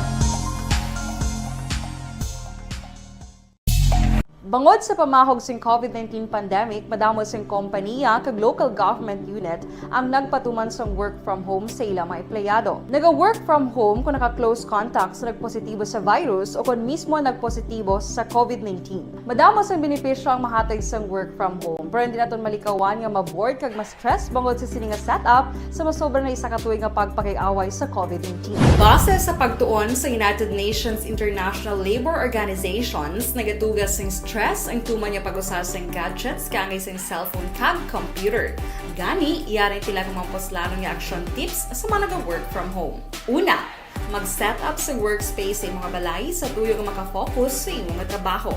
Bangod sa pamahog sing COVID nineteen pandemic, madamo sing kompaniya kag local government unit ang nagpatuman sang work from home sa ila mga empleyado. Naga-work from home kung naka-close contact sa nagpositibo sa virus o kon mismo nagpositibo sa COVID nineteen. Madamo sang benepisyo ang mahatag sang work from home, pero hindi naton malikawan nga ma-bored kag ma-stress bangod sa sini nga setup sa masobra na isa ka tuig nga pagpakig-away sa COVID nineteen. Base sa pagtuon sa United Nations International Labour Organizations, nagatuga sing stress ang tuman nga pag-usa sing gadgets kaangay sing cellphone kag computer. Gani, yari ang pila ka mga puslanon nga action tips sa mga naga-work from home. Una, mag-set up sa workspace sa imo nga balay sa tuyo nga maka-focus sa imo nga trabaho.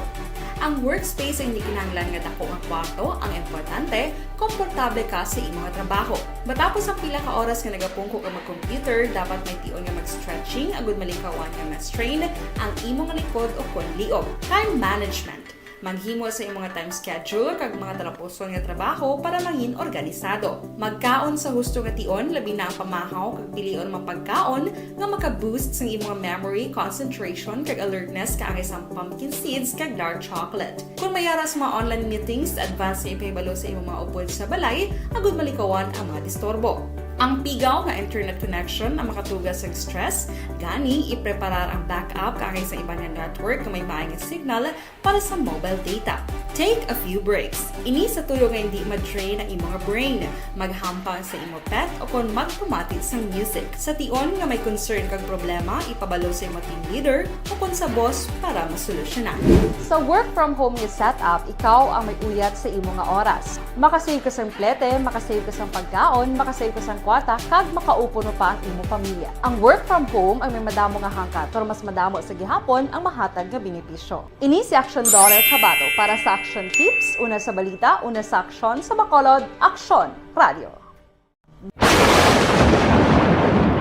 Ang workspace ay hindi kinahanglan nga dako nga kwarto, ang importante, komportable ka sa imo nga trabaho. Matapos ang pila ka oras nga nagapungko ka mag-computer, dapat may tion nga mag-stretching agud malikawan nga ma-strain ang imo nga likod o kon liog. Time management. Maghimo sa imo nga time schedule kag mga talapuson nga trabaho para mangin organisado. Magkaon sa husto nga tion, labi na ang pamahaw kag pilion nga pagkaon nga maka-boost sang imo nga memory, concentration, kag alertness kaangay sang pumpkin seeds kag dark chocolate. Kung may ara sa mga online meetings, advance nga ipahibalo sa imo mga upod sa balay agud malikawan ang mga disturbo. Ang pigaw nga internet connection ang makatuga sa stress, gani ipreparar ang backup kaangay sa iban nga network nga may maay nga signal para sa mobile data. Take a few breaks. Ini sa tuyo nga hindi ma-drain ang imo nga brain. Maghampang sa imo pet o kon magpamati sang music. Sa tion nga may concern kag problema, ipabalo sa imo team leader o kon sa boss para masolusyonan. Sa work from home nga setup, ikaw ang may uyat sa imo nga oras. Makasave ka sang plete, makasave ka sang pagkaon, makasave ka sang kwarta, kag makaupo pa ang imo pamilya. Ang work from home ang may madamo nga hangkat, pero mas madamo sa gihapon ang mahatag nga benepisyo. Ini si Action Dollar Kabato para sa Action Tips, una sa balita, una sa aksyon, sa Bacolod, Aksyon Radio.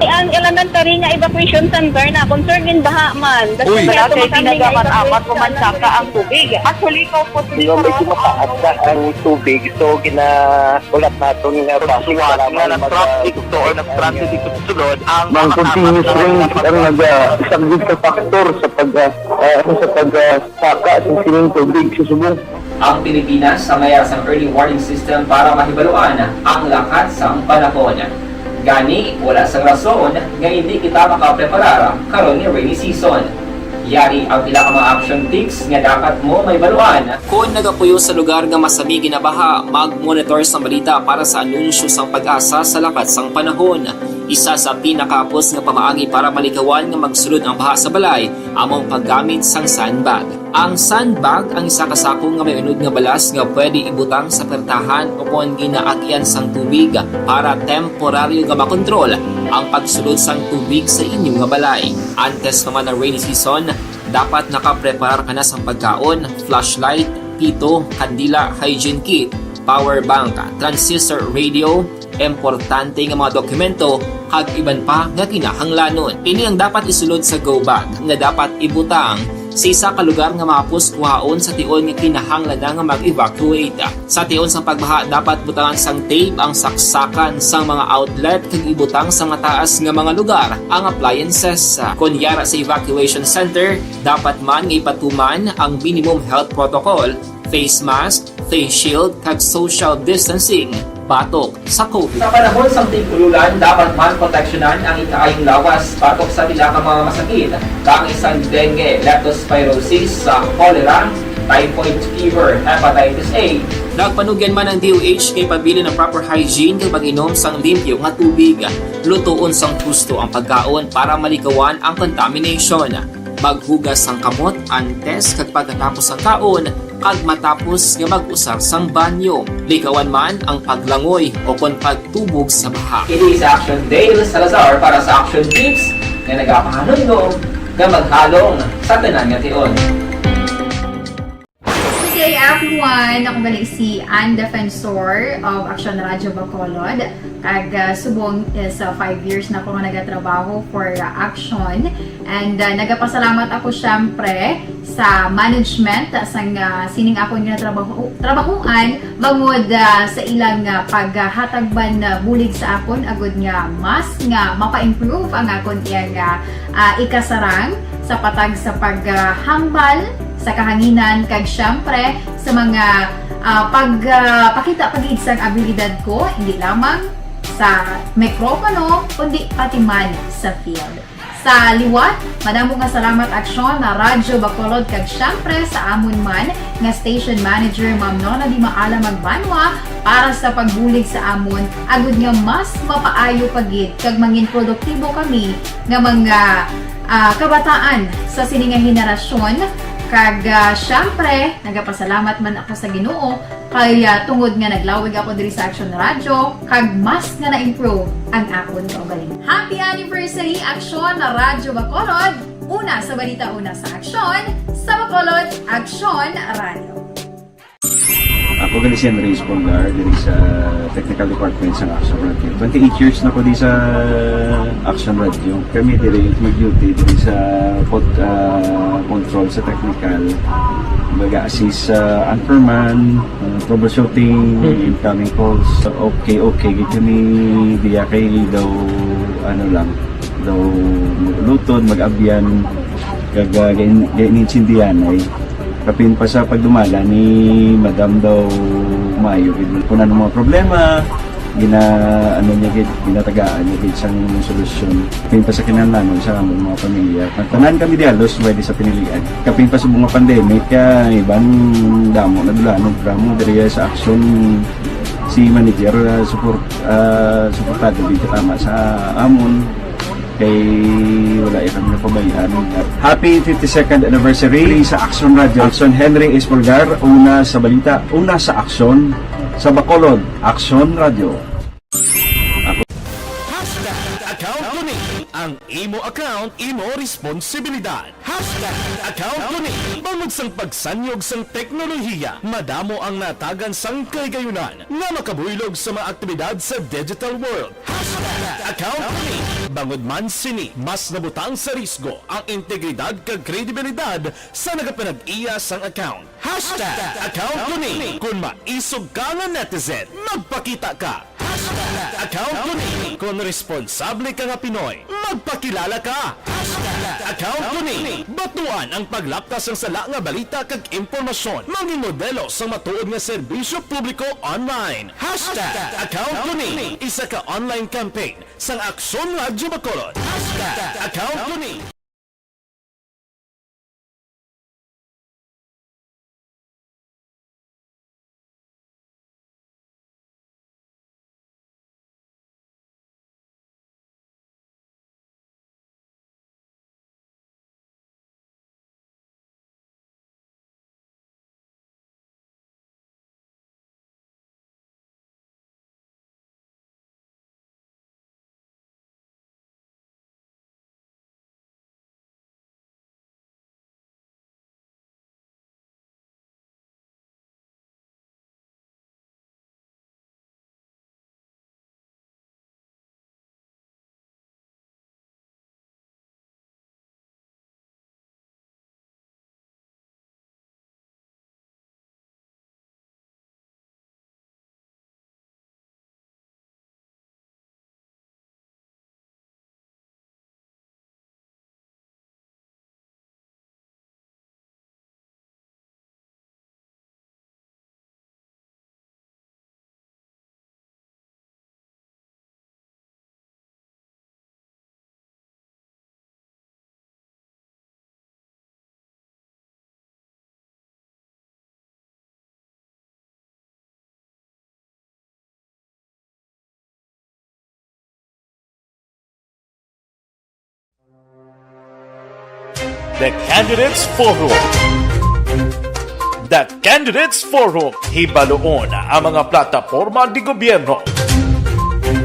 Ang elementary nga evacuation center na concern in baha man. Uy. Wala kay ginagaman amat pumansaka ang tubig. Actually, ikaw po, medyo mataas na ang tubig, so ginaulat naton nga basi nga nag-traffic to or nag-transit dito sa sulod ang mga continuous rain ang nag-, ah, isang big factor sa pag, ah, ah, ano, sa pag, ah, saka sa sining tubig sa subong. Ang Pilipinas sa may sang early warning system para mahibaluan ang lakat sang panahon. Gani, wala sang rason nga hindi kita makapreparar karon ni rainy season. Yari ang pila ka mga action tips nga dapat mo mahibaluan. Kon nagapuyo sa lugar nga masami ginabaha, mag-monitor sang balita para sa anunsyo sang PAGASA sa lakat sang panahon. Isa sa pinakahapos nga pamaagi para malikawan nga magsulod ang baha sa balay amo ang paggamit sang sandbag. Ang sandbag ang isa ka sako nga may unod nga balas nga pwede ibutang sa pertahan o kon ginaagian sang tubig para temporaryo nga makontrol ang pagsulod sang tubig sa inyo nga balay. Antes pa man ang rainy season, dapat nakapreparar ka na sang pagkaon, flashlight, pito, kandila, hygiene kit, power bank, transistor radio, importante nga mga dokumento, kag iban pa nga kinahanglanon. Ini ang dapat isulod sa go bag nga dapat ibutang sa isa ka lugar nga mahapos kuhaon sa tion nga kinahanglan na nga mag-evacuate. Sa tion sang pagbaha, dapat butangan sang tape ang saksakan sang mga outlet kag ibutang sa mataas nga mga lugar ang appliances. Kon yara sa evacuation center, dapat man nga ipatuman ang minimum health protocol, face mask, face shield, kag social distancing batok sa COVID. Sa panahon sang tig-ululan, dapat man proteksyonan ang ikaayong lawas batok sa pila ka mga masakit, kaangay sang dengue, leptospirosis, sa cholera, typhoid fever, hepatitis A. Nagpanugyan man ang D O H nga ipabilin ang proper hygiene kag pag-inom sang limpyo nga tubig. Lutoon sang husto ang pagkaon para malikawan ang contamination. Maghugas sang kamot antes kag pagkatapos sang kaon, kag matapos nga mag-usar sang banyo. Likawan man ang paglangoy o kon pagtubog sa baha. Ini si Action Dale Salazar para sa Action Tips nga nagapahanumdom nga maghalong sa tanan nga tion. One, ako gali si Ann Defensor of Action Radio Bacolod. Kag, ah, subong is, ah, five years na ako nga nagatrabaho for, ah, Action. And, ah, nagapasalamat ako, syempre, sa management, ah, sang, ah, sining akon nga trabaho, trabahuan, bangod, ah, sa ilang, ah, paghatag man, ah, bulig sa akon, agud nga mas nga mapa-improve ang akon iyang, ah, ah, ikasarang sa patag sa paghambal sa kahanginan, kag syempre sa mga, ah, pag, ah, pakita pa gid sang abilidad ko, hindi lamang sa mikropono, kundi pati man sa field. Sa liwat, madamo nga salamat, Aksyon, na Radyo Bacolod, kag syempre sa amon man nga station manager, Ma'am Nona Di Maala Magbanwa, para sa pagbulig sa amon, agud nga mas mapaayo pa gid kag mangin produktibo kami nga mga, ah, kabataan sa sini nga henerasyon. Kag, ah, syempre, nagapasalamat man ako sa Ginoo kay, ah, tungod nga naglawig ako diri sa Action Radio, kag mas nga na-improve ang akon kaugalingon. Happy anniversary, Action Radyo Bacolod! Una sa balita, una sa aksyon, sa Bacolod, Action Radio. Ako gali si Henry Espolgar, diri sa Technical Department sa Action Radio. Twenty-eight years na ko di sa Action Radio. Kami diri mag-duty diri sa pod-, ah, control sa technical. Mag-assist sa anchorman, ah, troubleshooting, Mhm. incoming calls. Okay, okay, gid kami diya kay daw, ano lang, daw mag-ulutod, mag-abyan, kag, ah, gain-, gainintindihan ay. Kapin pa sa pagdumala ni Madam daw maayo gid. Kung ano mga problema, gina, ano niya gid, ginatagaan niya gid sang solusyon. Kapin pa sa kinahanglanon sa among mga pamilya. Nagtanan kami di halos pwede sa pinilian. Kapin pa sa mga pandemic, kaya iban damo na dulanon, programa diri sa Action si manager, ah, support, ah, suportado gid katama sa amon. Kay wala ya kami napabayaan. Happy fifty-second anniversary sa Action Radio. Action Henry Espolgar, una sa balita, una sa aksyon, sa Bacolod, Action Radio. Hashtag account ko ni. Ang imo account, imo responsibilidad. Hashtag account ko ni. Bangod sang pagsanyog sang teknolohiya, madamo ang natagan sang kahigayunan nga makabuylog sa mga aktibidad sa digital world. Hashtag account ko ni. Bangod man sini, mas nabutang sa risgo ang integridad kag kredibilidad sa nagapanag-iya sang account. Hashtag account ko ni. Kon maisog ka nga netizen, magpakita ka. Hashtag account ko ni. Kon responsable ka nga Pinoy, magpakilala ka. Hashtag account ko ni. Batuan ang paglapta sang sala nga balita kag impormasyon. Mangin modelo sang matuod nga serbisyo publiko online. Hashtag account ko ni. Isa ka online campaign sang Aksyon Radyo Bacolod. Hashtag account ko ni. The Candidates Forum. The Candidates Forum, hibaluon ang mga plataporma di gobyerno.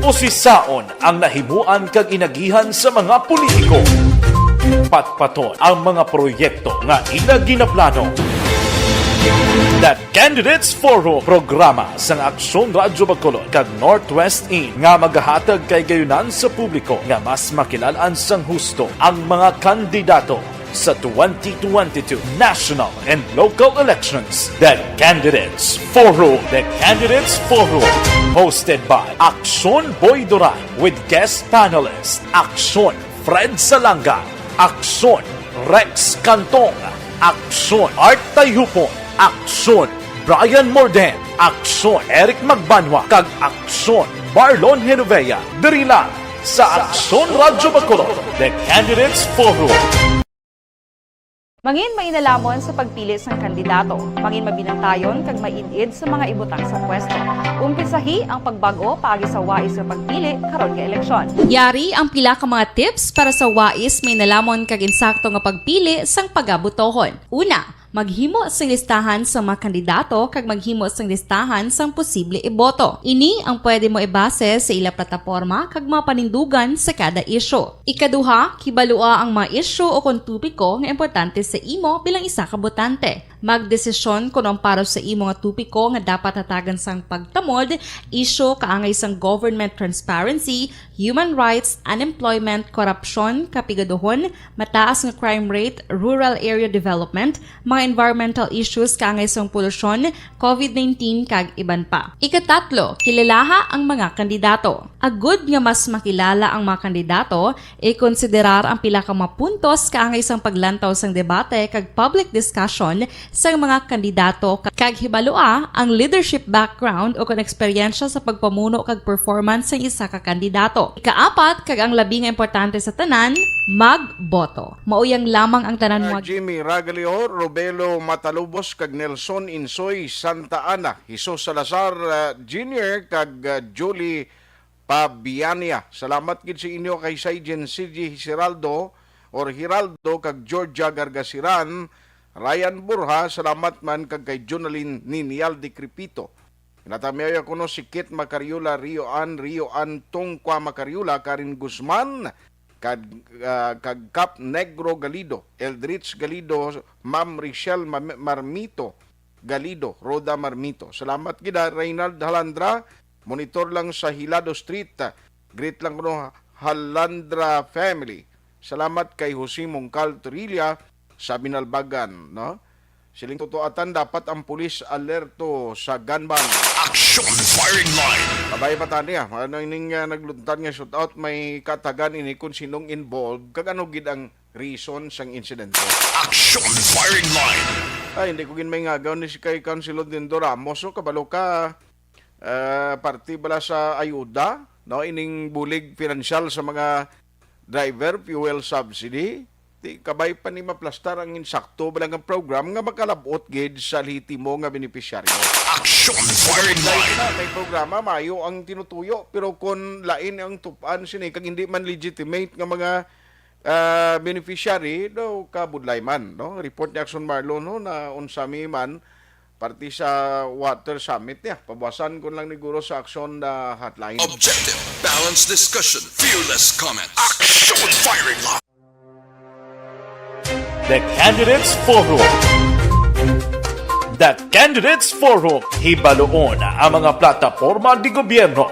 Usisaon ang nahimuan kag inagihan sa mga politiko. Patpaton ang mga proyekto nga ila ginaplano. The Candidates Forum, programa sang Aksyon Radyo Bacolod kag Northwest Inn nga magahatag kahigayonan sa publiko nga mas makilal-an sang husto ang mga kandidato sa twenty twenty-two national and local elections. The Candidates Forum. The Candidates Forum, hosted by Aksyon Boy Duran with guest panelist Aksyon Fred Salanga, Aksyon Rex Cantong, Aksyon Art Tayhupon, Aksyon Brian Morden, Aksyon Eric Magbanwa, kag Aksyon Marlon Genovea. Diri lang sa Aksyon Radyo Bacolod, The Candidates Forum. Mangin mainalamon sa pagpili sang kandidato. Mangin mabinantayon kag maid-id sa mga ibutang sa pwesto. Umpisahi ang pagbag-o paagi sa wais nga pagpili karon nga eleksyon. Yari ang pila ka mga tips para sa wais, mainalamon kag insakto nga pagpili sang pagabutohon. Una, maghimo sing listahan sa mga kandidato kag maghimo sing listahan sang posible iboto. Ini ang pwede mo ibase sa ila plataporma kag mga panindugan sa kada isyu. Ikaduha, kibalua ang mga isyu o kon topiko nga importante sa imo bilang isa ka botante. Magdesisyon kon ang para sa imo nga topiko nga dapat hatagan sang pagtamod, isyu kaangay sang government transparency, human rights, unemployment, korupsyon, kapigaduhon, mataas nga crime rate, rural area development, mga environmental issues kaangay sang polusyon, covid nineteen, kag iban pa. Ikatatlo, kilalaha ang mga kandidato. Agud nga mas makilala ang mga kandidato, ikonsiderar ang pila ka mga puntos kaangay sang paglantaw sang debate kag public discussion sang mga kandidato, ka-, kag hibalua ang leadership background o kon eksperyensya sa pagpamuno kag performance sang isa ka kandidato. Ikaapat, kag ang labi nga importante sa tanan, magboto. Mao yang lamang ang tanan mo. Ah, Jimmy Ragalio, Robelo Matalubos, kag Nelson Insoy Santa Ana, Jesus Salazar, ah, Junior, kag, ah, Julie Pabiania. Salamat gid sa inyo kay Saijen C G Hiraldo or Hiraldo kag Georgia Gargasiran, Ryan Borja, salamat man kag kay Jonalyn Ninial de Crepito. Natamiya kuno si Kit Macariola, Rio Ann, Rio Ann Tongqua Macariola, Karen Guzman, kag, ah, kag Cap Negro Galido, Eldritch Galido, Ma'am Richelle Mam-, Marmito Galido, Rhoda Marmito. Salamat gid, ah, Reynald Halandra, monitor lang sa Hilado Street. Greet lang kuno, Halandra family. Salamat kay Jose Mongcal Torilla sa Binalbagan, no? Siling tutuatan, dapat ang pulis alerto sa gun ban. Action Firing Line. Kabay pa tani, ah. Ano ining, ah, nagluntad nga shootout, may katagan ini kung sinong involved, kag ano gid ang reason sang insidente. Action Firing Line. Ay, hindi ko gid maingagaw ni si kay Councilor Dindo Ramos, so kabalo ka, ah, parte bala sa ayuda, no, ining bulig pinansyal sa mga driver, fuel subsidy. Di kabay pa ni maplastar ang insakto bala nga program nga makalab-ot gid sa lehitimo nga benepisyaryo. Action Firing Line. May programa, maayo ang tinutuyo, pero kon lain ang tup-an sini kag hindi man legitimate nga mga, ah, beneficiary, daw kabudlay man, no? Report ni Action Marlon, no, na unsa mi man parte sa Water Summit niya. Pabuwasan ko lang ni Guro sa Action na Hotline. Objective, balanced discussion, fearless comment. Action Firing Line. The Candidates Forum. The Candidates Forum. Hibaluon ang mga plataporma di gobyerno.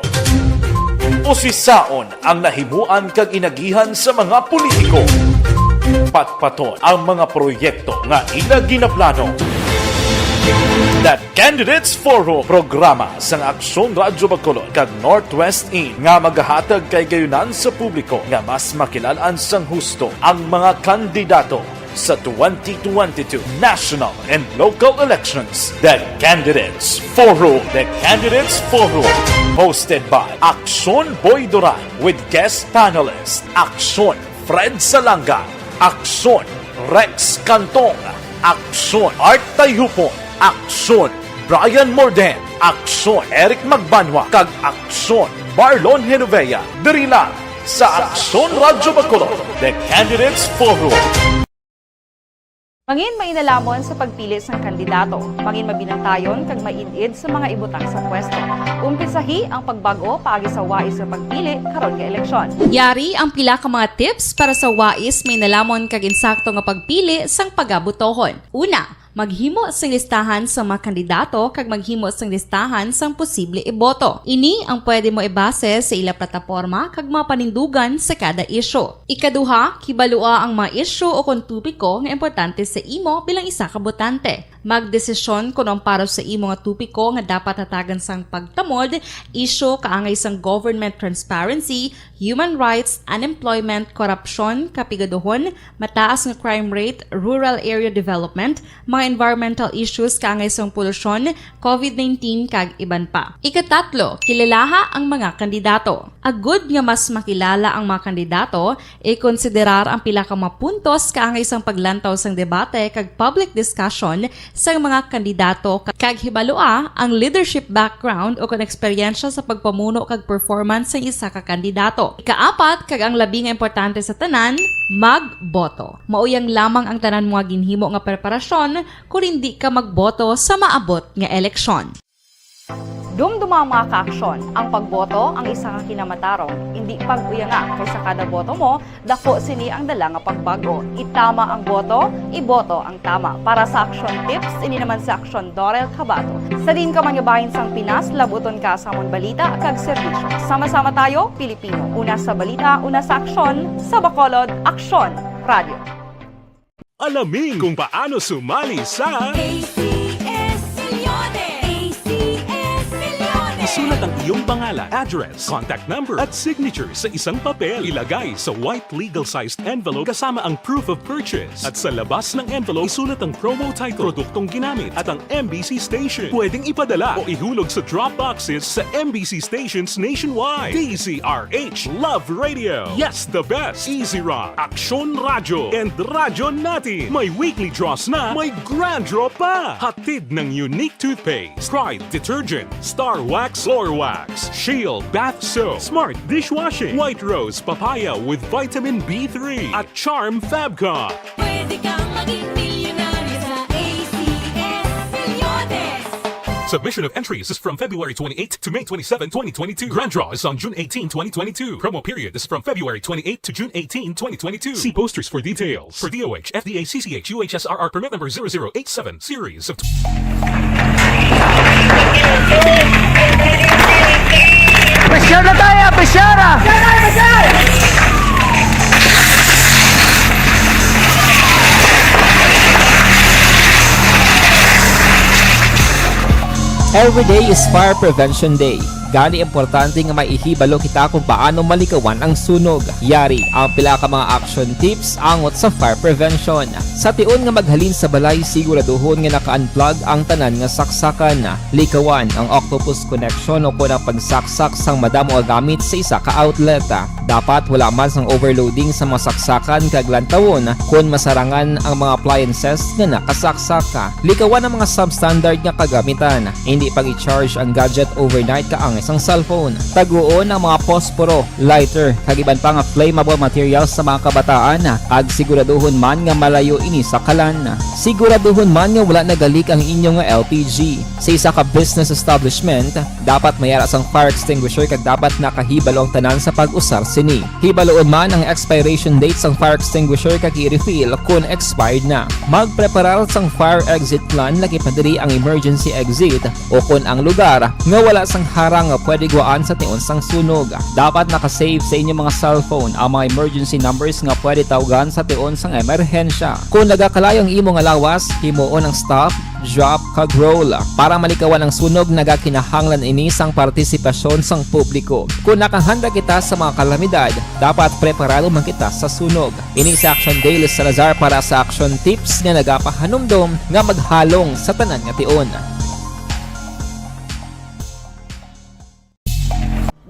Usisaon ang nahimuan kag inagihan sa mga politiko. Patpaton ang mga proyekto nga ila ginaplano. The Candidates Forum, programa sang Aksyon Radyo Bacolod kag Northwest Inn nga magahatag kahigayonan sa publiko nga mas makilal-an sang husto ang mga kandidato sa twenty twenty-two national and local elections. The Candidates Forum. The Candidates Forum, hosted by Aksyon Boy Duran with guest panelist Aksyon Fred Salanga, Aksyon Rex Cantong, Aksyon Art Tayhupon, Aksyon Brian Morden, Aksyon Eric Magbanwa, kag Aksyon Marlon Genovea. Diri lang sa Aksyon Radyo Bacolod, The Candidates Forum. Mangin mainalamon sa pagpili sang kandidato. Mangin mabinantayon kag maid-id sa mga ibutang sa pwesto. Umpisahi ang pagbag-o paagi sa wais nga pagpili karon nga eleksyon. Yari ang pila ka mga tips para sa wais, mainalamon kag insakto nga pagpili sang pagabutohon. Una, Maghimo sing listahan sa mga kandidato kag maghimo sing listahan sang posible iboto. Ini ang pwede mo ibase sa ila plataporma kag mga panindugan sa kada isyu. Ikaduha, kibalua ang mga isyu o kon topiko nga importante sa imo bilang isa ka botante. Magdesisyon kon ang para sa imo nga topiko nga dapat hatagan sang pagtamod, isyu kaangay sang government transparency, human rights, unemployment, korupsyon, kapigaduhon, mataas nga crime rate, rural area development, mga environmental issues kaangay sang polusyon, covid nineteen, kag iban pa. Ikatatlo, kilalaha ang mga kandidato. Agud nga mas makilala ang mga kandidato, ikonsiderar ang pila ka mga puntos kaangay sang paglantaw sang debate kag public discussion sang mga kandidato kag hibalua ang leadership background o kon eksperyensya sa pagpamuno kag performance sang isa ka kandidato. Ikaapat, kag ang labi nga importante sa tanan, magboto. Mao yang lamang ang tanan mga ginhimo nga preparasyon kon hindi ka magboto sa maabot nga eleksyon. Dumduma ang mga kaaksyon. Ang pagboto ang isa ka kinamatarong. Indi pag-uyanga, kay sa kada boto mo, dako sini ang dala nga pagbag-o. Itama ang boto, iboto ang tama. Para sa Aksyon Tips, ini naman si Aksyon Dorel Cabato. Sa diin ka man nga bahin sang Pinas, labuton ka sa amon balita kag serbisyo. Sama-sama tayo, Pilipino. Una sa balita, una sa aksyon, sa Bacolod, Aksyon Radio. Alamin kung paano sumali sa A C S Millones! A C S Millones! Isulat ang iyong pangalan, address, contact number, at signature sa isang papel. Ilagay sa white legal-sized envelope kasama ang proof of purchase. At sa labas ng envelope, isulat ang promo title, produktong ginamit, at ang M B C station. Pwedeng ipadala o ihulog sa drop boxes sa M B C stations nationwide. D Z R H, Love Radio. Yes, the best. Easy Rock, Aksyon Radyo, and Radyo Natin. May weekly draws na, may grand draw pa. Hatid ng Unique Toothpaste, Pride Detergent, Star Wax, Floor Wax, Shield Bath Soap, Smart Dishwashing, White Rose Papaya with Vitamin B three, at Charm Fabcon. Pwede kang maging milyonaryo sa A C S Millones. Submission of entries is from February twenty-eighth to May twenty-seven, twenty twenty-two. Grand draw is on June eighteen, twenty twenty-two. Promo period is from February twenty-eighth to June eighteen, twenty twenty-two. See posters for details. For D O H, F D A, C C H, U H S R R permit number zero zero eight seven series of Pressure na tayo, pressure! Every day is Fire Prevention Day. Gani, importante nga may ihibalo kita kung paano malikawan ang sunog. Yari ang pila ka mga action tips angot sa fire prevention. Sa tion nga maghalin sa balay, siguraduhon nga naka-unplug ang tanan nga saksakan. Likawan ang octopus connection o kon ang pagsaksak sang madamo nga gamit sa isa ka outlet. Dapat wala man sang overloading sa mga saksakan kag lantawon kon masarangan ang mga appliances nga nakasaksak. Likawan ang mga substandard nga kagamitan. Hindi pag-i-charge ang gadget overnight kaangay sang cellphone. Taguon ang mga posporo, lighter, kag iban pa nga flammable materials sa mga kabataan, kag siguraduhon man nga malayo ini sa kalan. Siguraduhon man nga wala nagalik ang inyo nga L P G. Sa isa ka business establishment, dapat may ara sang fire extinguisher kag dapat nakahibalo ang tanan sa pag-usar sini. Hibaluon man ang expiration date sang fire extinguisher kag i-refill kon expired na. Magpreparar sang fire exit plan, lakip na diri ang emergency exit o kon ang lugar nga wala sang harang nga pwede guwaan sa tion sang sunog. Dapat naka-save sa inyo mga cellphone ang mga emergency numbers nga pwede tawgan sa tion sang emerhensya. Kon nagakalayo ang imo nga lawas, himuon ang stop, drop, kag roll. Para malikawan ang sunog, nagakinahanglan ini sang partisipasyon sang publiko. Kon nakahanda kita sa mga kalamidad, dapat preparado man kita sa sunog. Ini si Action Daily Salazar para sa Action Tips nga nagapahanumdom nga maghalong sa tanan nga tion.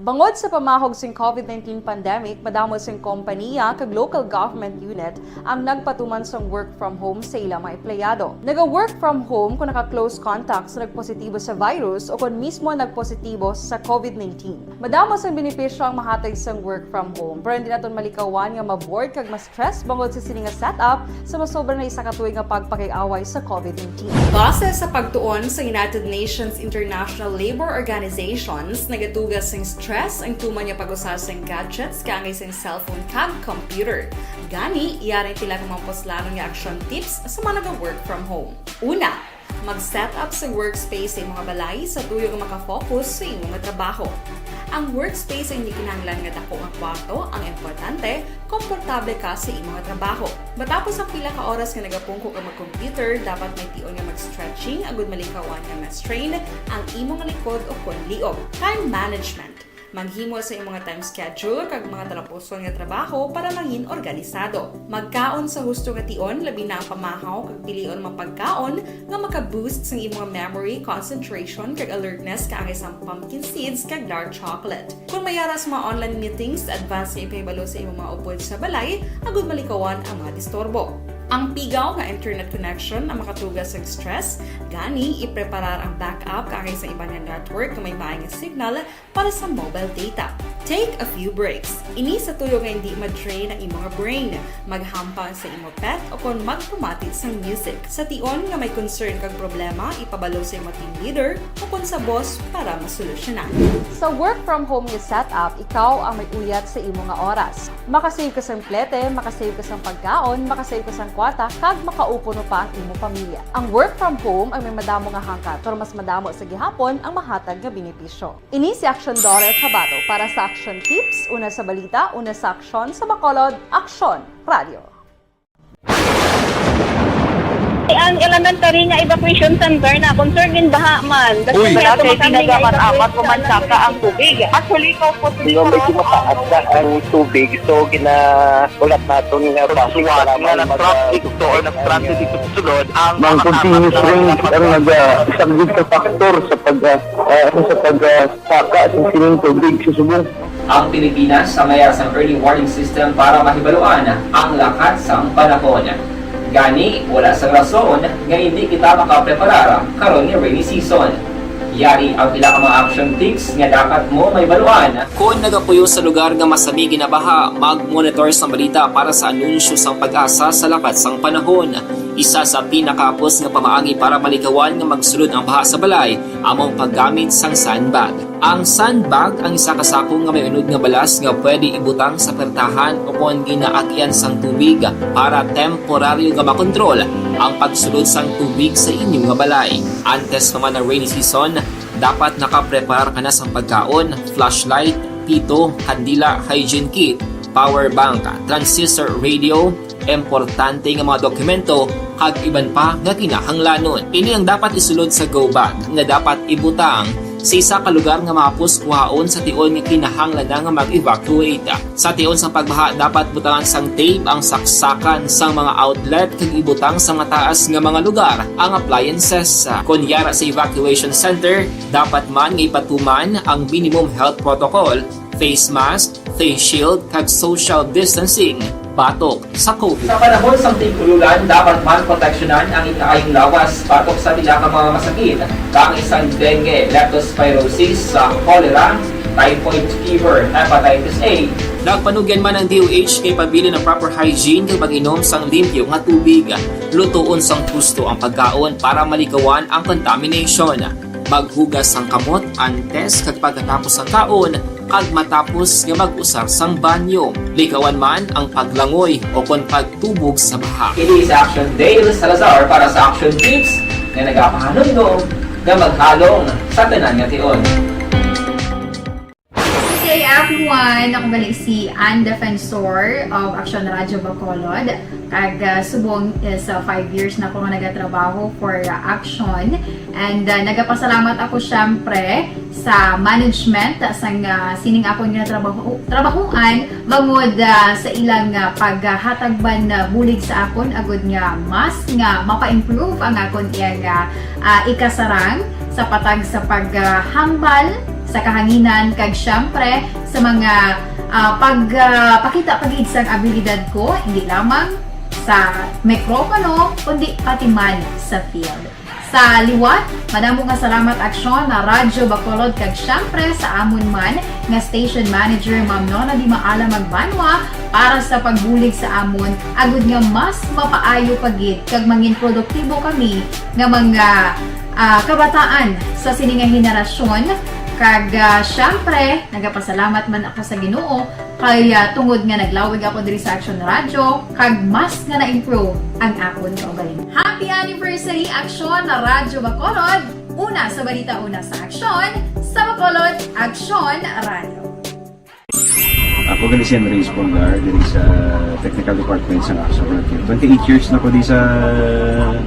Bangod sa pamahog sing covid nineteen pandemic, madamo sing kompaniya kag local government unit ang nagpatuman sang work from home sa ila mga empleyado. Naga-work from home kung naka-close contact sa nagpositibo sa virus o kon mismo nagpositibo sa covid nineteen. Madamo sang benepisyo ang mahatag sang work from home, pero hindi naton malikawan nga ma-bored kag ma-stress bangod sa sini nga setup sa masobra na isa ka tuig nga pagpakig-away sa covid nineteen. Base sa pagtuon sa United Nations International Labour Organizations, nagadugang sing stress stress ang tuman nga pag-usar sang gadgets kaangay sang cellphone kag computer. Gani, yari ang pila ka mga puslanon nga action tips sa mga naga-work from home. Una, mag-set up sa workspace sa imong balay sa tuyo nga makafocus sa imong trabaho. Ang workspace ay hindi kinahanglan nga dako nga kwarto ang importante, komportable ka sa imong trabaho. Matapos ang pila ka oras nga nagapungko ka mag-computer, dapat may tion nga mag-stretching agud malikawan nga ma-strain ang imong likod o kon liog. Time management. Maghimo sa imong time schedule kag mga talapuson nga trabaho para mangin organisado. Magkaon sa husto nga tion, labi na ang pamahaw kag pilion mga pagkaon nga maka-boost sang imong memory, concentration, kag alertness kaangay sang pumpkin seeds kag dark chocolate. Kung may ara sa mga online meetings, advance nga ipahibalo sa imong mga upod sa balay agud malikawan ang mga disturbo. Ang pigaw nga internet connection ang makatuga sa stress, gani ipreparar ang backup kaangay sa iban nga network nga may maay nga signal para sa mobile data. Take a few breaks. Ini sa tuyo nga hindi ma-drain ang imong brain. Maghampang sa imong pet o kon magpamati sang music. Sa tion nga may concern kag problema, ipabalo sa imong team leader o kon sa boss para masolusyonan. Sa work from home nga setup, ikaw ang may uyat sa imo nga oras. Makasave ka sang plete, makasave ka sang pagkaon, makasave ka sang kwarta, kag makaupuno pa ang imo pamilya. Ang work from home ang may madamo nga hangkat, pero mas madamo sa gihapon ang mahatag nga benepisyo. Ini si Action Daughter Kabato para sa Action Tips, una sa balita, una sa aksyon, sa Bacolod, Aksyon Radio. Ang elementary nga evacuation center na concern gin baha man. Uy, wala kay tinaga man amat ko man saka ang tubig. Actually, ko po. Medyo mataas na ang tubig, so ginaulat naton nga basi nga nag-traffic to or nag-transit dito sa sulod ang mga continuous rains ang nag-, ah, isang big factor sa pag, ah, ah, sa pag, ah, saka sa sining tubig sa subong. Ang Pilipinas ang may sang early warning system para mahibaluan ang lakat sang panahon. Gani, wala sang rason nga hindi kita makapreparar karon nga rainy season. Yari ang pila ka mga action tips nga dapat mo mahibaluan. Kon nagapuyo sa lugar nga masami ginabaha, mag-monitor sang balita para sa anunsyo sang PAGASA sa lakat sang panahon. Isa sa pinakahapos nga pamaagi para malikawan nga magsulod ang baha sa balay amo ang paggamit sang sandbag. Ang sandbag ang isa ka sako nga may unod nga balas nga pwede ibutang sa pertahan o kon ginaagian sang tubig para temporaryo nga makontrol ang pagsulod sang tubig sa inyo nga balay. Antes pa man ang rainy season, dapat nakapreparar ka na sang pagkaon, flashlight, pito, kandila, hygiene kit, power bank, transistor radio, importante nga mga dokumento, kag iban pa nga kinahanglanon. Ini ang dapat isulod sa go bag nga dapat ibutang sa isa ka lugar nga mahapos kuhaon sa tion nga kinahanglan na nga mag-evacuate. Sa tion sang pagbaha, dapat butangan sang tape ang saksakan sang mga outlet kag ibutang sa mataas nga mga lugar ang appliances. Kon yara sa evacuation center, dapat man nga ipatuman ang minimum health protocol, face mask, face shield, kag social distancing batok sa COVID. Sa panahon sang tig-ulolan, dapat man proteksyonan ang ikaayong lawas batok sa pila ka mga masakit, kaangay sang dengue, leptospirosis, sa cholera, typhoid fever, hepatitis A. Nagpanugyan man ang D O H nga ipabilin ang proper hygiene kag mag-inom sang limpyo nga tubig. Lutoon sang husto ang pagkaon para malikawan ang contamination. Maghugas sang kamot antes kag pagkatapos sang kaon, kag matapos nga mag-usar sang banyo. Likawan man ang paglangoy o kon pagtubog sa baha. Ini si Action Dale Salazar para sa Action Tips nga nagapahanumdom nga maghalong sa tanan nga tion. Good day, everyone! Ako gali si Ann Defensor of Action Radio Bacolod. Kag, ah, subong is, ah, five years na ko nga nagatrabaho for, ah, Action. And, ah, nagapasalamat ako, syempre, sa management sang, ah, sining akon nga trabaho, trabahoan, bangod, ah, sa ilang, ah, paghatag man, ah, bulig sa akon, agud nga mas nga mapa-improve ang akon iyang, ah, ah, ikasarang sa patag sa paghambal sa kahanginan, kag syempre sa mga, ah, pag, ah, pakita pa gid sang abilidad ko, hindi lamang sa mikropono, kundi pati man sa field. Sa liwat, madamo nga salamat, Aksyon, na Radyo Bacolod, kag syempre sa amon man nga station manager, Ma'am Nona Di Maala Magbanwa, para sa pagbulig sa amon, agud nga mas mapaayo pa gid kag mangin produktibo kami nga mga, ah, kabataan sa sini nga henerasyon, Kag, ah, syempre, nagapasalamat man ako sa Ginoo kay, ah, tungod nga naglawig ako diri sa Action Radio, kag mas nga na-improve ang akon kaugalingon. Happy anniversary, Action Radio Bacolod! Una sa balita, una sa aksyon, sa Bacolod, Action Radio. Ako gali si Henry Espolgar, diri sa technical department sa Action Radio. Twenty-eight years na ko di sa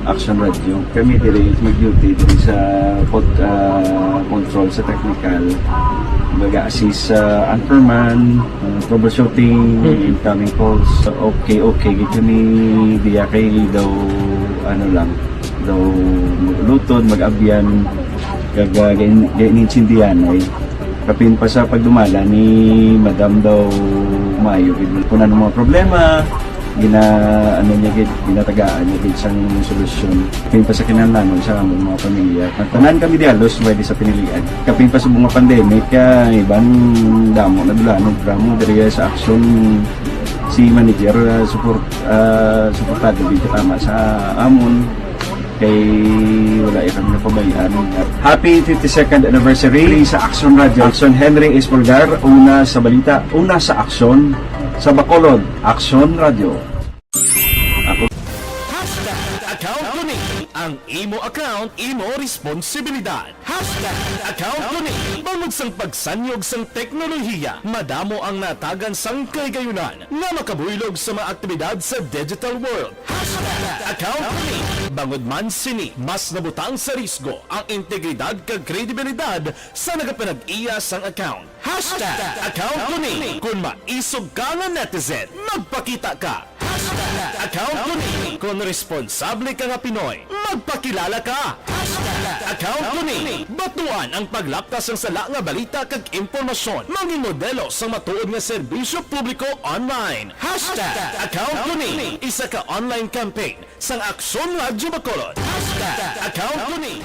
Action Radio. Kami diri mag-duty diri sa pod, ah, control sa technical. Mag-assist sa anchorman, ah, troubleshooting, incoming calls. Okay, okay. Gid kami diya kay daw, ano lang, daw lutod, mag-abyan, kag, ah, gain-, gainintindihan ay kapin pa sa pagdumala ni Madam daw maayo gid. Kung ano mga problema, gina-, ano niya gid, ginatagaan niya gid sang solusyon. Kapin pa sa kinahanglanon sa among mga pamilya. Ang tanan kami di halos may di sa pinilian. Kapin pa sa mga pandemic, kaya iban damo na dulanog, damo diri sa aksyon si manager, ah, support, ah, suportado gid katama sa amon. Kay wala ya kami napabayaan. Happy fifty-second anniversary sa Action Radio. Action Henry Espolgar, una sa balita, una sa aksyon, sa Bacolod, Action Radio. Ako Hashtag account ko ni. Ang imo account, imo responsibilidad. Hashtag account ko ni. Bangod sang pagsanyog sang teknolohiya, madamo ang natagan sang kahigayunan nga makabuylog sa mga aktibidad sa digital world. Hashtag account ko ni. Bangod man sini, mas nabutang sa risgo ang integridad kag kredibilidad sa nagapanag-iya sang account. Hashtag account ko ni. Kon maisog ka nga netizen, magpakita ka. Hashtag account ko ni. Kon responsable ka nga Pinoy, magpakilala ka. Hashtag account ko ni. Batuan ang paglapkas sang sala nga balita kag impormasyon. Mangin modelo sang matuod nga serbisyo publiko online. Hashtag account ko ni. Isa ka online campaign sang Aksyon Radyo Bacolod. Hashtag account ko ni.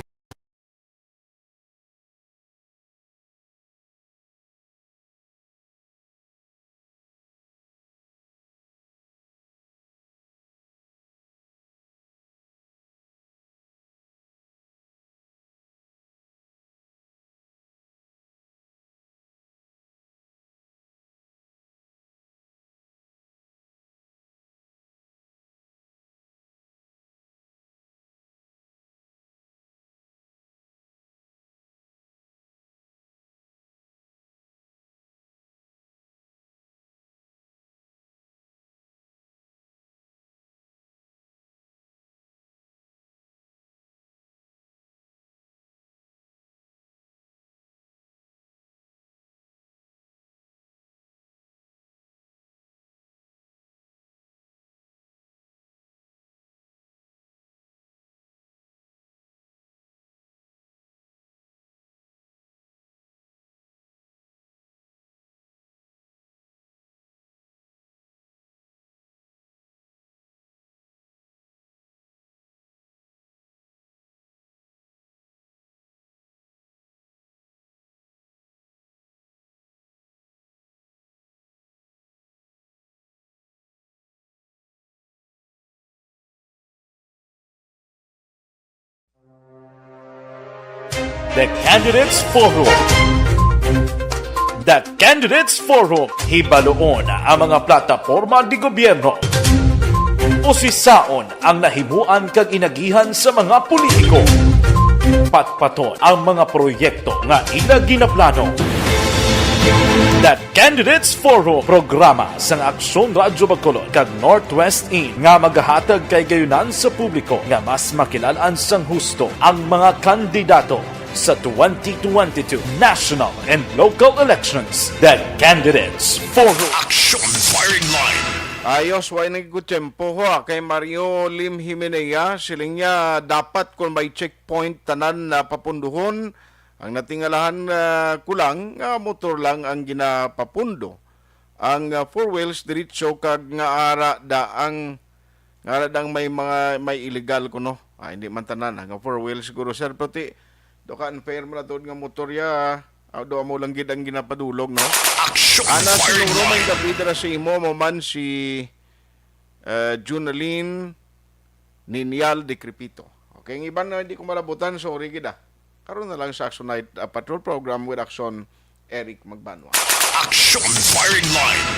The Candidates Forum. The Candidates Forum. Hibaluon ang mga plataporma di gobyerno. Usisaon ang nahimuan kag inagihan sa mga politiko. Patpaton ang mga proyekto nga ila ginaplano. The Candidates Forum, programa sang Aksyon Radyo Bacolod kag Northwest In nga magahatag kahigayunan sa publiko nga mas makilal-an sang husto ang mga kandidato sa twenty twenty-two national and local elections. The Candidates Forum. Aksyon Firing Line. Ayos, way nagkutiyempo ho, ah, kay Mario Lim Himenea, siling niya dapat kung may checkpoint tanan na papunduhon, ang natingalahan, ah, kulang nga motor lang ang ginapapundo. Ang, ah, four wheels diretso kag nga ara da ang, nga ara da ang may mga, may illegal kuno. Ah, hindi man tanan, ah, nga four wheels siguro, sir, pero ti, do ka unfair man na tuod nga motor ya, ah, do amo lang gid ang ginapadulog, no? Aksyon Ana, Firing siguro may Line. Gabi dira sa imo, mo man si, eh, Junalyn Ninial Decrepito. Okay, ang iban na hindi ko malabutan, sorry gid, ah. Karon na lang sa Action Night uh, Patrol Program with Action Eric Magbanwa. Action Firing Line.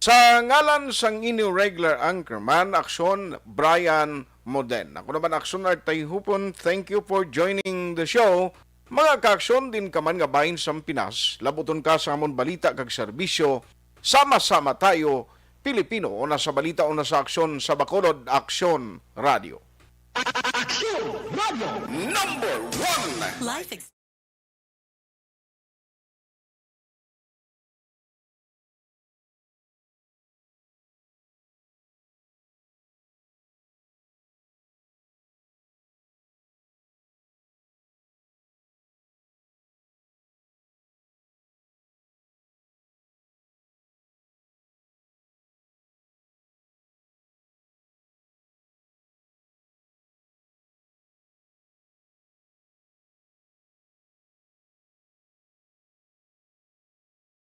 Sa ngalan sang inyo regular anchorman, Aksyon Brian Moden. Ako naman, Aksyon Art Tayhupon, thank you for joining the show. Mga kaaksyon, din ka man nga bahin sang Pinas, labuton ka sa amon balita kag serbisyo, sama-sama tayo, Pilipino, una sa balita, una sa aksyon, sa Bacolod, Aksyon Radio. Action Radio Number One. Life